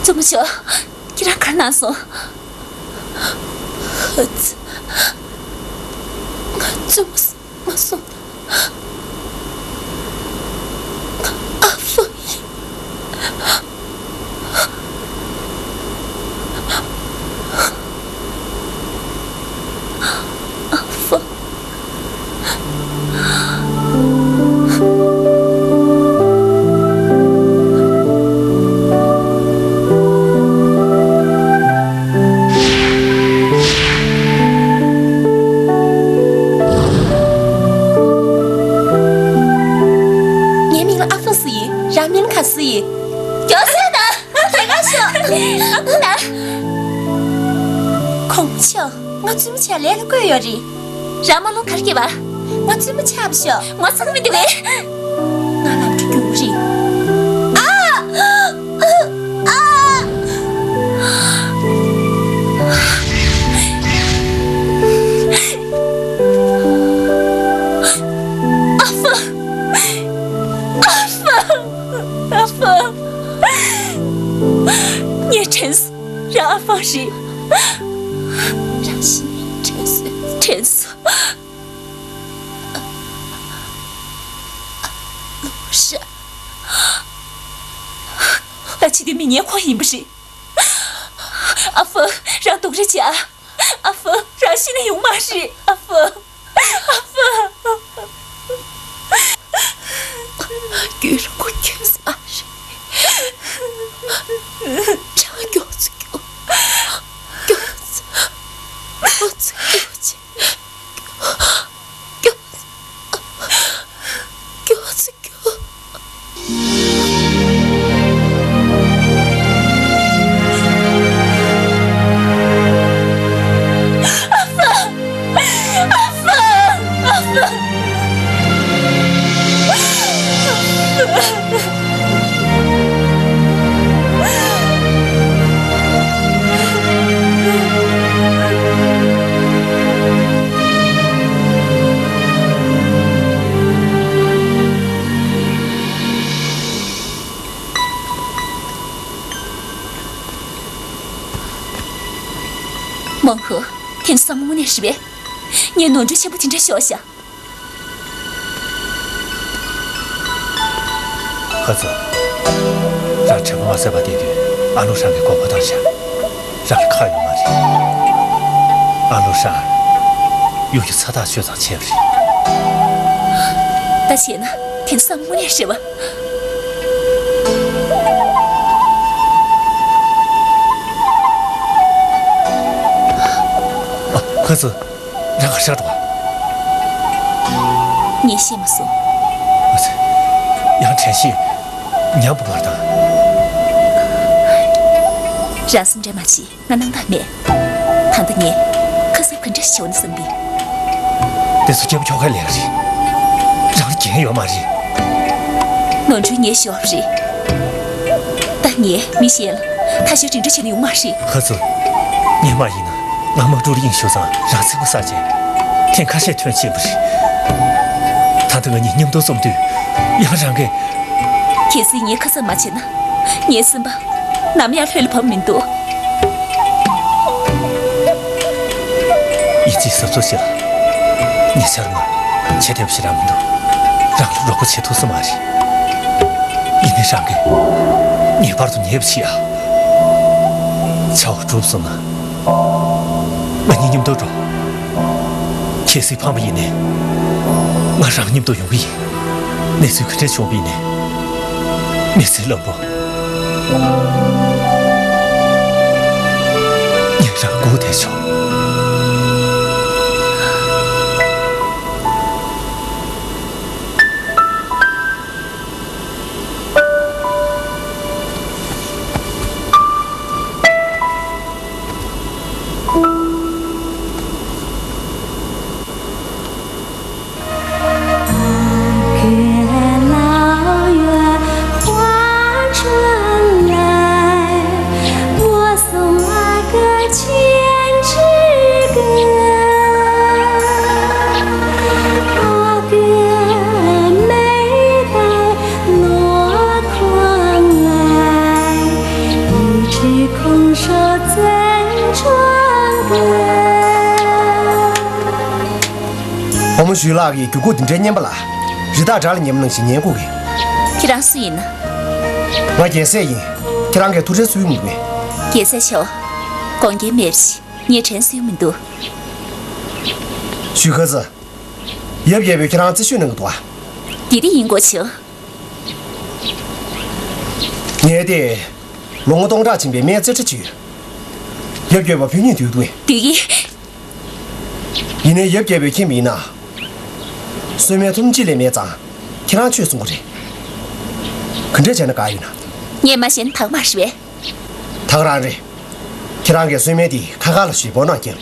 བཙུན་མོ་མཆོག་ཁྱེད་རང་ག་རེ་གནང་སོང་། ཧ་ཙི། ང་བཙུན་མོ་མ་སོང་། ང་ཨ་ཕ་ཡིན། ཨ་ཕ། ངའི་མིང་ལ་ཨ་ཧྥང་ཟེར་ཡིན། རང་མིང་ལ་ག་ཟེར་ཡིན། མགྱོགས་སེ་ད། དེ་ག་ཤོག་ཨ་ཁུ་ན། ཁོང་ཆོ། ང་བཙུན་མོ་ཆགས་ལས་ལ་བསྐོས་ཡོད་རེད། རང་རྨ་ལུང་ག་རེ་སྐྱེས་པ། ང་བཙུན་མོ་ཆགས་པ་ཤོག་ང་ཚང་མི་འདི་བས། ང་ལམ་འགྲོ་རྒྱུག་རེད། ཨ། ཨ། ཨ་ཧྥང་། ཨ་ཧྥང་། ཨ་ཧྥང་། ངས་དྲན་སོང་། རང་ཨ་ཧྥང་རེད། རང་ཤི་ནས་དྲན་སོང་། དྲན་སོང་། ལོ་ཧྲ། ཨ་ཅེ་དེ་མི་ངན་ཁོ་ཡིན་པ་རེད། ཨ་ཧྥང་། རང་སྡུག་རེ་བྱེད་ཨ། ཨ་ཧྥང་། རང་ཤི་ན་ཡོང་མ་རེད། ཨ་ཧྥང་། ཨ་ཧྥང་། རྒྱུན་རིང་པོ་ཁྱོད་ས་རེད། རང་མགྱོགས་ཚོ་མགྱོགས། མགྱོགས་ཚོ། མགྱོགས་ཚོ་མགྱོགས་བྱེད། མགྱོགས། མགྱོགས་ཚོ་མགྱོགས། མང་ཧོ། དེ་ཚོ་བསམ་བློ་དངོས་གནས་རེད་པས། ངས་ནོར་འཁྲུལ་ཆེན་པོ་དེ་འདྲ་ཤོར་ཤག་ཧ་ཙི། རང་དྲན་པ་མ་ཟད་པར་བསྡད་དུས་ཨ་ལུ་ཧྲང་གིས་མགོ་སྐོར་བཏང་ཤག་རང་ལ་ཁག་ཡོད་མ་རེད། ཨ་ལུ་ཧྲང་གཡོ་སྒྱུ་ཚ་ཐག་ཆོད་ཙམ་བྱས་པ་རེད། ད་བྱས་ན་དེ་ཚོ་བསམ་བློ་དངོས་གནས་རེད་པ། ཨ། ཧ་ཙི། རང་ག་ཤར་འགྲོ་བ། ངས་ཤེས་མ་སོང་། ཨ་ཙི། ཡང་དྲན་ཤེས་ཉམས་པོ་མར་བཏང་། རང་སེམས་ཁྲལ་མ་བྱེད། ང་སྣང་དག་མེད། ད་ལྟ་ངས་ཁ་གསབ་ག་འདྲ་ཞིག་བྱེད་དགོས་ན་བསམ་པས། དེ་ཚོ་སྐྱེས་བུ་ཁྱོ་གའི་ལས་ཀ་རེད། རང་ལ་འགན་ཡོད་མ་རེད། ནོར་འཁྲུལ་ངས་ཤོར་བ་རེད། ད་ངས་མི་གཞན་ལ་ཐ་ཤལ་འགྲིག་འགྲིག་བྱས་ན་ཡོང་མ་རེད། ཧ་ཙི། ངས་མ་ཡིན་ན་ང་དམག་འཁྲུག་ལ་དབྱིངས་ཞུགས་ཙང་རང་ཚེ་སྔོན་བསགས་བྱས། ཐེངས་ཁ་ཤས་ཐོན་ཕྱིན་པ་རེད། ད་ལྟ་ང་གཉིས་མཉམ་དུ་འཛོམས་དུས་ཡང་རང་གིས། གལ་སྲིད་ངས་ཁ་གསབ་མ་བྱས་ན། ངའི་སེམས་པ་ནམ་ཡང་ལྷོད་ལ་བབས་མི་འདུག་ཡིན་གཅིག་གཟབ་གཟབ་བྱེད་ལ། ཉེ་ཆར་ང་བྱེད་བདེ་པོ་ཞིག་རག་མི་འདུག་རང་ལ་རོགས་པ་བྱེད་ཐུབ་ས་མ་རེད། ཡིན་ནའི་རང་གིས་ངེས་པར་དུ་ཉེ་བ་བྱེད་ཨ། བྱ་བ་འགྲུབ་སོང་ན། ང་གཉིས་མཉམ་དུ་འགྲོ། གལ་སྲིད་ཕམ་པ་ཡིན་ནའི། ང་རང་མཉམ་དུ་ཡོང་གི་ཡིན། གནས་ཚུལ་ག་འདྲ་བྱུང་བ་ཡིན་ནའི། མི་ཚེ་བློན་པོ། ངས་རང་སྒུག་བསྡད་ཆོག་མོ་ཞུས་ལགས་ཀྱིས་བརྒྱུད་སྐུར་འདི་འདྲའི་སྙན་པ་ལ། རི་དྭགས་དགྲ་ལ་ཉན་པ་ནང་བཞིན་ཉན་དགོས་གི། ཁྱེད་རང་སུ་ཡིན་ན། ང་རྒྱལ་སྲས་ཡིན། ཁྱེད་རང་གིས་ཐུགས་ཁྲལ་སུ་ཡོང་མི་དགོས། རྒྱལ་སྲས་མཆོག་དགོངས་འགལ་མེད་པ་ཞིག་ངས་དྲན་སུ་ཡོང་མི་འདུག་ཞུས་ཁ་ཙི། ཡབ་རྒྱལ་པོས་ཁྱེད་རང་རྩད་གཅོད་གནང་གི་འདུག་ཨ། འདི་འདི་ཡིན་གོ་ཆེ། ངས་དེ། ལོ་ངོ་སྟོང་ཕྲག་ཕྱིན་པའི་སྨན་རྩེ་ཁྲ་ཅིག་ཡོད། ཡབ་རྒྱལ་པོ་བུ་གཉིས་འདུལ་འདུག་གས། འདུལ་གི། ཡིན་ནའི་ཡབ་རྒྱལ་པོས་མཁྱེན་པ་ཡིན་ན། གསོལ་སྨན་ཐུམ་གཅིག་ལས་མེད་ཙང་། ཁྱེད་རང་ཆོས་གསུང་གི་རེད། ག་འདྲས་བྱས་ན་དགའ་ཡོད་ན། ངས་མ་ཤེས་ན་དག་མ་རེད་པས། དག་རང་རེད། ཁྱེད་རང་གིས་གསོལ་སྨན་དེ་ཁ་ཁ་ལ་ཞུས་པོ་གནང་ཀྱང་།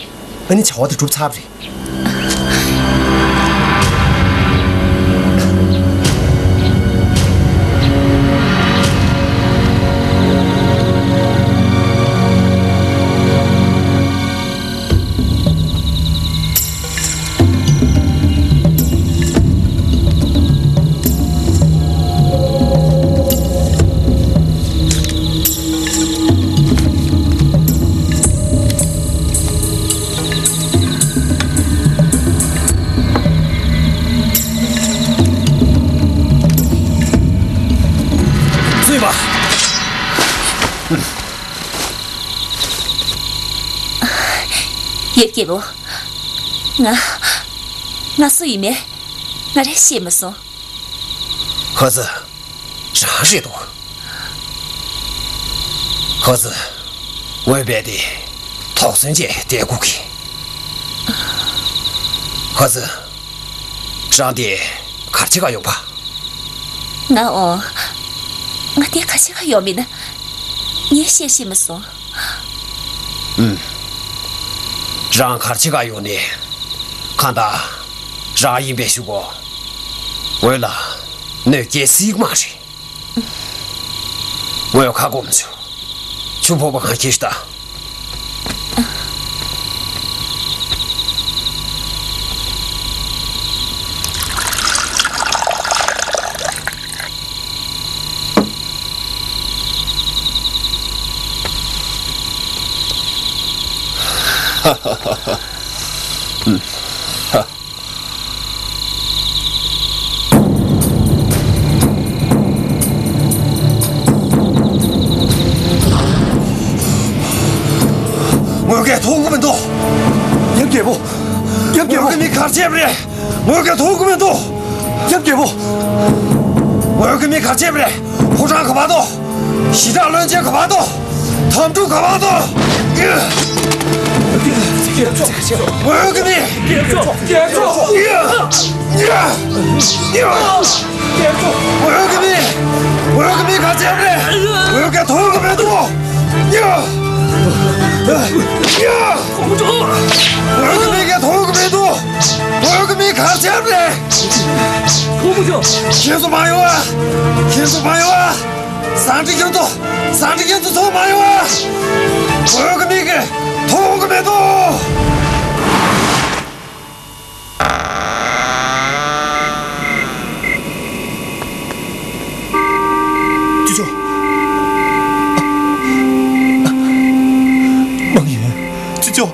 ཨ་ནི་བྱ་བ་དེ་འགྲུབ་ཚར་བ་རེད། ཚུད་པ། ཡབ་རྒྱལ་པོ། ང་། ང་སུ་ཡིན་མིན། ང་རས་ཤེས་མ་སོང་། ཁ་ཙི། རང་རེད་འདུག་ཁ་ཙི། འོས་འབད་དེ། དོགས་ཟོན་བྱས་བསྡད་དགོས་ཀི། ཁ་ཙི། རང་དེ་གར་ཅི་ག་ཡོང་པ། ང་འོང་། ང་དེ་གར་ཅི་ག་ཡོང་མིན་ན། ངས་བཤད་ཤེས་མ་སོང་། ཨུམ། རང་གར་ཅི་ག་ཡོང་ནས། གང་ལྟར་རང་ཡིན་པའི་གཞུག་གུ། འོས་ལ་གནོད་སྐྱེལ་སྲིད་མ་རེད། འོས་ཁ་སྐོམ་ཆུ། ཆུ་ཕོར་པ་གང་ཁྱེར་ཤི་ད། ངོས་ཀྱིས་མཐོང་གི་མི་འདུག་ཡབ་རྒྱལ་པོ། ཡབ་རྒྱལ་པོ། ངོས་ཀྱི་མི་གར་ཆས་པ་རེད། ངོས་ཀྱིས་མཐོང་གི་མི་འདུག་ཡབ་རྒྱལ་པོ། ངོས་ཀྱི་མི་གར་ཆས་པ་རེད། ཕོ་བྲང་ག་པར་འདུག་ཞི་དྲག་བློན་ཆེན་ག་པར་འདུག་དམ་ཕྲུག་ག་པར་འདུག་ངོས་ཀྱི་མི། རྒྱལ་པོ། རྒྱལ་པོ། རྒྱལ་པོ། ངོས་ཀྱི་མི། ངོས་ཀྱི་མི་ག་ཚད་རེད། ངོས་ཀྱིས་མཐོང་གི་མི་འདུག་ངོས་ཀྱི་མི་གིས་མཐོང་གི་མི་འདུག་ངོས་ཀྱི་མི་ག་ཚད་རེད། ཁྱེད་ཚོ་མ་ཡོང་ཨ། ཁྱེད་ཚོ་མ་ཡོང་ཨ། ཟངས་གྲི་ཁྱེད་ཚོ། ཟངས་གྲི་ཁྱེད་ཚོ་ཚུར་མ་ཡོང་ཨ། ངོས་ཀྱི་མི་གིས་མཐོང་གི་མི་འདུག་ཅི་ཅོ། མང་ཡིན། ཅི་ཅོ།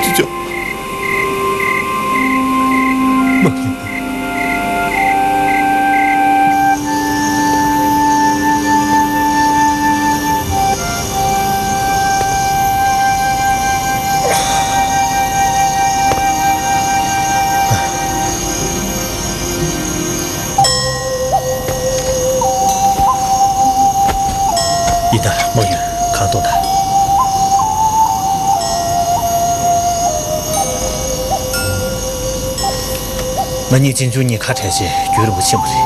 ཅི་ཅོ། མང་ཡིན། ཡིན་ད། མ་ཡིན། གང་གཏོང་ད། ང་གཉིས་གཅེན་གཅུང་གཉིས་ཁ་བྲལ་རྗེས་རྒྱུན་རིང་པོ་ཕྱིན་པ་རེད།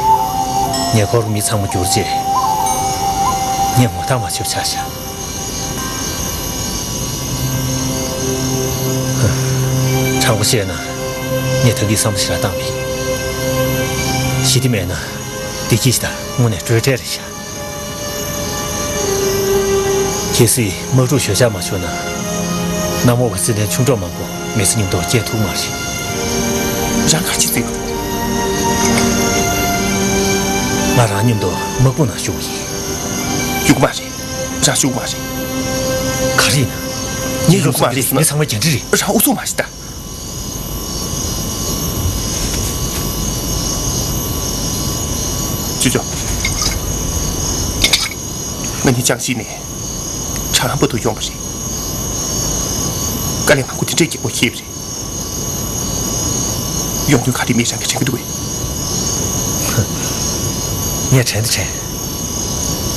ཉེ་འཁོར་མི་ཚང་མ་གྱུར་རྗེས། ངས་ངོ་ཐག་མ་ཆོད་ཆགས་ཤག་དྲང་པོ་བཤད་ན། ངས་ད་གིན་བསམ་བློ་ཞེ་དྲག་བཏང་མེད། ཞི་བདེ་མེད་ན། བདེ་སྐྱིད་ཞིག་དང་དངོས་གནས་སྤྲོས་བྲལ་རེད་ཤག་གལ་སྲིད་དམག་འཁྲུག་ཞོད་འཇགས་མ་བྱུང་ན། གནམ་འོག་གི་རྩེད་འགྲན་ཆུང་གྲས་མང་པོ་མི་ཚེ་མཉམ་དུ་སྐྱེལ་ཐུབ་མ་རེད། རང་ག་རེ་བྱེད་རྩིས་ཡོད། ང་རང་མཉམ་དུ་དམག་དཔུང་ནང་ཞུགས་ཡིན། ཞུགས་པ་རེད། རང་ཞུགས་པ་རེད། རེད། ངས་ཡོང་གི་མ་རེད་ཟེར་ན། ངས་ཚང་མ་རྒྱ་འདྲེ་རེད། རང་ཨུ་ཚུགས་མ་བྱེད་ད། ཅོ་ཅོ། ང་གཉིས་ཅང་ཞི་ནས་ཁྲང་ཨན་བར་དུ་ཡོང་བ་རེད། དཀའ་ལས་མང་པོ་དེ་འདྲའི་རྒྱག་དགོས་ཁེལ་བ་རེད། ཡོང་དོན་ག་རེ་མེད། རང་གིས་དྲན་གྱི་འདུག་གས། ངས་དྲན་དང་དྲན།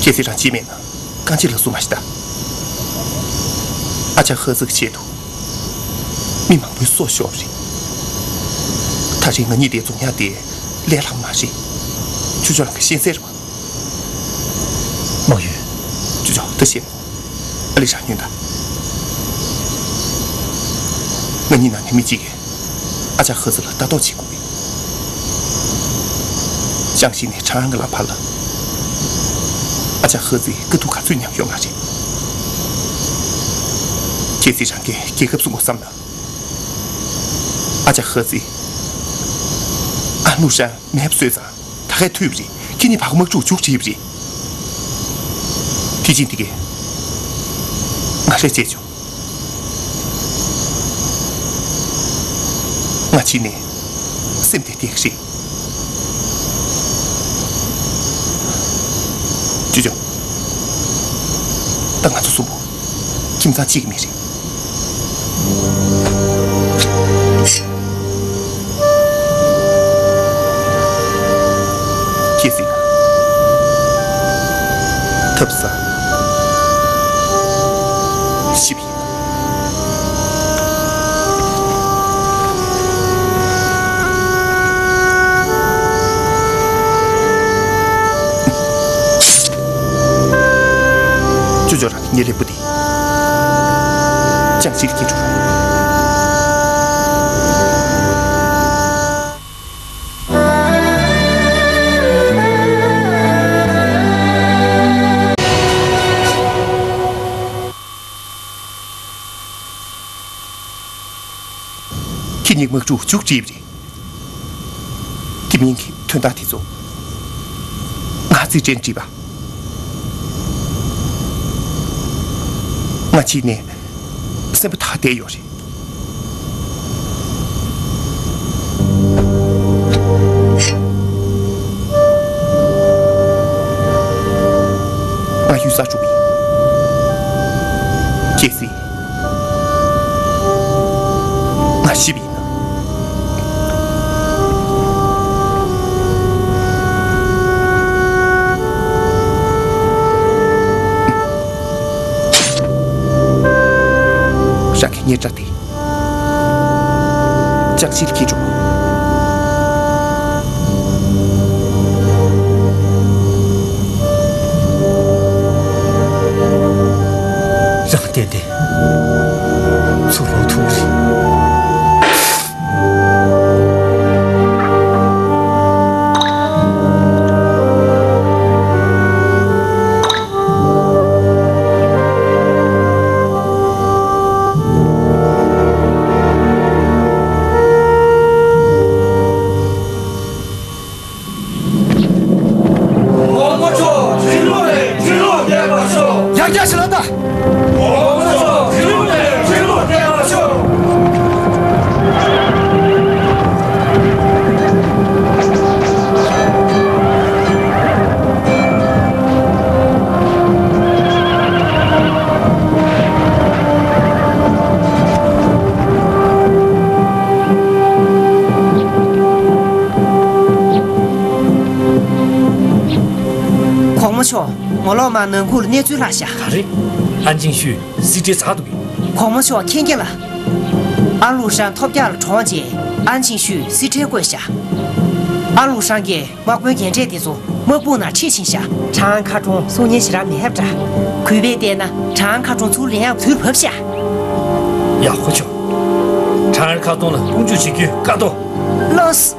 གལ་སྲིད་རང་བརྗེད་མེད་ན། རྐང་རྗེས་ལ་སུ་མ་ཤི་ད། ཨ་ཅག་ཧ་ཙི་གི་ཆེད་དུ། མི་མང་པོའི་སྲོག་ཤོར་བ་རེད། ད་རེས་ང་གཉིས་དེ་རྫོང་ཡག་དེ་ལས་སླ་པོ་མ་རེད། ཅོ་ཅོ་རང་གིས་ཤེས་གསལ་རེད་པ། མང་ཡུས། ཅོ་ཅོ་ད་ཤེས། ཨ་ལེ་རང་ཉོན་ད། ང་གཉིས་ནང་ནས་མི་གཅིག་གིས། ཨ་ཅག་ཧ་ཙི་ལ་ལྟ་རྟོག་བྱེད་དགོས་ཀི། ཅང་ཞི་ནས་ཁྲང་ཨན་གྱི་ལམ་བར་ལ། ཨ་ཅག་ཧ་ཙི་དཀའ་སྡུག་ག་ཚོད་མྱངས་ཡོད་མ་རེད། གལ་སྲིད་རང་གིས་རྒྱལ་ཁབ་སྲུང་དགོས་བསམ་ན། ཨ་ཅག་ཧ་ཙི། ཨན་ལུ་ཧྲན་མེད་པ་བཟོས་ཙང་ད་གས་ཐུབ་པ་རེད། ཁྱེད་གཉིས་ཕར་མགོ་མ་བཙུགས་རྒྱུགས་བྱས་པ་རེད། དེ་ཕྱིན་དེ་གས། ང་རེ་བྱས་བྱུང་། ང་ཕྱི་ནས་སེམས་བདེ་བདེ་རེད། ཅོ་ཅོ། ད་ང་ཚོ་གསུམ་པོ་ཁྱིམ་ཚང་གཅིག་གི་མི་རེད། གལ་སྲིད་ཐབས་ཟད་ཤི་བ་ཡིན། ཅོ་ཅོ་རང་གི་ཉེ་ལེ་བུ་དེ། ཅང་ཞི་ལ་སྐྱེལ་འགྲོ་རོགས། ཁྱེད་གཉིས་དམག་འཁྲུག་མཇུག་སྒྲིལ་བ་རེད། དེ་མིན་གྱི་དོན་དག་དེ་ཚོ་ང་རྩིས་སྤྲད་ནས་བྲིས་པ། ང་ཕྱི་ནས་སེམས་པ་ཐག་བསྡད་ཡོད་རེད། ང་གཡུལ་སར་འགྲོ་གི་ཡིན། གལ་སྲིད་ང་ཤི་བ་ཡིན་ན། རང་གི་ཉེ་དགྲ་དེ། ཅང་ཞི་ལ་སྐྱེལ་འགྲོ། རང་ཏན་ཏན་ཚུར་ལོག་ཐུབ་རེད། གོང་མ་མཆོག་ཁྲིམས་ལུགས་ནས་ཁྲིམས་ལུགས་འདས་པར་ཤོག། ཡར་རྒྱས་ཤིག་ལབ་དང་། གོང་མ་མཆོག་ཁྲིམས་ལུགས་ནས་ཁྲིམས་ལུགས་འདས་པར་ཤོག། གོང་མ་མཆོག། ངོ་ལོག་མ་ནང་ཁུལ་ལ་གནས་ཚུལ་ལྷག་ཤག། ག་རེ། ཨན་ཆིང་ཤུས་སྲིད་ཁྲིར་ཛ་འདུག་གས། གོང་མ་མཆོག་མཁྱེན་གྱི་ལ། ཨན་ལུ་ཧྲན་ཐོབ་རྒྱག་ལ་གྲོངས་རྗེས་ཨན་ཆིང་ཤུས་སྲིད་ཁྲིར་བསྐོས་ཤག། ཨན་ལུ་ཧྲན་གྱིས་དམག་དཔོན་རྒན་གྲས་དེ་ཚོ་དམག་དཔུང་ནང་ཁྲིད་ཕྱིན་ཤག། ཁྲང་ཨན་མཁར་གྲོང་སྲུང་མཁན་ཞེ་དྲག་མེད་པ་འདྲ། གུས་པས་བལྟས་ན་ཁྲང་ཨན་མཁར་གྲོང་ཚུར་ལེན་ཡག་དུས་བབས་ཤག། ཡ་ཧོ་ཆོ། ཁྲང་ཨན་མཁར་གྲོང་ལ་དཔུང་འཇུག་བྱེད་རྒྱུའི་བཀའ་ཐོ། ལགས་སོ།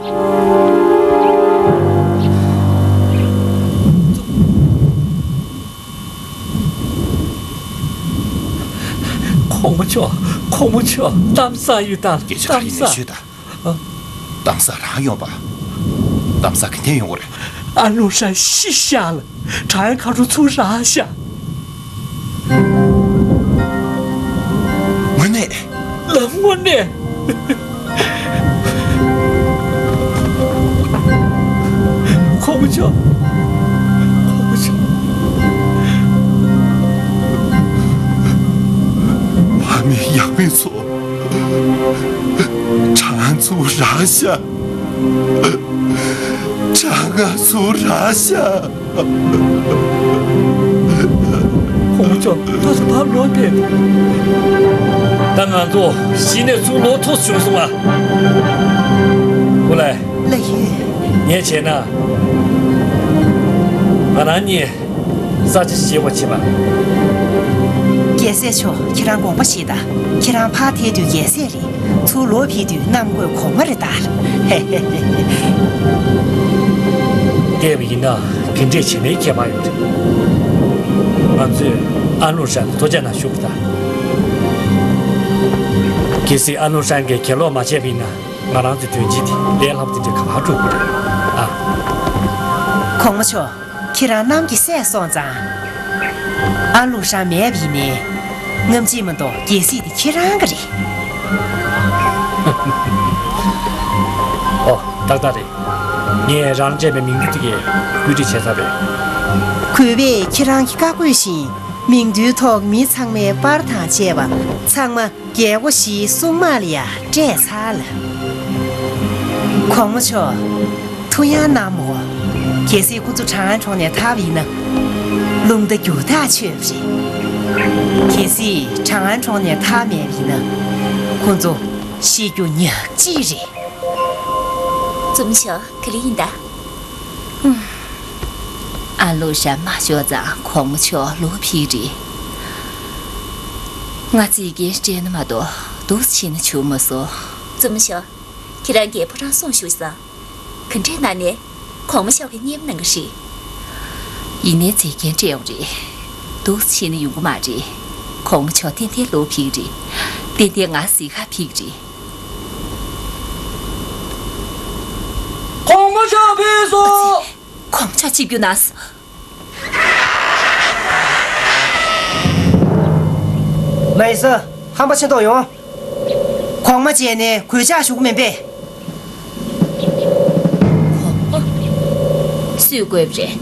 གོང་མ་མཆོག། གོང་མ་མཆོག། གཏམ་བཟང་ཡོད་དམ། སྐད་ཆ་ག་རེ་ཡིན་ནས་ཤོད་དང་། ཨ། གཏམ་བཟང་རང་ཡོང་པ། གཏམ་བཟང་ག་འདྲས་ཡོང་གི་རེད། ཨན་ལུ་ཧྲན་ཤི་ཤག་ལ། ཁྲང་ཨན་མཁར་གྲོང་ཚུར་རག་ཤག། ལམ་དངོས་གནས། གོང་མ་མཆོག། གོང་མ་མཆོག། ཕ་མེས་ཡང་མེས་ཚོ། ཁྱེད་རང་ཚུར་རག་ཤག་ཁྱེད་རང་ཚུར་རག་ཤག་གོང་མ་མཆོག། ད་ཚོ་ཕར་ལོག་ཕེབས། ད་ང་ཚོ་གཞི་ནས་ཚུར་ལོག་ཐུབ་བྱུང་སོང་ང་། ཨོ་ལེ། ལགས་ཡོད། ངས་བྱས་ན། ང་རང་གཉིས་ས་ཆ་ཞིག་བྱེད་པ་བྱེད་པ། རྒྱལ་སྲས་མཆོག། ཁྱེད་རང་དགོངས་པ་བཞེས་དང་། ཁྱེད་རང་ཕར་ཐད་དུས་རྒྱལ་སྲས་རེད། ཚུར་ལོག་ཕེབས་དུས་གནམ་བསྐོས་གོང་མ་རེད་ད། ཧེ་ཧེ་ཧེ་ཧེ། བལྟས་པ་ཡིན་ན་ག་འདྲས་བྱེད་མིན་ཁྱད་པར་ཡོད་རེད། ང་ཚོས་ཨན་ལུ་ཧྲན་ལ་ཐུགས་རྗེ་གནང་ཞུ་དགོས་ད། གལ་སྲིད་ཨན་ལུ་ཧྲན་གྱིས་གྱེན་ལོག་མ་བྱས་པ་ཡིན་ན། ང་རང་ཚོའི་དོན་སྤྱི་དེ་ལས་སླ་པོ་དེ་འདྲ་ག་པར་འགྲོ་གི་རེད་ཨ། གོང་མ་མཆོག། ཁྱེད་རང་གནམ་གྱི་སྲས་སོང་ཙང་། ཨན་ལུ་ཧྲན་མེད་པ་ཡིན་ནའི། སྔ་ཕྱི་མ་གཏོགས་རྒྱལ་སྲིད་དེ་ཁྱེད་རང་གི་རེད། ཨོ། ཏག་ཏག་རེད། ངས་རང་བཅས་པའི་མིང་རྡུལ་དེ་གའི་བཀོད་སྒྲིག་བྱས་ཚར་བས། གུས་པས་ཁྱེད་རང་གི་བཀའ་བཀོད་བཞིན། མིང་རྡུལ་ཐོག་མི་ཚང་མའི་པར་དང་བཅས་པ་ཚང་མ། རྒྱལ་པོ་ཞིའི་སྲུང་དམག་ལ་ཡང་སྤྲད་ཚར་ལ། གོང་མ་མཆོག། ཐུགས་ཡང་གནང་མོ། གལ་སྲིད་ཁོ་ཚོ་ཁྲང་ཨན་གྲོང་ནས་ཐར་བ་ཡིན་ན། རླུང་རྟ་རྒྱུག་ཐག་ཆོད་པ་རེད། གལ་སྲིད་ཁྲང་ཨན་གྲོང་ནས་ཐར་མེད་པ་ཡིན་ན། ཁོ་ཚོ་ཤི་རྒྱུ་ཉག་གཅིག་རེད། གཙོ་མོ་མཆོག། ག་རེ་ཡིན་ད། ཨ་ལོ་ཧྲན་མ་ཤོར་ཙང་གོང་མ་མཆོག་ལོག་ཕེབས་རེད། ང་རྩིས་འགན་སྤྲད་ན་མ་གཏོགས་འདུག་སེ་ཕྱིན་ན་བྱུང་མ་སོང་། གཙོ་མོ་མཆོག། ཁྱེད་རང་རྒྱལ་པོ་རང་སྲུང་བཞུགས་སོང་། ག་འདྲས་ན་ནས་གོང་མ་མཆོག་གི་གཉེར་པ་གནང་གི་རེད། ཡིན་ནའི་རྩིས་འགན་སྤྲད་ཡོང་རེད། འདུག་སེ་ཕྱིན་ན་ཡོང་གི་མ་རེད། གོང་མ་མཆོག་ཏན་ཏན་ལོག་ཕེབས་རེད། ཏན་ཏན་ང་གཟིགས་གར་ཕེབས་རེད། གོང་མ་མཆོག་ཕེབས་སོང་། གོང་མ་མཆོག་ཆིབས་བསྒྱུར་གནང་སོང་། མེ་ས། ཧམ་པ་ཆེ་མདོག་ཡོང་། གོང་མ་མཇལ་ནས་གུས་ཕྱག་ཞུ་གི་མིན་པས། གོང་མ། སུས་བསྐོས་པ་རེད།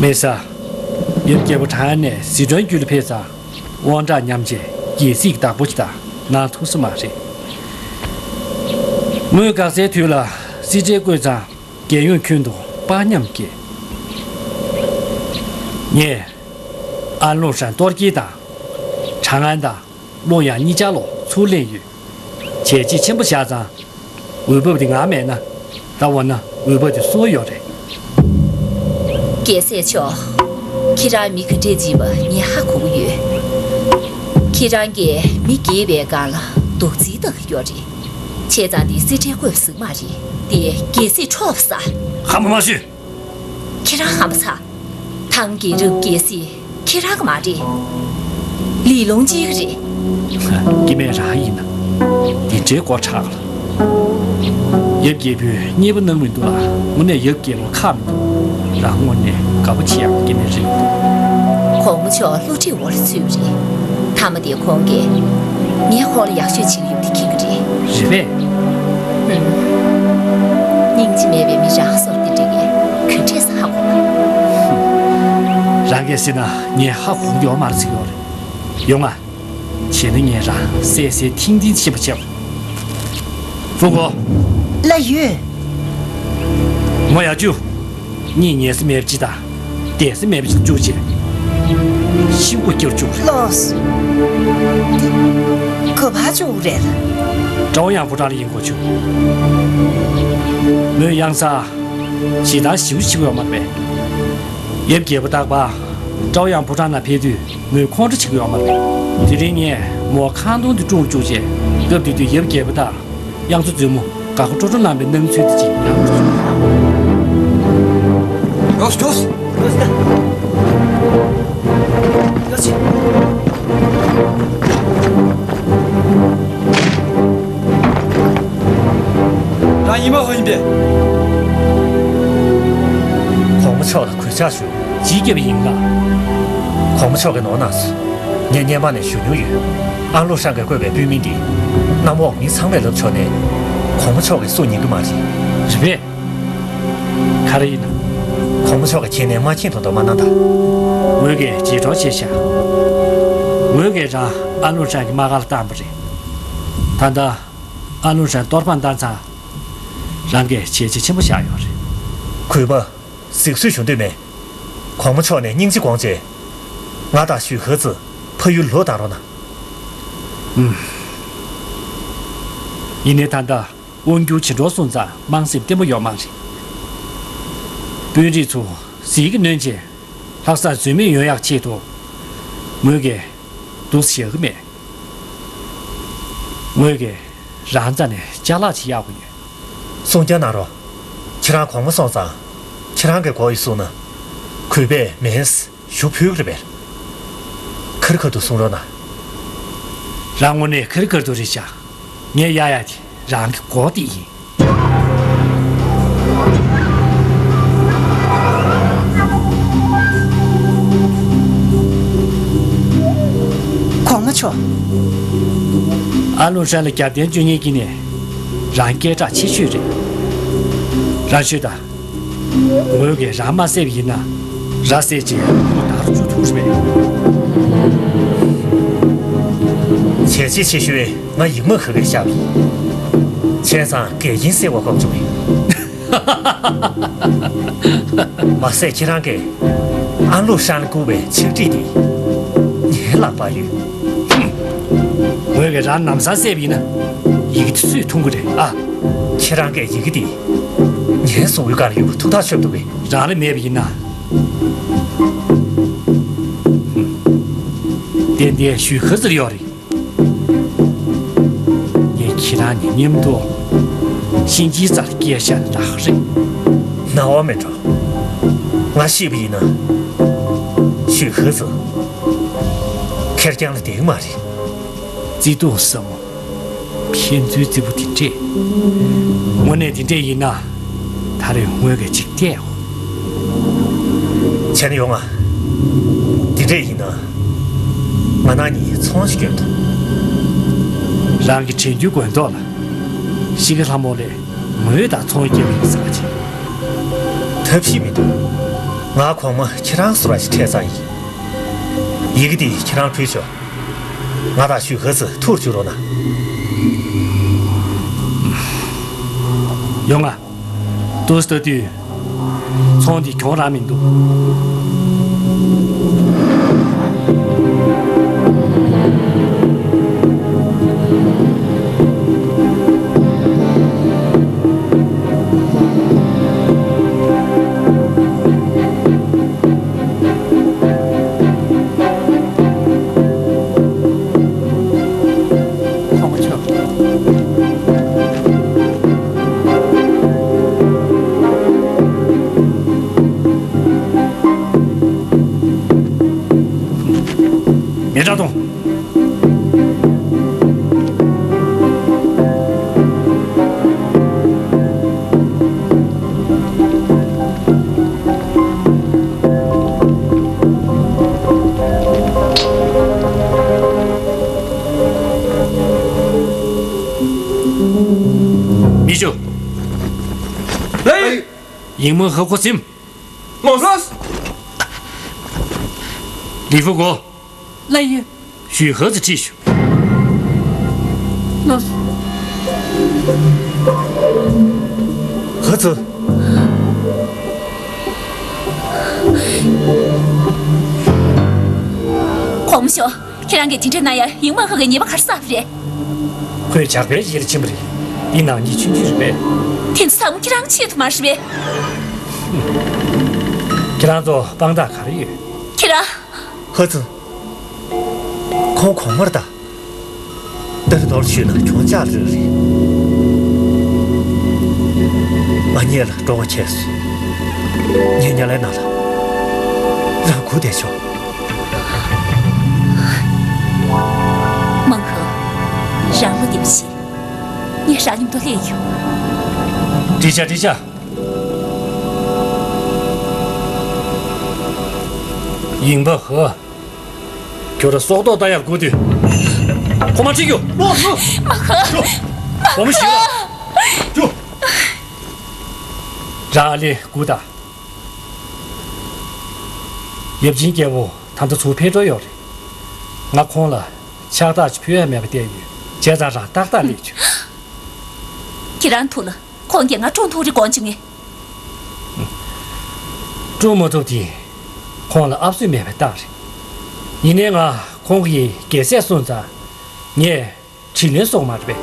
མེ་ས། ཡབ་རྒྱལ་པོ་ཁྲང་ཨན་ནས་ཟི་ཁྲོན་རྒྱུད་ལ་ཕེབས་ཙང་། དབང་དྲག་མཉམ་བྱས་རྒྱལ་སྲིད་ཀྱི་བདག་པོ་ཅིག་དང་གནང་ཐུབ་ས་མ་རེད། ངོས་འགག་སའི་དུས་ལ་སྲིད་ཁྲིར་བསྐོས་ཙང་རྒྱལ་ཡོངས་ཁྱོན་དུ་དཔའ་ཉམས་སྐྱེས། ངས་ཨན་ལུ་ཧྲན་གཏོར་སྐྱེལ་དང་། ཁྲང་ཨན་དང་། ལུང་ཡང་གཉིས་ཆར་ལོག་ཚུར་ལེན་ཡོད། བྱས་རྗེས་ཆེན་པོ་བཞག་ཙང་། འོས་བབ་དེ་ང་མེད་ན། ད་འོ་ན་འོས་བབ་དེ་སུ་ཡོད་རེད། རྒྱལ་སྲས་མཆོག། ཁྱེད་རང་མི་ག་འདྲས་འཇིགས་པ་ངས་ཧ་གོ་གི་ཡོད། ཁྱེད་རང་གིས་མི་རྒས་པའི་སྒང་ལ་རྡོག་རྫིས་བཏང་གི་ཡོད་རེད། བྱས་ཙང་དེ་སྲིད་ཁྲིར་བསྐོས་ཟིག་མ་རེད། དེ་རྒྱལ་སྲིད་འཕྲོག་ས། ཧམ་པ་མ་བཤད། ཁྱེད་རང་ཧམ་པ་ཚ། ཐང་རྒྱལ་རབས་རྒྱལ་སྲིད་ཁྱེད་རང་གི་མ་རེད། ལི་ལུང་ཅིག་རེད། སྐྱེ་དམན་རང་ཡིན་ན། འདི་འདྲའི་མགོ་ཁྲག་ལ། ཡབ་རྒྱལ་པོས་མཉེས་པོ་གནང་མི་འདུག་ལ། དངོས་གནས་ཡབ་རྒྱལ་པོ་ཁག་མི་འདུག་རང་དངོས་གནས་དགའ་པོ་ཆེ་ཡག་སྐྱེ་དམན་རེད་མི་འདུག་གོང་མ་མཆོག་བསླུ་བྲིད་འོག་ལ་ཚུད་པ་རེད། མཐའ་མ་དེ་ཁོང་གིས་ངས་ཁོང་ལ་ཡག་ཤོས་བྱེད་ཀྱི་ཡོད་དེ་མཁྱེན་གྱི་རེད། རེད་པས། ཧུམ། སྙིང་རྗེ་མེད་པའི་མི་རང་སོར་དེ་འདྲ་གིས་ག་འདྲས་སེ་ཧ་གོ་བ། རང་གིས་ཟེར་ན་ངས་ཧ་གོ་གི་ཡོད་མ་རེད་ཟེར་གྱི་ཡོད་རེད། ཡོང་ང་། བྱས་ན་ངས་རང་གསལ་གསལ་ཐིང་ཐིང་ཤེས་པ་བྱེད། ཧྥུ་གོ། ལགས་ཡོད། ངོ་ཡ་ཅུ། གཉིད་ཉལ་ས་མེད་པ་ཅིག་དང་བསྡད་ས་མེད་པ་ཅིག་བཅུག་བྱས། ཤི་བོ་སྐྱུར་བཅུག་རེད། ལགས་སོ། ག་པར་བཅུག་རེད། ཀྲའོ་ཡང་ཕོ་བྲང་ལ་ཡིན་གོ་ཆུ། མོས་གཡང་ས་ཞེ་སྡང་ཞེ་པོ་བྱེད་ཀྱི་ཡོད་མ་རེད་པས། ཡབ་རྒྱལ་པོ་རྟག་པར་ཀྲའོ་ཡང་ཕོ་བྲང་ནང་ཕེབས་དུས་མོས་ཁོང་ཁྲོ་བྱེད་ཀྱི་ཡོད་མ་རེད། དེ་རིང་ངས་མོ་ཁང་སྟོང་དུ་བཀྲོངས་བཅུག་བྱས། སྐབས་དེ་དུས་ཡབ་རྒྱལ་པོ་དང་། གཡང་ས་བཙུན་མོ་དགའ་ཁོ་སྤྲོ་སྤྲོ་གནང་བའི་སྣང་ཚུལ་དེ་ཅིག་ཡང་། ཡོ་ཤི་ཡོ་ཤི། ཡོ་ཤི། རང་ཉི་མ་ཧོ་ཡིན་པས། གོང་མ་མཆོག་ལ་གུས་ཕྱག་ཞུ། ཇི་སྐྱེ་བ་ཡིན་ལ། གོང་མ་མཆོག་གིས་ནོར་གནང་སོང་། ངས་སྔོན་མ་ནས་ཞུ་མྱོང་ཡོད། ཨ་ལུ་ཧྲང་གིས་བསྐོས་པའི་དཔོན་མི་འདི་གནམ་འོག་མི་ཚང་མས་ལབ་ཆོག་ནས། གོང་མ་མཆོག་གིས་སུ་ཉན་གི་མ་རེད། རེད་པས། ག་རེ་ཡིན་ན། གོང་མ་མཆོག་གིས་ཁྱེད་ནས་མ་མཁྱེན་དོན་དག་མ་གནང་དང་། ངོས་ཀྱིས་བརྗེད་གྲོགས་བྱས་ཤག། ངོས་ཀྱིས་རང་ཨ་ལུ་ཧྲང་གི་དམག་སྒར་ལ་བཏང་པ་རེད། ད་ལྟ་ཨ་ལུ་ཧྲང་གཏོར་ཕམ་བཏང་ཚར། རང་གིས་བྱས་རྗེས་ཆེན་པོ་བཞག་ཡོད་རེད། གུས་པ། གཟིགས་བཟོས་ཞུ་འདོད་མེད། གོང་མ་མཆོག་ནས་སྙིང་རྗེ་དགོངས་བྱས། ང་དང་ཞུས་ཧེ་ཙི་ཕ་ཡུལ་ལོག་བཏང་རོགས་གནང་། ཨུམ། ཡིན་ནའི་ད་ལྟ་དབང་སྒྱུར་བྱེད་འགྲོ་སོང་ཙང་དམངས་སེམས་བརྟན་པོ་ཡོད་མ་རེད། དཔོན་རིགས་ཚོ་ཟིལ་གྱིས་གནོན་བྱས། ལྷག་བསམ་ཟོལ་མེད་ཡོང་ཡག་ཆེད་དུ། ངོས་ཀྱིས་འདུག་སེ་བཞག་གི་མེད། ངོས་ཀྱིས་རང་རྩ་ནས་ཅ་ལག་ཅིག་གཡར་དགོས་ཡོད། སྲུང་སྐྱོང་གནང་རོགས། ཁྱེད་རང་གོང་མ་སོང་ཙང་། ཁྱེད་རང་གི་མགོ་ཡི་སྲུང་ན། གུས་པས་མེད་ཞུ་ཕུལ་གི་རེད་པས། ཁ་རི་ཁ་ཐུག་སྲུང་རོགས་གནང་། རང་དངོས་གནས་ཁ་རི་ཁ་ཐུག་རེད་ཤག། ངས་གཡར་ཡག་དེ་རང་གི་མགོ་དེ་ཡིན། གོང་མ་མཆོག། ཨ་ལུ་ཧྲན་ལ་རྒྱབ་རྟེན་བཅོལ་མཁན་གྱི་ནས་རང་སྐད་གྲགས་ཆེ་ཤོས་རེད། རང་ཤོད་དང་། ངོས་ཀྱིས་རང་མ་བསད་པ་ཡིན་ན། ར་བསད་རྗེས་ཁོ་ད་རུ་བཅུག་ཐུབ་རེད་པས། བྱས་རྗེས་ཆེ་ཤོས་ང་ཡིག་མ་ཧ་གིས་བཞག་པ་ཡིན། བྱས་ཙང་འགལ་རྐྱེན་སེལ་བ་དགོས་བྱུང་བས། མ་ཟད་ཁྱེད་རང་གིས་ཨ་ལུ་ཧྲན་ལ་བསྐུར་བའི་ཕྱག་བྲིས་དེ་ངའི་ལག་པར་ཡོད། ངོས་ཀྱིས་རང་ལམ་སང་བསད་པ་ཡིན་ན། ཡི་གེ་དེ་སུས་འཐུང་གི་རེད་ཨ། ཁྱེད་རང་གིས་ཡི་གེ་དེ་ངའི་གཟུགས་པོའི་སྒང་ལ་ཡོད་པ་ཐུགས་ཐག་ཆོད་འདུག་གས། རང་ལ་མེད་པ་ཡིན་ན། ཏན་ཏན་ཞུས་ཧེ་ཙི་ལ་ཡོད་རེད། ངས་ཁྱེད་རང་གཉིས་མཉམ་དུ་གཤིན་རྗེའི་རྩར་སྐྱེལ་བཞག་ན་འདྲ་རེད། སྣང་བ་མི་འགྲོ། ང་ཤི་བ་ཡིན་ན། ཞུས་ཧེ་ཙི་ཁེར་རྐྱང་ལ་བསྡད་ཀྱི་མ་རེད། བརྩེ་དུང་ཟབ་མོ། ཕན་ཚུན་བརྩེ་པོ་དེ་འདྲས། དངོས་གནས་དེ་འདྲས་ཡིན་ན། ད་རེས་ངོས་ཀྱིས་ཅིག་བལྟས་འོ། བྱས་ན་ཡོང་ང་། དེ་འདྲས་ཡིན་ན། ང་རང་གཉིས་ཚོང་ཞིག་སྐྱོན་ཐུབ། རང་གི་དྲན་རྒྱུ་དགོས་མདོག་ལ། ཤི་ཁ་ལྷ་མོ་ལས་ངོས་དང་ཚོང་རྒྱག་གི་ཡིན་ཟེར་བ་ཅིག། ཐབས་ཤེས་མི་འདུག། ང་གོང་མ་ཁྱེད་རང་ཟུར་བ་ཞིག་འཕྲད་ཙང་ཡིན། ཡི་གེ་འདི་ཁྱེད་རང་བྲིས་ཆོག། ང་དང་ཞུས་ཧེ་ཙི་ཐུག་རྒྱུག་རོགས་གནང་། ཡོང་ང་། ཏོག་ཙམ་ལྟ་དུས། ཚོང་འདི་གྱོང་རག་མི་འདུག། གོང་མ་མཆོག། མི་དྲག་གཏོང་། མི་ཞུ། ལགས་ཡོད། ཡིག་མ་ཧ་གོ་ཟིན། ལོས། ལི་ཧྥུ་གོ། ལགས་ཡོད། ཞུས་ཧེ་ཙི་ཁྲིད་ཤོག། ལགས་སོ། ཧེ་ཙི། གོང་མ་མཆོག། ཁྱེད་རང་གིས་དེ་འདྲ་གནང་ཡ་ཡིག་མ་ཧ་གིས་ཉེས་པ་ག་རེ་བསགས་པ་རེད། ཁོས་ཇག་པའི་རྗེས་ལ་ཕྱིན་པ་རེད། འདི་ནང་མི་ཆུང་ཆུང་རེད་པས། དེ་ཚོ་ཚང་མ་ཁྱེད་རང་ཆེད་དུ་མ་རེད་པས། ཁྱེད་རང་ཚོ་དཔང་རྟགས་ག་རེ་ཡོད། ཁྱེད་རང་། ཧེ་ཙི། ཁོང་གོང་མར་ལྟ། ཏེར་ཏོར་ཞུས་ན་ཁྱོད་ལྕགས་རི་རེད། ང་གཉིད་ལ་འགྲོ་བ་ཁྱེར་སོང་། ངས་ཉ་ལའི་ནང་ལ་རང་སྒུག་བསྡད་ཆོག། མང་ཧོ། རང་བློ་བདེ་པོ་བྱེད། ངས་རང་མཉམ་དུ་སླེབས་ཡོང་། འགྲིག་བྱ་འགྲིག་བྱ། ཡིན་པ་ཧོ། ཁྱོད་ར་སྲོག་ཐོག་ལྟ་ཡར་སྒུག་དུས། ཁོ་མ་ཁྲིད་རྒྱུ། ལོ་ལོ། མ་ཁ། ཁྱོད། མ་ཁ། ཁྱོད། རང་ཨ་ལེ་སྒུག་ད། ཡབ་ཆེན་རྒྱལ་པོ་ད་ལྟ་ཚུར་ཕེབས་འགྲོ་ཡོད་རེད། ང་ཁོང་ལ་ཕྱག་རྟགས་ཅིག་ཕུལ་ཡ་མེད་པ་བལྟས་ཡོད། བྱས་ཙང་རང་ཏག་ཏག་སླེབས་བྱུང་། ཁྱེད་རང་ཐུགས་ལ། ཁོང་གིས་ང་བཀྲོངས་ཐུབ་རེ་དགོངས་བྱུང་ངས། བཀྲོངས་མ་ཐུབ་དེ་ཁོང་ལ་ཨབ་སུ་མེད་པའི་རྟགས་རེད། ཡིན་ནའི་ང་ཁོང་གིས་རྒྱལ་སྲས་གསུངས་ཙང་ངས་དྲིན་ལན་གསོ་གི་མ་རེད་པས།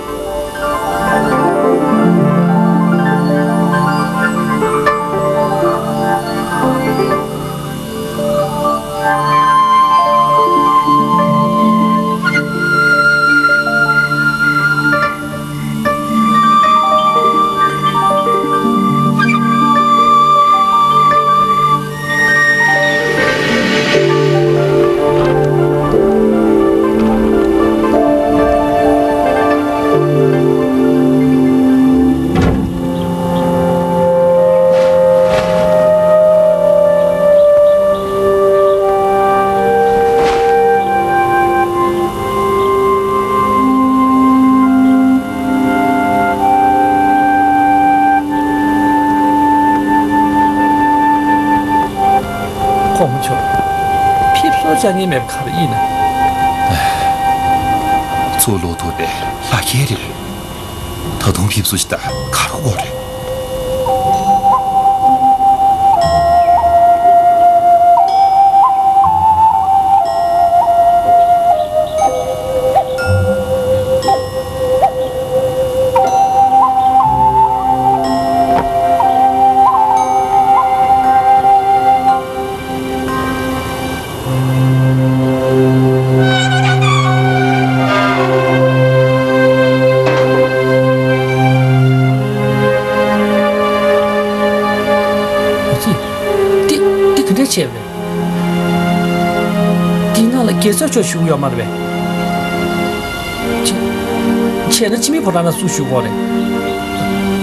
གོང་མ་མཆོག་ཕེབས་བསུར་བཅར་མཁན་མེད་པ་ག་རེ་ཡིན་ན། ཚུར་ལོག་ཐུབ་པའི་ལག་ཁྱེར་རེད། ད་དུང་ཕེབས་བསུ་ཞིག་ད་ག་རེ་དགོས་རེད། འདི། འདི་ག་འདྲ་བྱས་པས། འདི་ནང་ལ་རྒྱལ་ཚབ་མཆོག་བཞུགས་ཡོད་མ་རེད་པས། བྱས་ན་འཆི་མེད་ཕོ་བྲང་ནང་སུ་བཞུགས་ཡོད་རེད།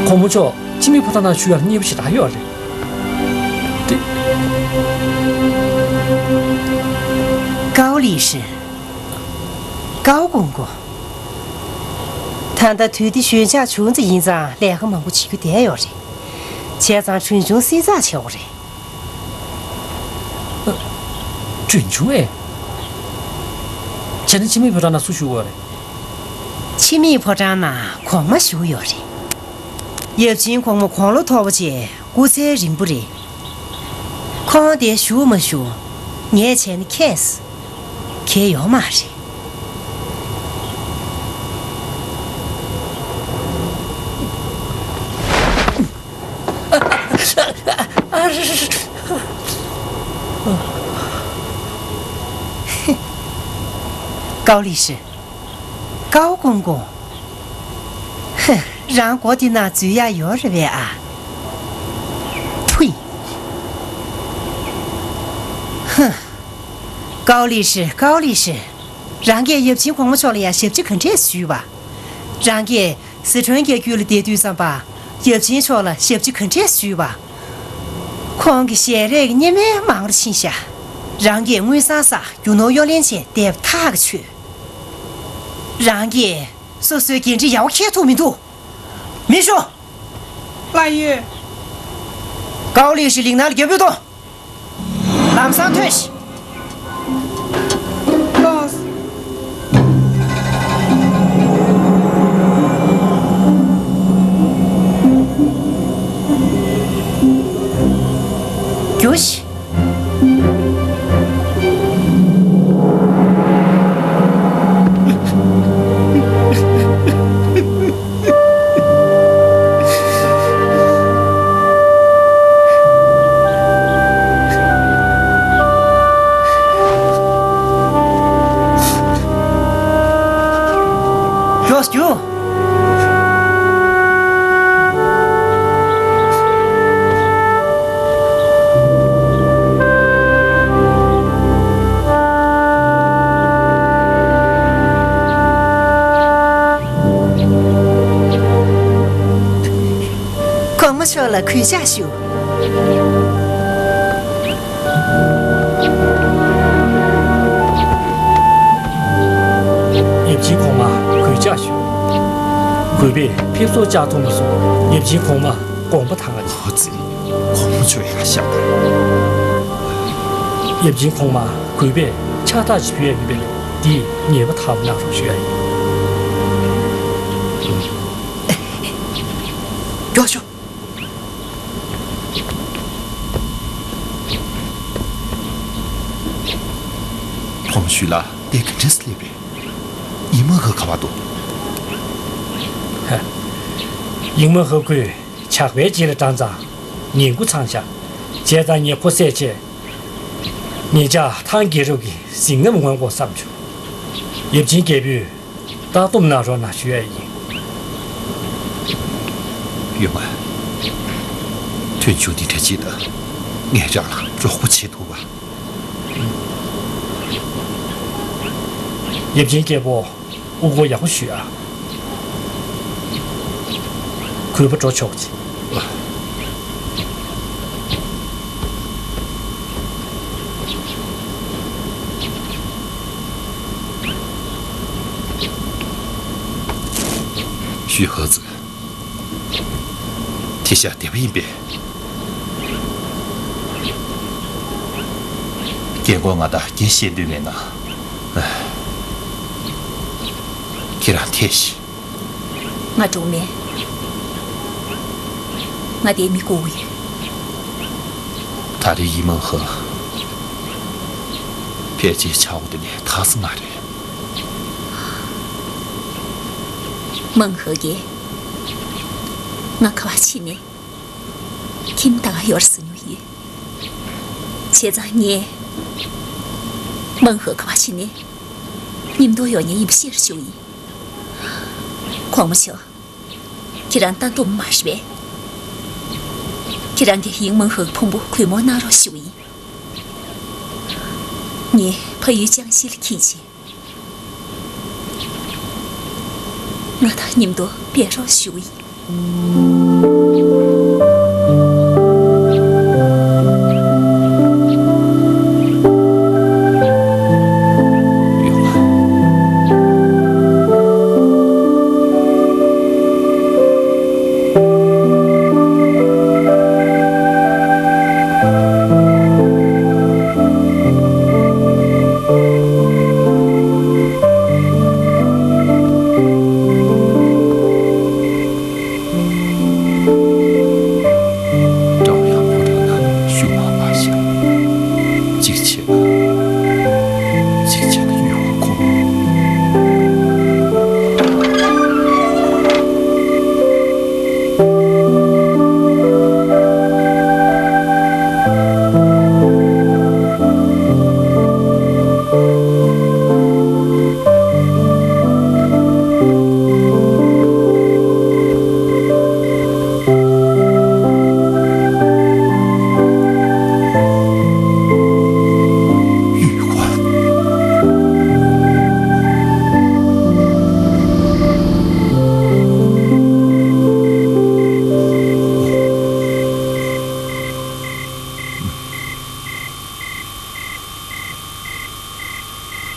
གོང་མ་མཆོག་འཆི་མེད་ཕོ་བྲང་ནང་བཞུགས་ཡག་སྙིང་པོ་ཞེ་དྲག་ཡོད་རེད། འདི། 高力士། 高公公། ད་ལྟ་དུས་འདི་ཞོད་འཇགས་བྱུང་ཙམ་ཡིན་ཙང་ལས་ཀ་མང་པོ་བྱེད་རྒྱུ་བསྡད་ཡོད་རེད། བྱས་ཙང་གྲོན་ཆུང་སེལ་ཚགས་བྱེད་དགོས་རེད། ཨ། གྲོན་ཆུང་ཨེ། བྱས་ན་འཆི་མེད་ཕོ་བྲང་ནང་སུ་བཞུགས་ཡོད་རེད། འཆི་མེད་ཕོ་བྲང་ནང་གོང་མ་བཞུགས་ཡོད་རེད། ཡབ་ཆེན་གོང་མ་དགུང་ལོ་མཐོ་པོ་བྱས་སྐུ་ཚེ་རིང་པོ་རེད། ཁོང་དེར་བཞུགས་མ་བཞུགས་ངས་བྱས་ན་ཁྱད་གལ་ཡོད་མ་རེད། 高力士，高公公。ཧ། རང་མགོ་དེ་ནང་འཛུལ་ཡག་ཡོད་རེད་པས་ཨ། ཕུད། ཧ། 高力士，高力士། རང་གིས་ཡབ་ཆེན་གོང་མ་མཆོག་ལ་ཡང་ཞབས་ཕྱི་ག་འདྲས་ཞུས་པ། རང་གིས་ཟི་ཁྲོན་རྒྱལ་རྒྱུད་ལ་བསྡད་དུས་ཙམ་པ། ཡབ་ཆེན་མཆོག་ལ་ཞབས་ཕྱི་ག་འདྲས་ཞུས་པ། ཁོང་གི་ཞལ་རས་ཀྱི་སྙེ་མའི་མང་རུ་ཕྱིན་ཤག་རང་གིས་དངུལ་སྲང་སར་རྒྱུ་ནོར་གཡོ་ལེན་བྱས་འདེབས་ཐག་གིས་ཆོད། རང་གིས་སོ་སོའི་འགན་འཁྲི་ཡག་པོ་འཁྱེར་ཐུབ་མི་འདུག་མི་ཤོག་ལགས་ཡོད། 高力士 གླིང་ནང་ལ་རྒྱལ་པོས་གཏོང་། ལམ་སང་ཐོན་ཤིག་རྒྱུགས་ཤིག་མགྱོགས་རྒྱུགས། གོང་མ་མཆོག་ལ་གུས་ཕྱག་ཞུ། ཡབ་ཆེན་གོང་མ་གུས་ཕྱག་ཞུ། གུས་པས་ཕེབས་བསུ་བཅར་ཐུབ་མ་སོང་། ཡབ་ཆེན་གོང་མ་དགོངས་པ་དྭངས། ཧོ་ཙི། གོང་མ་མཆོག་ཡར་ཤོག་དང་། ཡབ་ཆེན་གོང་མ་གུས་པས་ཕྱག་རྟགས་ཅིག་ཕུལ་ཡ་ཡོད་པས། འདི་ངེས་པར་དག་པ་གནང་རོགས་ཞུ་ཡ་ཡིན། མགྱོགས་ཤོག། གོང་མ་ཞུས་ལ་དེ་ག་འདྲས་སླེབས་པས། ཡིན་མ་ཧེ་ག་པར་འདུག། ཧ། ཡིན་མ་ཧེ་ཁོས་ཇག་པའི་རྗེས་ལ་འབྲངས་ཙང་ངན་སྐུལ་ཚང་ཤག། བྱས་ཙང་ངས་ཁོ་བསད་བྱས། ངེད་ཅག་ཐང་རྒྱལ་རབས་ཀྱི་གཟིགས་རྣམ་མངོན་དགོས་བསམ་བྱུང་། ཡབ་ཆེན་རྒྱལ་པོས་ལྟ་རྟོག་གནང་རོགས་གནང་ཞུ་ཡ་ཡིན། ཡུལ་དབང་། མཐུན་ཕྱོགས་འདི་འདྲ་ཅིག་དང་ངས་རང་ལ་རོགས་པ་བྱེད་ཐུབ་པ། ཡབ་ཆེན་རྒྱལ་པོ། དབུ་སྐོར་ཡག་པོ་ཞུས་ཨ། གུས་པ་འགྲོ་ཆོག་ཅིག། ཞུས་ཧ་ཙི། དེ་ཤ་དེ་བ་ཡིན་པས། རྒན་གོག་ང་དང་སྐད་བཤད་འདོད་མེད་ན། ཁྱེད་རང་ཐད་ཤིག། ང་འགྲོ་མེད། ང་དེ་མི་དགོས་ཡོད། ད་རེས་ཡིན་མ་ཧེ། ཕལ་ཆེར་ཆག་སྒོ་དེ་ནས་ཐར་ས་མ་རེད། མང་ཧེ་གིས་ང་ག་བ་ཕྱིན་ནས་ཁྱིམ་དང་ཡོར་ཟ་ཉུ་ཡོད། བྱས་ཙང་ངས་མང་ཧེ་ག་བ་ཕྱིན་ནས་མཉམ་དུ་ཡོང་ཉེན་ཡིན་པ་ཤེས་རོགས་ཞུ་ཡིན། གོང་མ་མཆོག། ཁྱེད་རང་ལྟ་འདོམས་མ་ཤེས་པས། ཁྱེད་རང་གིས་ཡིན་མང་ཧེ་གི་ཕུང་པོ་གུས་མོ་གནང་རོགས་ཞུ་ཡིན། ངས་ཕ་ཡུལ་ཅང་ཤིས་ལ་ཁྱིད་ཆེ། ང་དང་མཉམ་དུ་ཕེབས་རོགས་ཞུ་ཡིན། ཀྲང་ཡང་ཕོ་བྲང་ན་ཤུགས་མ་མ་བཞག། གཅིག་བྱས་ན། གཅིག་བྱས་ན་ཡུལ་དབང་ཁོ།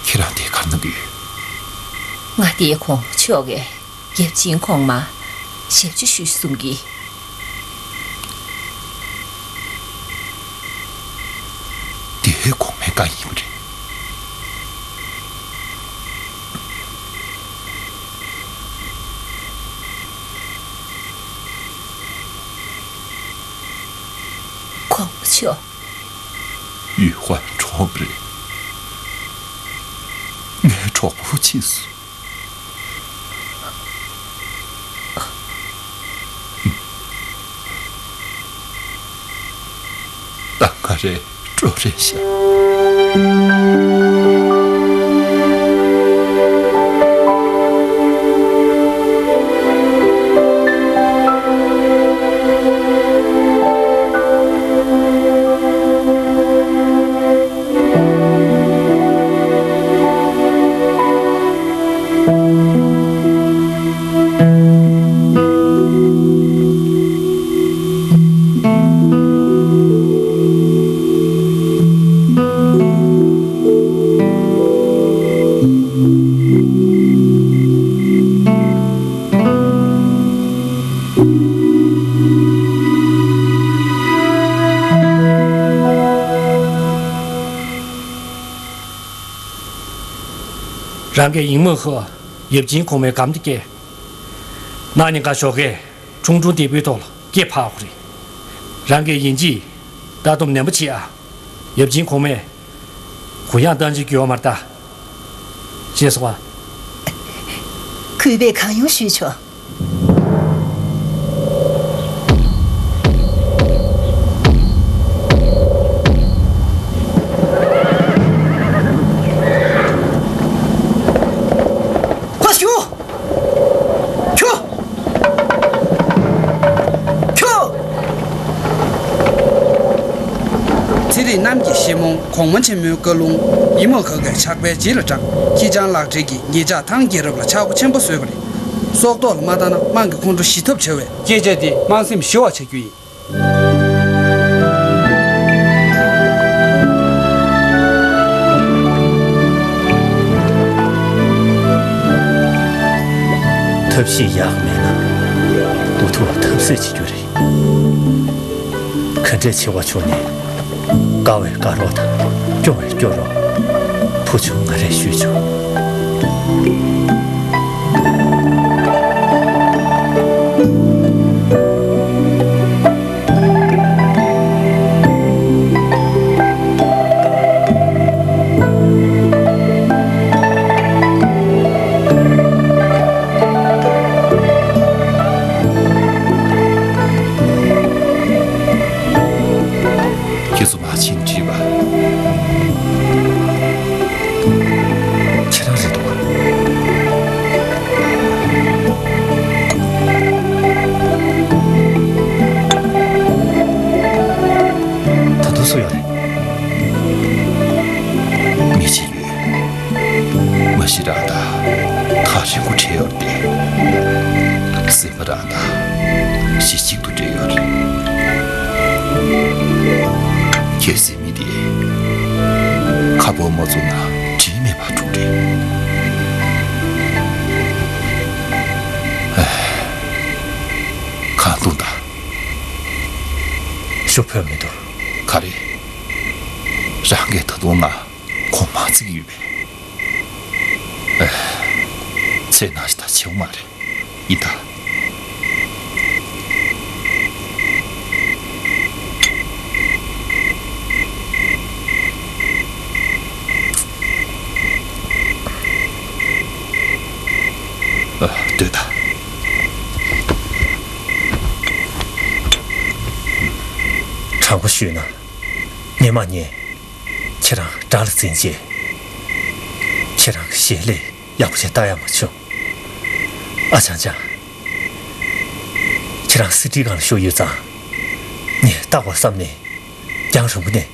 ཁྱེད་རང་དེ་གར་ན་འདུག། ང་དེའི་གོང་མ་མཆོག་གིས་ཡབ་ཆེན་གོང་མ་ཞབས་ཕྱི་ཞུ་གསུང་གི། དེའི་གོང་མའི་བཀའ་ཡིན་པ་རེད། གོང་མ་མཆོག། ཡུལ་དབང་གྲོངས་པ་རེད། ངའི་གྲོགས་པོ་ཤི་སོང་། ད་ང་རེ་འགྲོ་རེ་བཞག། རང་གིས་ཡིན་མོ་ཧོ་ཡབ་ཆེན་གོང་མའི་གམ་དུ་བསྐྱལ། ན་ནིང་ག་ཞོགས་ཀས་ཁྲུང་ཁྲུང་སྟེགས་བུའི་ཐོག་ལ་སྐེ་འཕར་བ་རེད། རང་གིས་ཡིན་གཅིག་ལྟ་སྡོམ་ནན་པོ་བྱེད་ཨ། ཡབ་ཆེན་གོང་མས་གུ་ཡངས་བཏང་རྒྱུ་ཡོད་མ་རེད་ད། ཅེས་སོ། གུས་པས་གང་ཡོང་ཞུས་ཆོག་ཁོ་ཞུ། ཁྱོ། ཁྱོ། ཚེ་རིང་རྣམ་རྒྱལ་ཞེ་མོང་གོང་མ་ཆེན་མོའི་བཀའ་ལུང་ཡིན་མོ་ག་གའི་ཕྱག་དཔེ་རྗེས་ལ་འབྲངས། ཁྱི་སྤྱང་ལག་བྲེལ་གྱིས་ཉེ་ཆར་ཐང་རྒྱལ་རབས་ལ་ཆག་སྒོ་ཆེན་པོ་བཟོས་པ་རེད། སྲོག་ཐོག་ལ་མ་བཏང་ན་དམངས་ཀྱིས་ཁོང་ཁྲོ་ཞི་ཐབས་བྱ་བས། སྐད་ཆ་དེ་དམངས་སེམས་ཞི་བ་བྱ་རྒྱུ་ཡིན། ཐབས་ཤེས་ཡག་མེད་ན་འུ་ཐུག་ལ་ཐབས་ཟད་བྱེད་རྒྱུ་རེད། ག་འདྲས་བྱེད་པ་བྱུང་ནས་དཀའ་བས་དཀའ་རོགས་དང་སྐྱོ་བས་སྐྱོ་རོགས། བུ་ཆུང་ང་རས་ཞུས་ཆོག་ཁྱེད་ཚོ་མ་ཕྱིན་དྲིས་པ། ཁྱེད་རང་རེད་འདུག་ག་ད་དུང་སུ་ཡོད་རེད། མི་ཅིག་ཡོད། མ་གཞི་རང་དང་ཐག་རིང་པོ་འཕྲད་ཡོད་རེད་དེ། སེམས་པ་རང་དང་གཞི་གཅིག་ཏུ་འདྲེས་ཡོད་རེད། ཁྱེད་ཟེར་མི་དེ་ཁ་སྤོ་མ་བཙུགས་ན་དྲིན་མེད་པར་འགྲོ་རེད། ཨེ། གང་འདུག་ད། ཤུགས་ཕོད་མི་འདུག་ག་རེ། རང་གིས་ད་དུང་ང་གོང་མ་བརྩི་གི་ཡོད་པས། ཨེ། ཚེ་ན་ཞིག་ད་བྱེད་འོང་མ་རེད། ཡིན་ད། ཨ། སྡོད་ད། དྲང་པོ་ཞུས་ན། ངས་མ་ཉེས། ཁྱེད་རང་དགྲ་ལ་འཛིན་བྱས། ཁྱེད་རང་གི་ཞལ་ལས་ཡག་པོ་ཞིག་ལྟ་ཡག་མ་བྱུང་། ཨ་ཅང་ཅང་། ཁྱེད་རང་གསེར་ཁྲིའི་སྒང་ལ་བཞུགས་ཡོད་ཙང་། ངས་བརྟག་པར་བསམ་ནས་རྒྱང་རིང་པོ་ནས་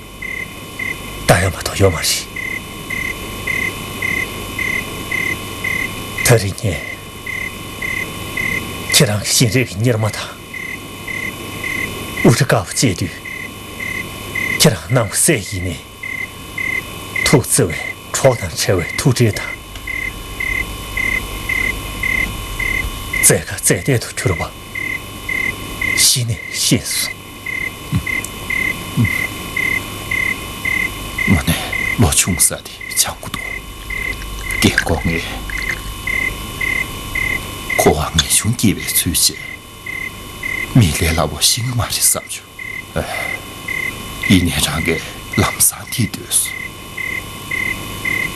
ལྟ་ཡག་མ་གཏོགས་ཡོད་མ་རེད། ད་རེས་ངས་ཁྱེད་རང་གི་བཞིན་རས་ཀྱི་གཉེར་མ་དང་། དབུ་སྐྲ་དཀར་པོ་བཅད་དུས། ཁྱེད་རང་གནམ་གྱི་སྲས་ཡིན་ནས། ཐུགས་བརྩེ་བའི་གྲོགས་དང་བྲལ་བའི་ཐུགས་བྲེལ་དང་། བཙལ་ཁ་བཙལ་གཏད་དུ་གྱུར་པ་གཞི་ནས་ཤེས་སོང་། དངོས་གནས་ལོ་ཆུང་ས་དེ་སྦྱང་དགོས་འདུག་རྒན་གོག་ངས་ཁོ་བ་ངེས་འབྱུང་སྐྱེ་བའི་ཚུལ་བྱས། མི་ལས་སླ་པོ་ཤེས་ཀྱི་མ་རེད་བསམ་བྱུང་། ཨེ། ཡིན་ནའི་རང་གིས་ལམ་སང་ཐིག་འདོད་སོང་།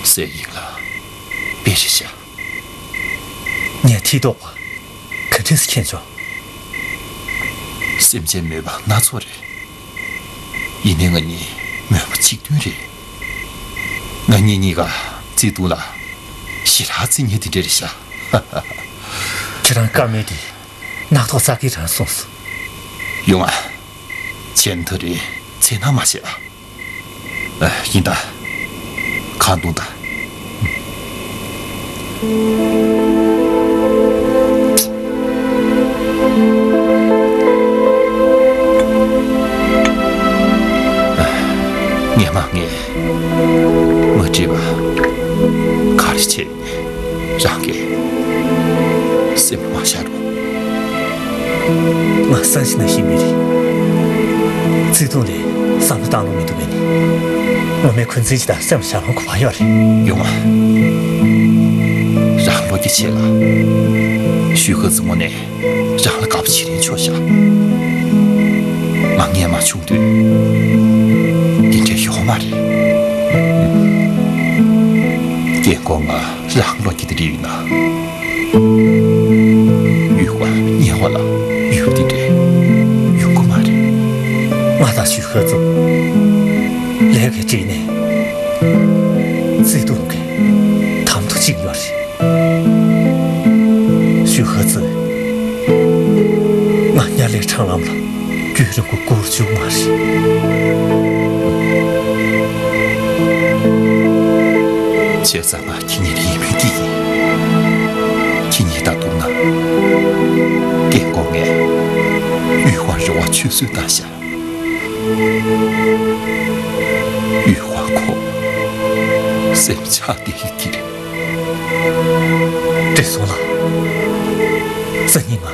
ཟས་ཡིན་ལ་དཔེ་རེད་ཤག་ངས་ཐིག་དོགས་པ་ག་འདྲས་སེ་མཁྱེན་ཆོག་སེམས་ཅན་མོས་པ་སྣ་ཚོགས་རེད། ཡིན་ནའི་ང་གཉིས་མོས་པ་གཅིག་མཐུན་རེད། ང་གཉིས་གཉིས་ཀ་བརྩེ་དུང་ལ་ཞེ་དྲག་བརྩི་མཁན་དེ་འདྲ་རེད་ཤག་ཁྱེད་རང་བཀའ་མོལ་དེ་རྣག་ཐོག་ཙག་གི་རང་སོང་སོང་། ཡོང་ང་། ཁྱེད་ད་རེས་འཚེར་སྣང་མ་བྱེད་ཨ། ཨ། ཡིན་ད། གང་འདུག་ད། ངས་མ་ངས་མ་བྲིས་པ་ག་རེ་བྱས། རང་གིས་སེམས་མ་བཞག་རོགས། ང་བསམ་ཤེས་ན་ཤེས་མི་རེད། བརྩེ་དུང་ལས་བསམ་བློ་བཏང་ལོང་མི་འདུག་པས་ནི། ངོ་མའི་འཁོན་འཛིན་ཅིག་དང་སེམས་བཞག་ལོང་གོ་བ་ཡོད་རེད། ཡོང་ང་། ཁྱེད་ལ། ཞུས་ཧོ་ཙི་ངོ་ནས་རང་ལ་དགའ་པོ་བྱེད་རན་ཆོག་ཤག། ང་ངན་མ་བྱུང་དུས་འདི་འདྲ་ཡོད་མ་རེད། རྒན་གོག་ང་རང་བློ་སྐྱེད་དེ་རིག་ན། ཡུལ་བ་ཉེ་བ་ལ་ཡུལ་འདི་འདྲ་ཡོང་གི་མ་རེད། ང་དང་ཞུས་ཧོ་ཙི་ལས་ཀའི་གྲས་ནས་བརྩེ་དུང་གི་དམ་དུ་བཅིངས་ཡོད་རེད། ཞུས་ཧོ་ཙི། ང་ཉ་ལེ་ཁྲང་ལམ་ལ་རྒྱུན་རིང་པོ་སྒུག་བཅུག་མ་རེད། བྱས་ཙང་ང་ཁྱེད་གཉིས་ལ་ཡིད་སྨོན་སྐྱེ་གི་ཡིན། ཁྱེད་གཉིས་ད་དུང་ན། རྒན་གོག་ངས་ཡུལ་བ་རེ་བ་ཆུད་ཟོས་བཏང་ཤག། ཡུལ་བ་ཁོ་སེམས་ཆགས་བསྡད་ཡོད་ཀྱི་རེད། བགྲེས་སོང་ལགས། སང་ཉིན་ང་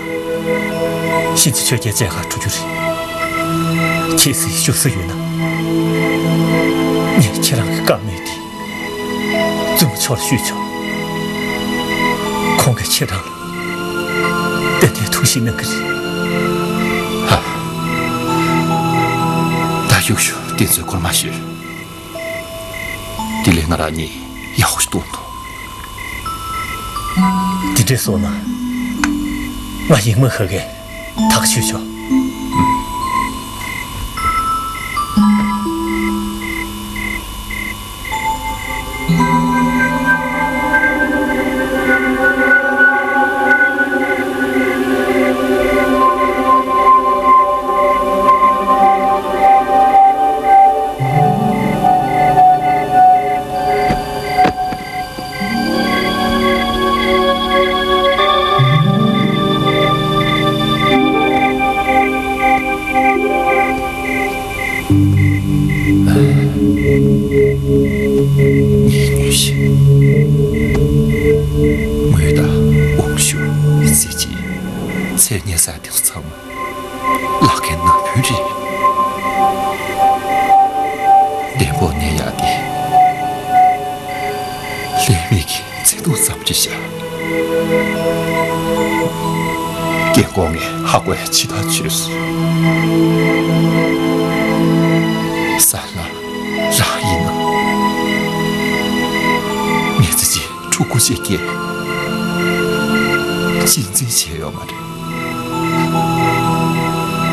གཤིན་རྗེ་ཆོས་རྒྱལ་མཇལ་ཁ་འགྲོ་རྒྱུ་རེད། ཁྱེད་ཚོས་ཞུ་ས་ཡོད་ན། ངས་ཁྱེད་རང་གི་བཀའ་མོལ་དེ་བཙུན་མོ་མཆོག་ལ་ཞུས་ཆོག། ཁོང་གིས་ཁྱེད་རང་ལ་ཏན་ཏན་ཐུགས་ཞིབ་གནང་གི་རེད། ཧ། ད་ཞུ་ཞུ་དེ་ཚོའི་སྐོར་མ་ཤོད། དེ་ལས་ང་རང་གཉིས་ཡག་པོ་ཞིག་གཏོང་དང་། དེ་འདྲ་སོང་ན། ང་ཡིག་མ་ཧ་གེ་ཐག་ཆོད་ཆོག། ངའི་ནུས་ཤུགས། དངུལ་དང་དབང་ཤུགས། མི་ཚེ་གཅིག་མཚན་སྙན་གསར་དེ་ཚོ་ཚང་མ། ལག་ཁྱེར་ནག་པོ་རེད། བདེ་པོ་གནས་ཡག་དེ་ལྷད་མེད་ཀྱི་བརྩེ་དུང་ཙམ་གྱིས་ཤར། རྒན་གོག་ངས་ཧ་གོ་ཡ་ཇི་ལྟར་བྱས་སོང་། ས་ལ་རག་ཡིན་ན། ངས་ཙི་ཙི་ཕྲུ་གུ་ཞིག་སྐྱེས། གཅེས་འཛིན་བྱས་ཡོད་མ་རེད།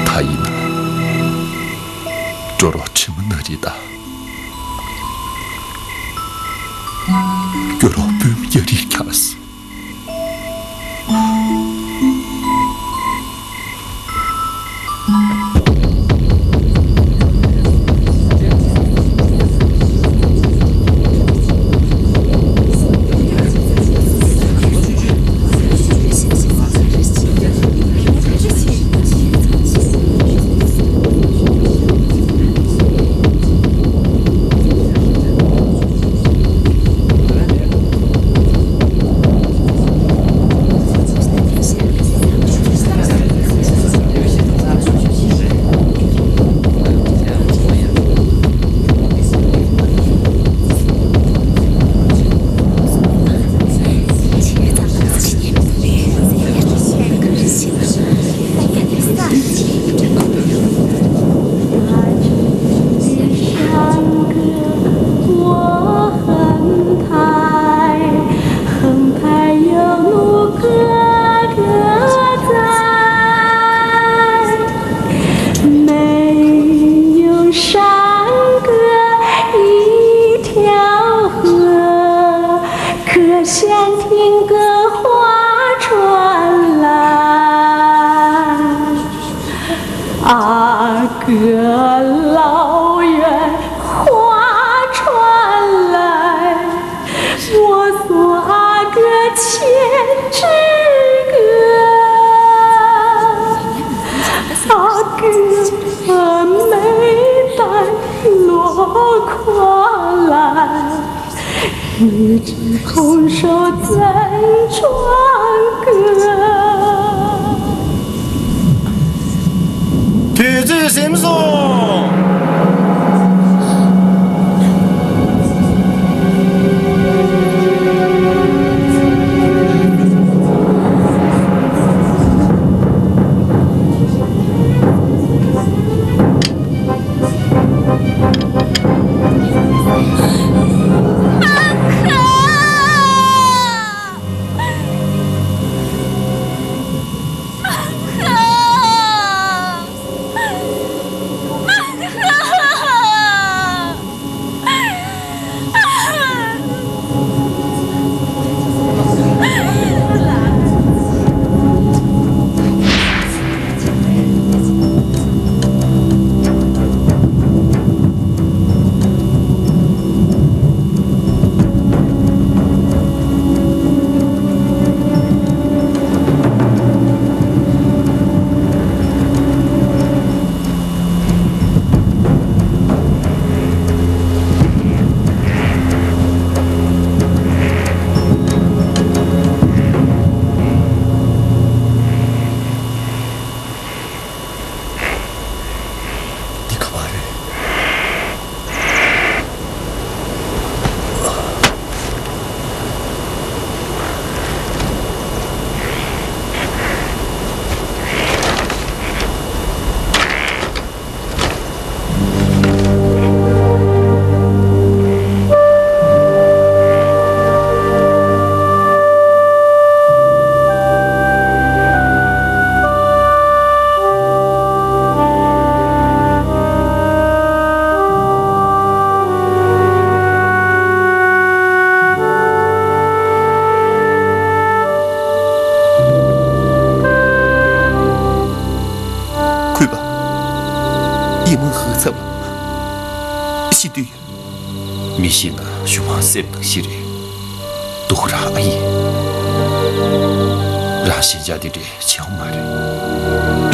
ད་ཡིན་ན། གྲོགས་རོགས་དྲི་མ་སྣ་རིགས་དང་། སྐྱོ་རོགས་པུས་མོ་གཡའ་རིས་འཁྱགས་སོང་། དུས་ཚོད་ཟིན་སོང་། ཡིན་དུས། མི་ཤེས་ན་གཞུ་མ་སེམས་ནང་ཤི་རེད། སྡུག་ར་ཨ་ཡིན། རང་ཞེན་ཆགས་དེ་འདྲས་བྱེད་ཡོང་མ་རེད།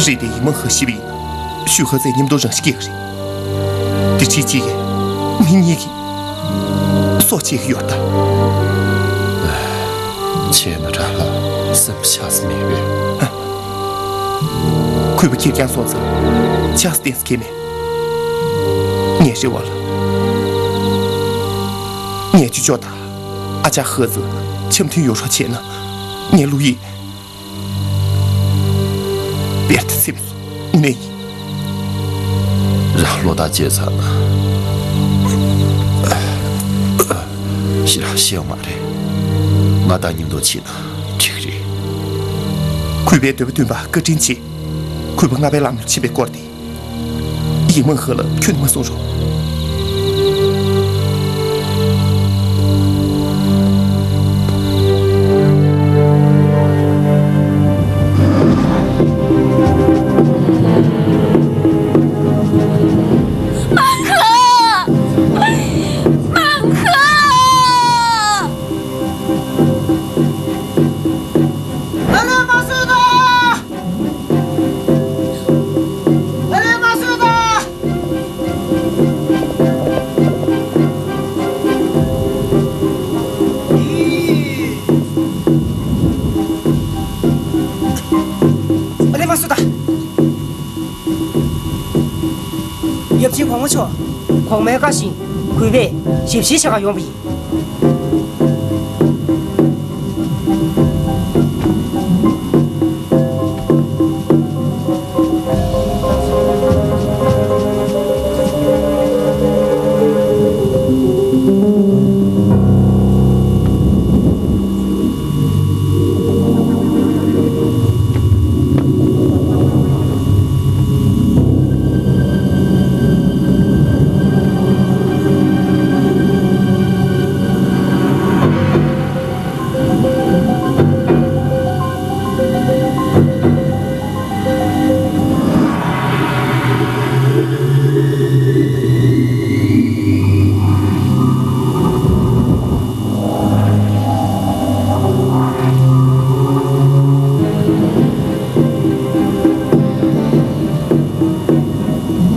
རེད་དེ། ཡིན་མང་ཧ་ཤི་བ་ཡིན་ན་ཞུ་ཧ་ཙེ་མཉམ་དུ་རང་ཤི་སྐྱེ་གི་རེད། དེ་ཁྲིད་ཅིག་གིས་མི་གཉིས་ཀྱི་སྲོག་བཅད་ཀྱི་ཡོད་ད། བྱས་ན་རང་ལ་སེམས་ཆགས་ས་མེད་པས། གུས་པ་ཁེར་རྐྱང་སོང་ཙང་ཆགས་ས་གཏན་ས་ཁེལ་མེད། ངས་རེ་བ་ལ། ངས་ཅི་ལྕོགས་དང་ཨ་ཅག་ཧ་ཙི་འཆམ་མཐུན་ཡོང་རོགས་བྱས་ན། ངའི་བློ་ཡིད་དཔེར་ན་སེམས་སུ་གནས་ཡིན། རང་བློ་ཐག་བཅད་ཚར་ན་ཞེ་དྲག་ཤེས་ཡོད་མ་རེད། ང་དང་མཉམ་དུ་ཕྱིན་ན་འགྲིག་རེད། གུས་པའི་འདོད་པ་འདུན་པར་བཀའ་དྲིན་ཆེ། གུས་པ་ལྔ་པའི་ལམ་ལ་ཕྱིན་པའི་སྐོར་དེ། ཡིན་མང་ཧ་ལ་ཁྱོན་ནས་མ་གསུང་རོགས། མང་ཧ། མང་ཧ། ཨ་ལས་མ་བཟོད་ད། ཨ་ལས་མ་བཟོད་ད། ཨ་ལས་མ་བཟོད་ད། ཡབ་ཆེན་གོང་མ་མཆོག། གོང་མའི་བཀའ་བཞིན་གུས་པས་ཞབས་ཕྱི་བྱེད་གར་ཡོང་བ་ཡིན།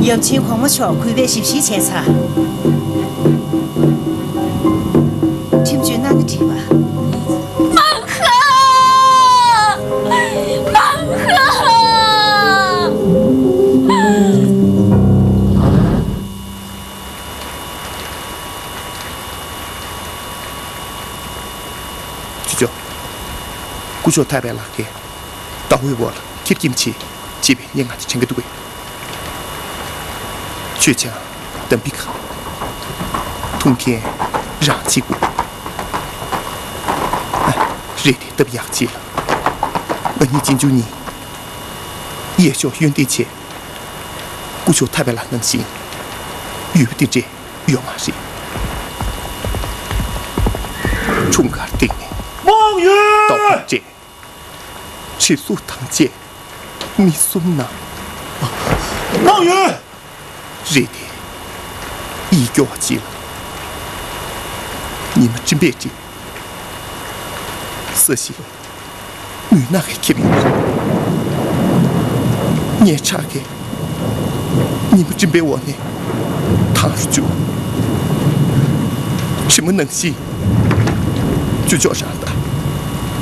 ཡབ་ཆེན་གོང་མ་མཆོག་གུས་པས་ཞིབ་བཤེར་བྱས་ཚར། ཁྲིམས་གཅོད་གནང་ན་འགྲིག་པ། མང་ཧ། མང་ཧ། ཅོ་ཅོ། སྐུ་ཞབས་ཐར་པའི་ལག་ཁྱེར། ཟླ་བོའི་འོག་ལ་ཁྱེར་ཀྱིན་མཆིས། ཅེས་པའི་སྙན་ངག་ཅིག་དྲན་གྱི་འདུག་གས། ཁྱོད་ཅག་འདམ་བི་ཁ། འཐུང་མཁན་རང་གཅིག་པུ། ཨ། རེད་དེ། སྟབས་ཡག་ཅིག་ལ། ང་གཉིས་གཅེན་གཅུང་གཉིས། གཡས་ཕྱོགས་ཡོན་ཏན་ཆེ། སྐུ་ཞབས་ཐར་པའི་ལག་ནང་བཞིན་ཡོད་པ་དེ་འདྲས་ཡོད་མ་རེད། འཁྲུངས་སྐར་སྟེང་ནས། དམངས་ཡོད། ལྟོ་ཕོར་སྤྲད། གྲིབ་གཟུགས་དང་བཅས་མི་གསུམ་ན། དམངས་ཡོད། རེད་དེ། ཡིད་སྐྱོ་བ་ཅིག་ལ། ཉི་མ་སྤྲིན་པས་བསྒྲིབས། ས་གཞི་མུན་ནག་གིས་ཁེབས་ཡོད། ངའི་ཕྱག་གིས་ཉི་མ་སྤྲིན་པའི་འོག་ནས་ཐང་རུ་བཅུག། གྲིབ་མ་ནང་བཞིན་ཅོ་ཅོ་རང་དང་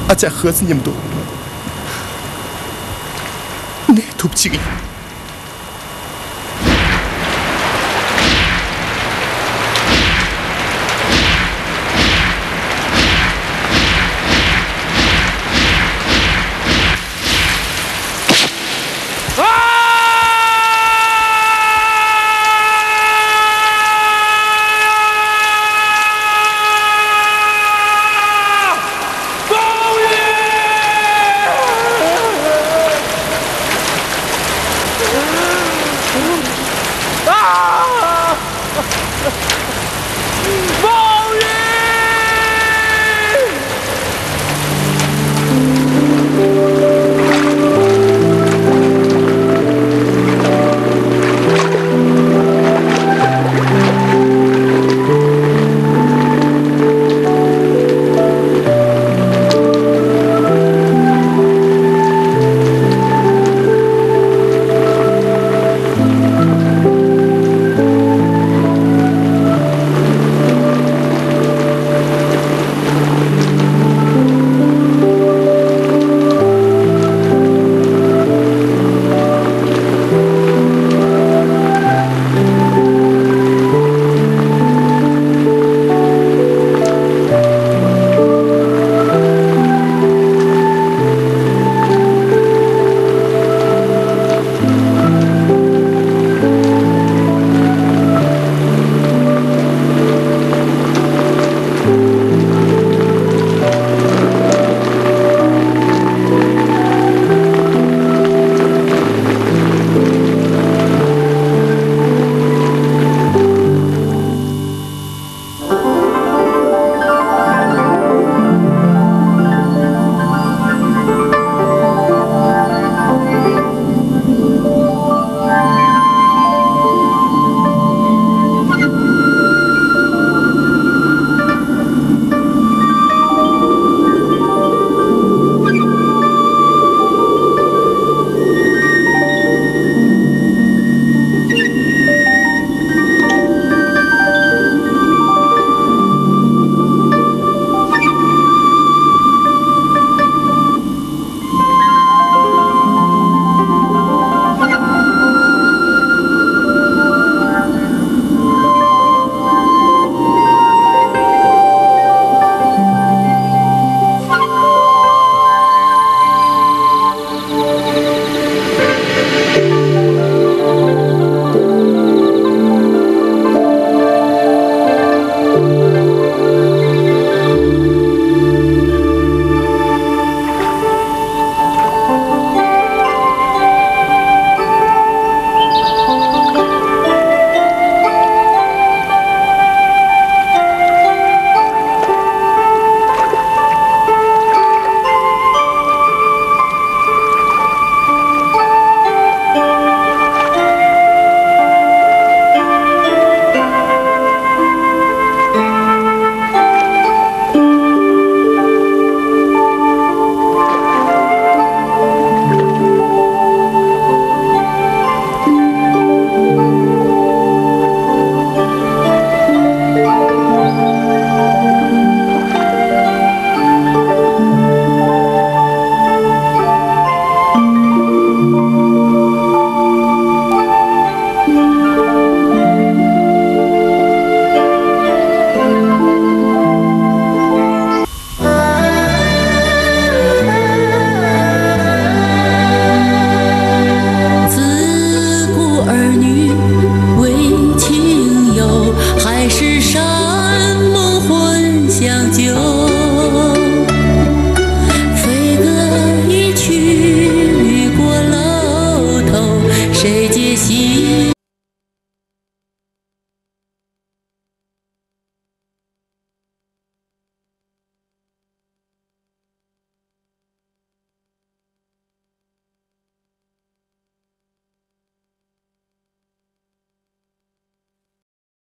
ཨ་ཅག་ཧ་ཙི་མཉམ་དུ་གནས་ཐུབ་ཅིག་ཡིན།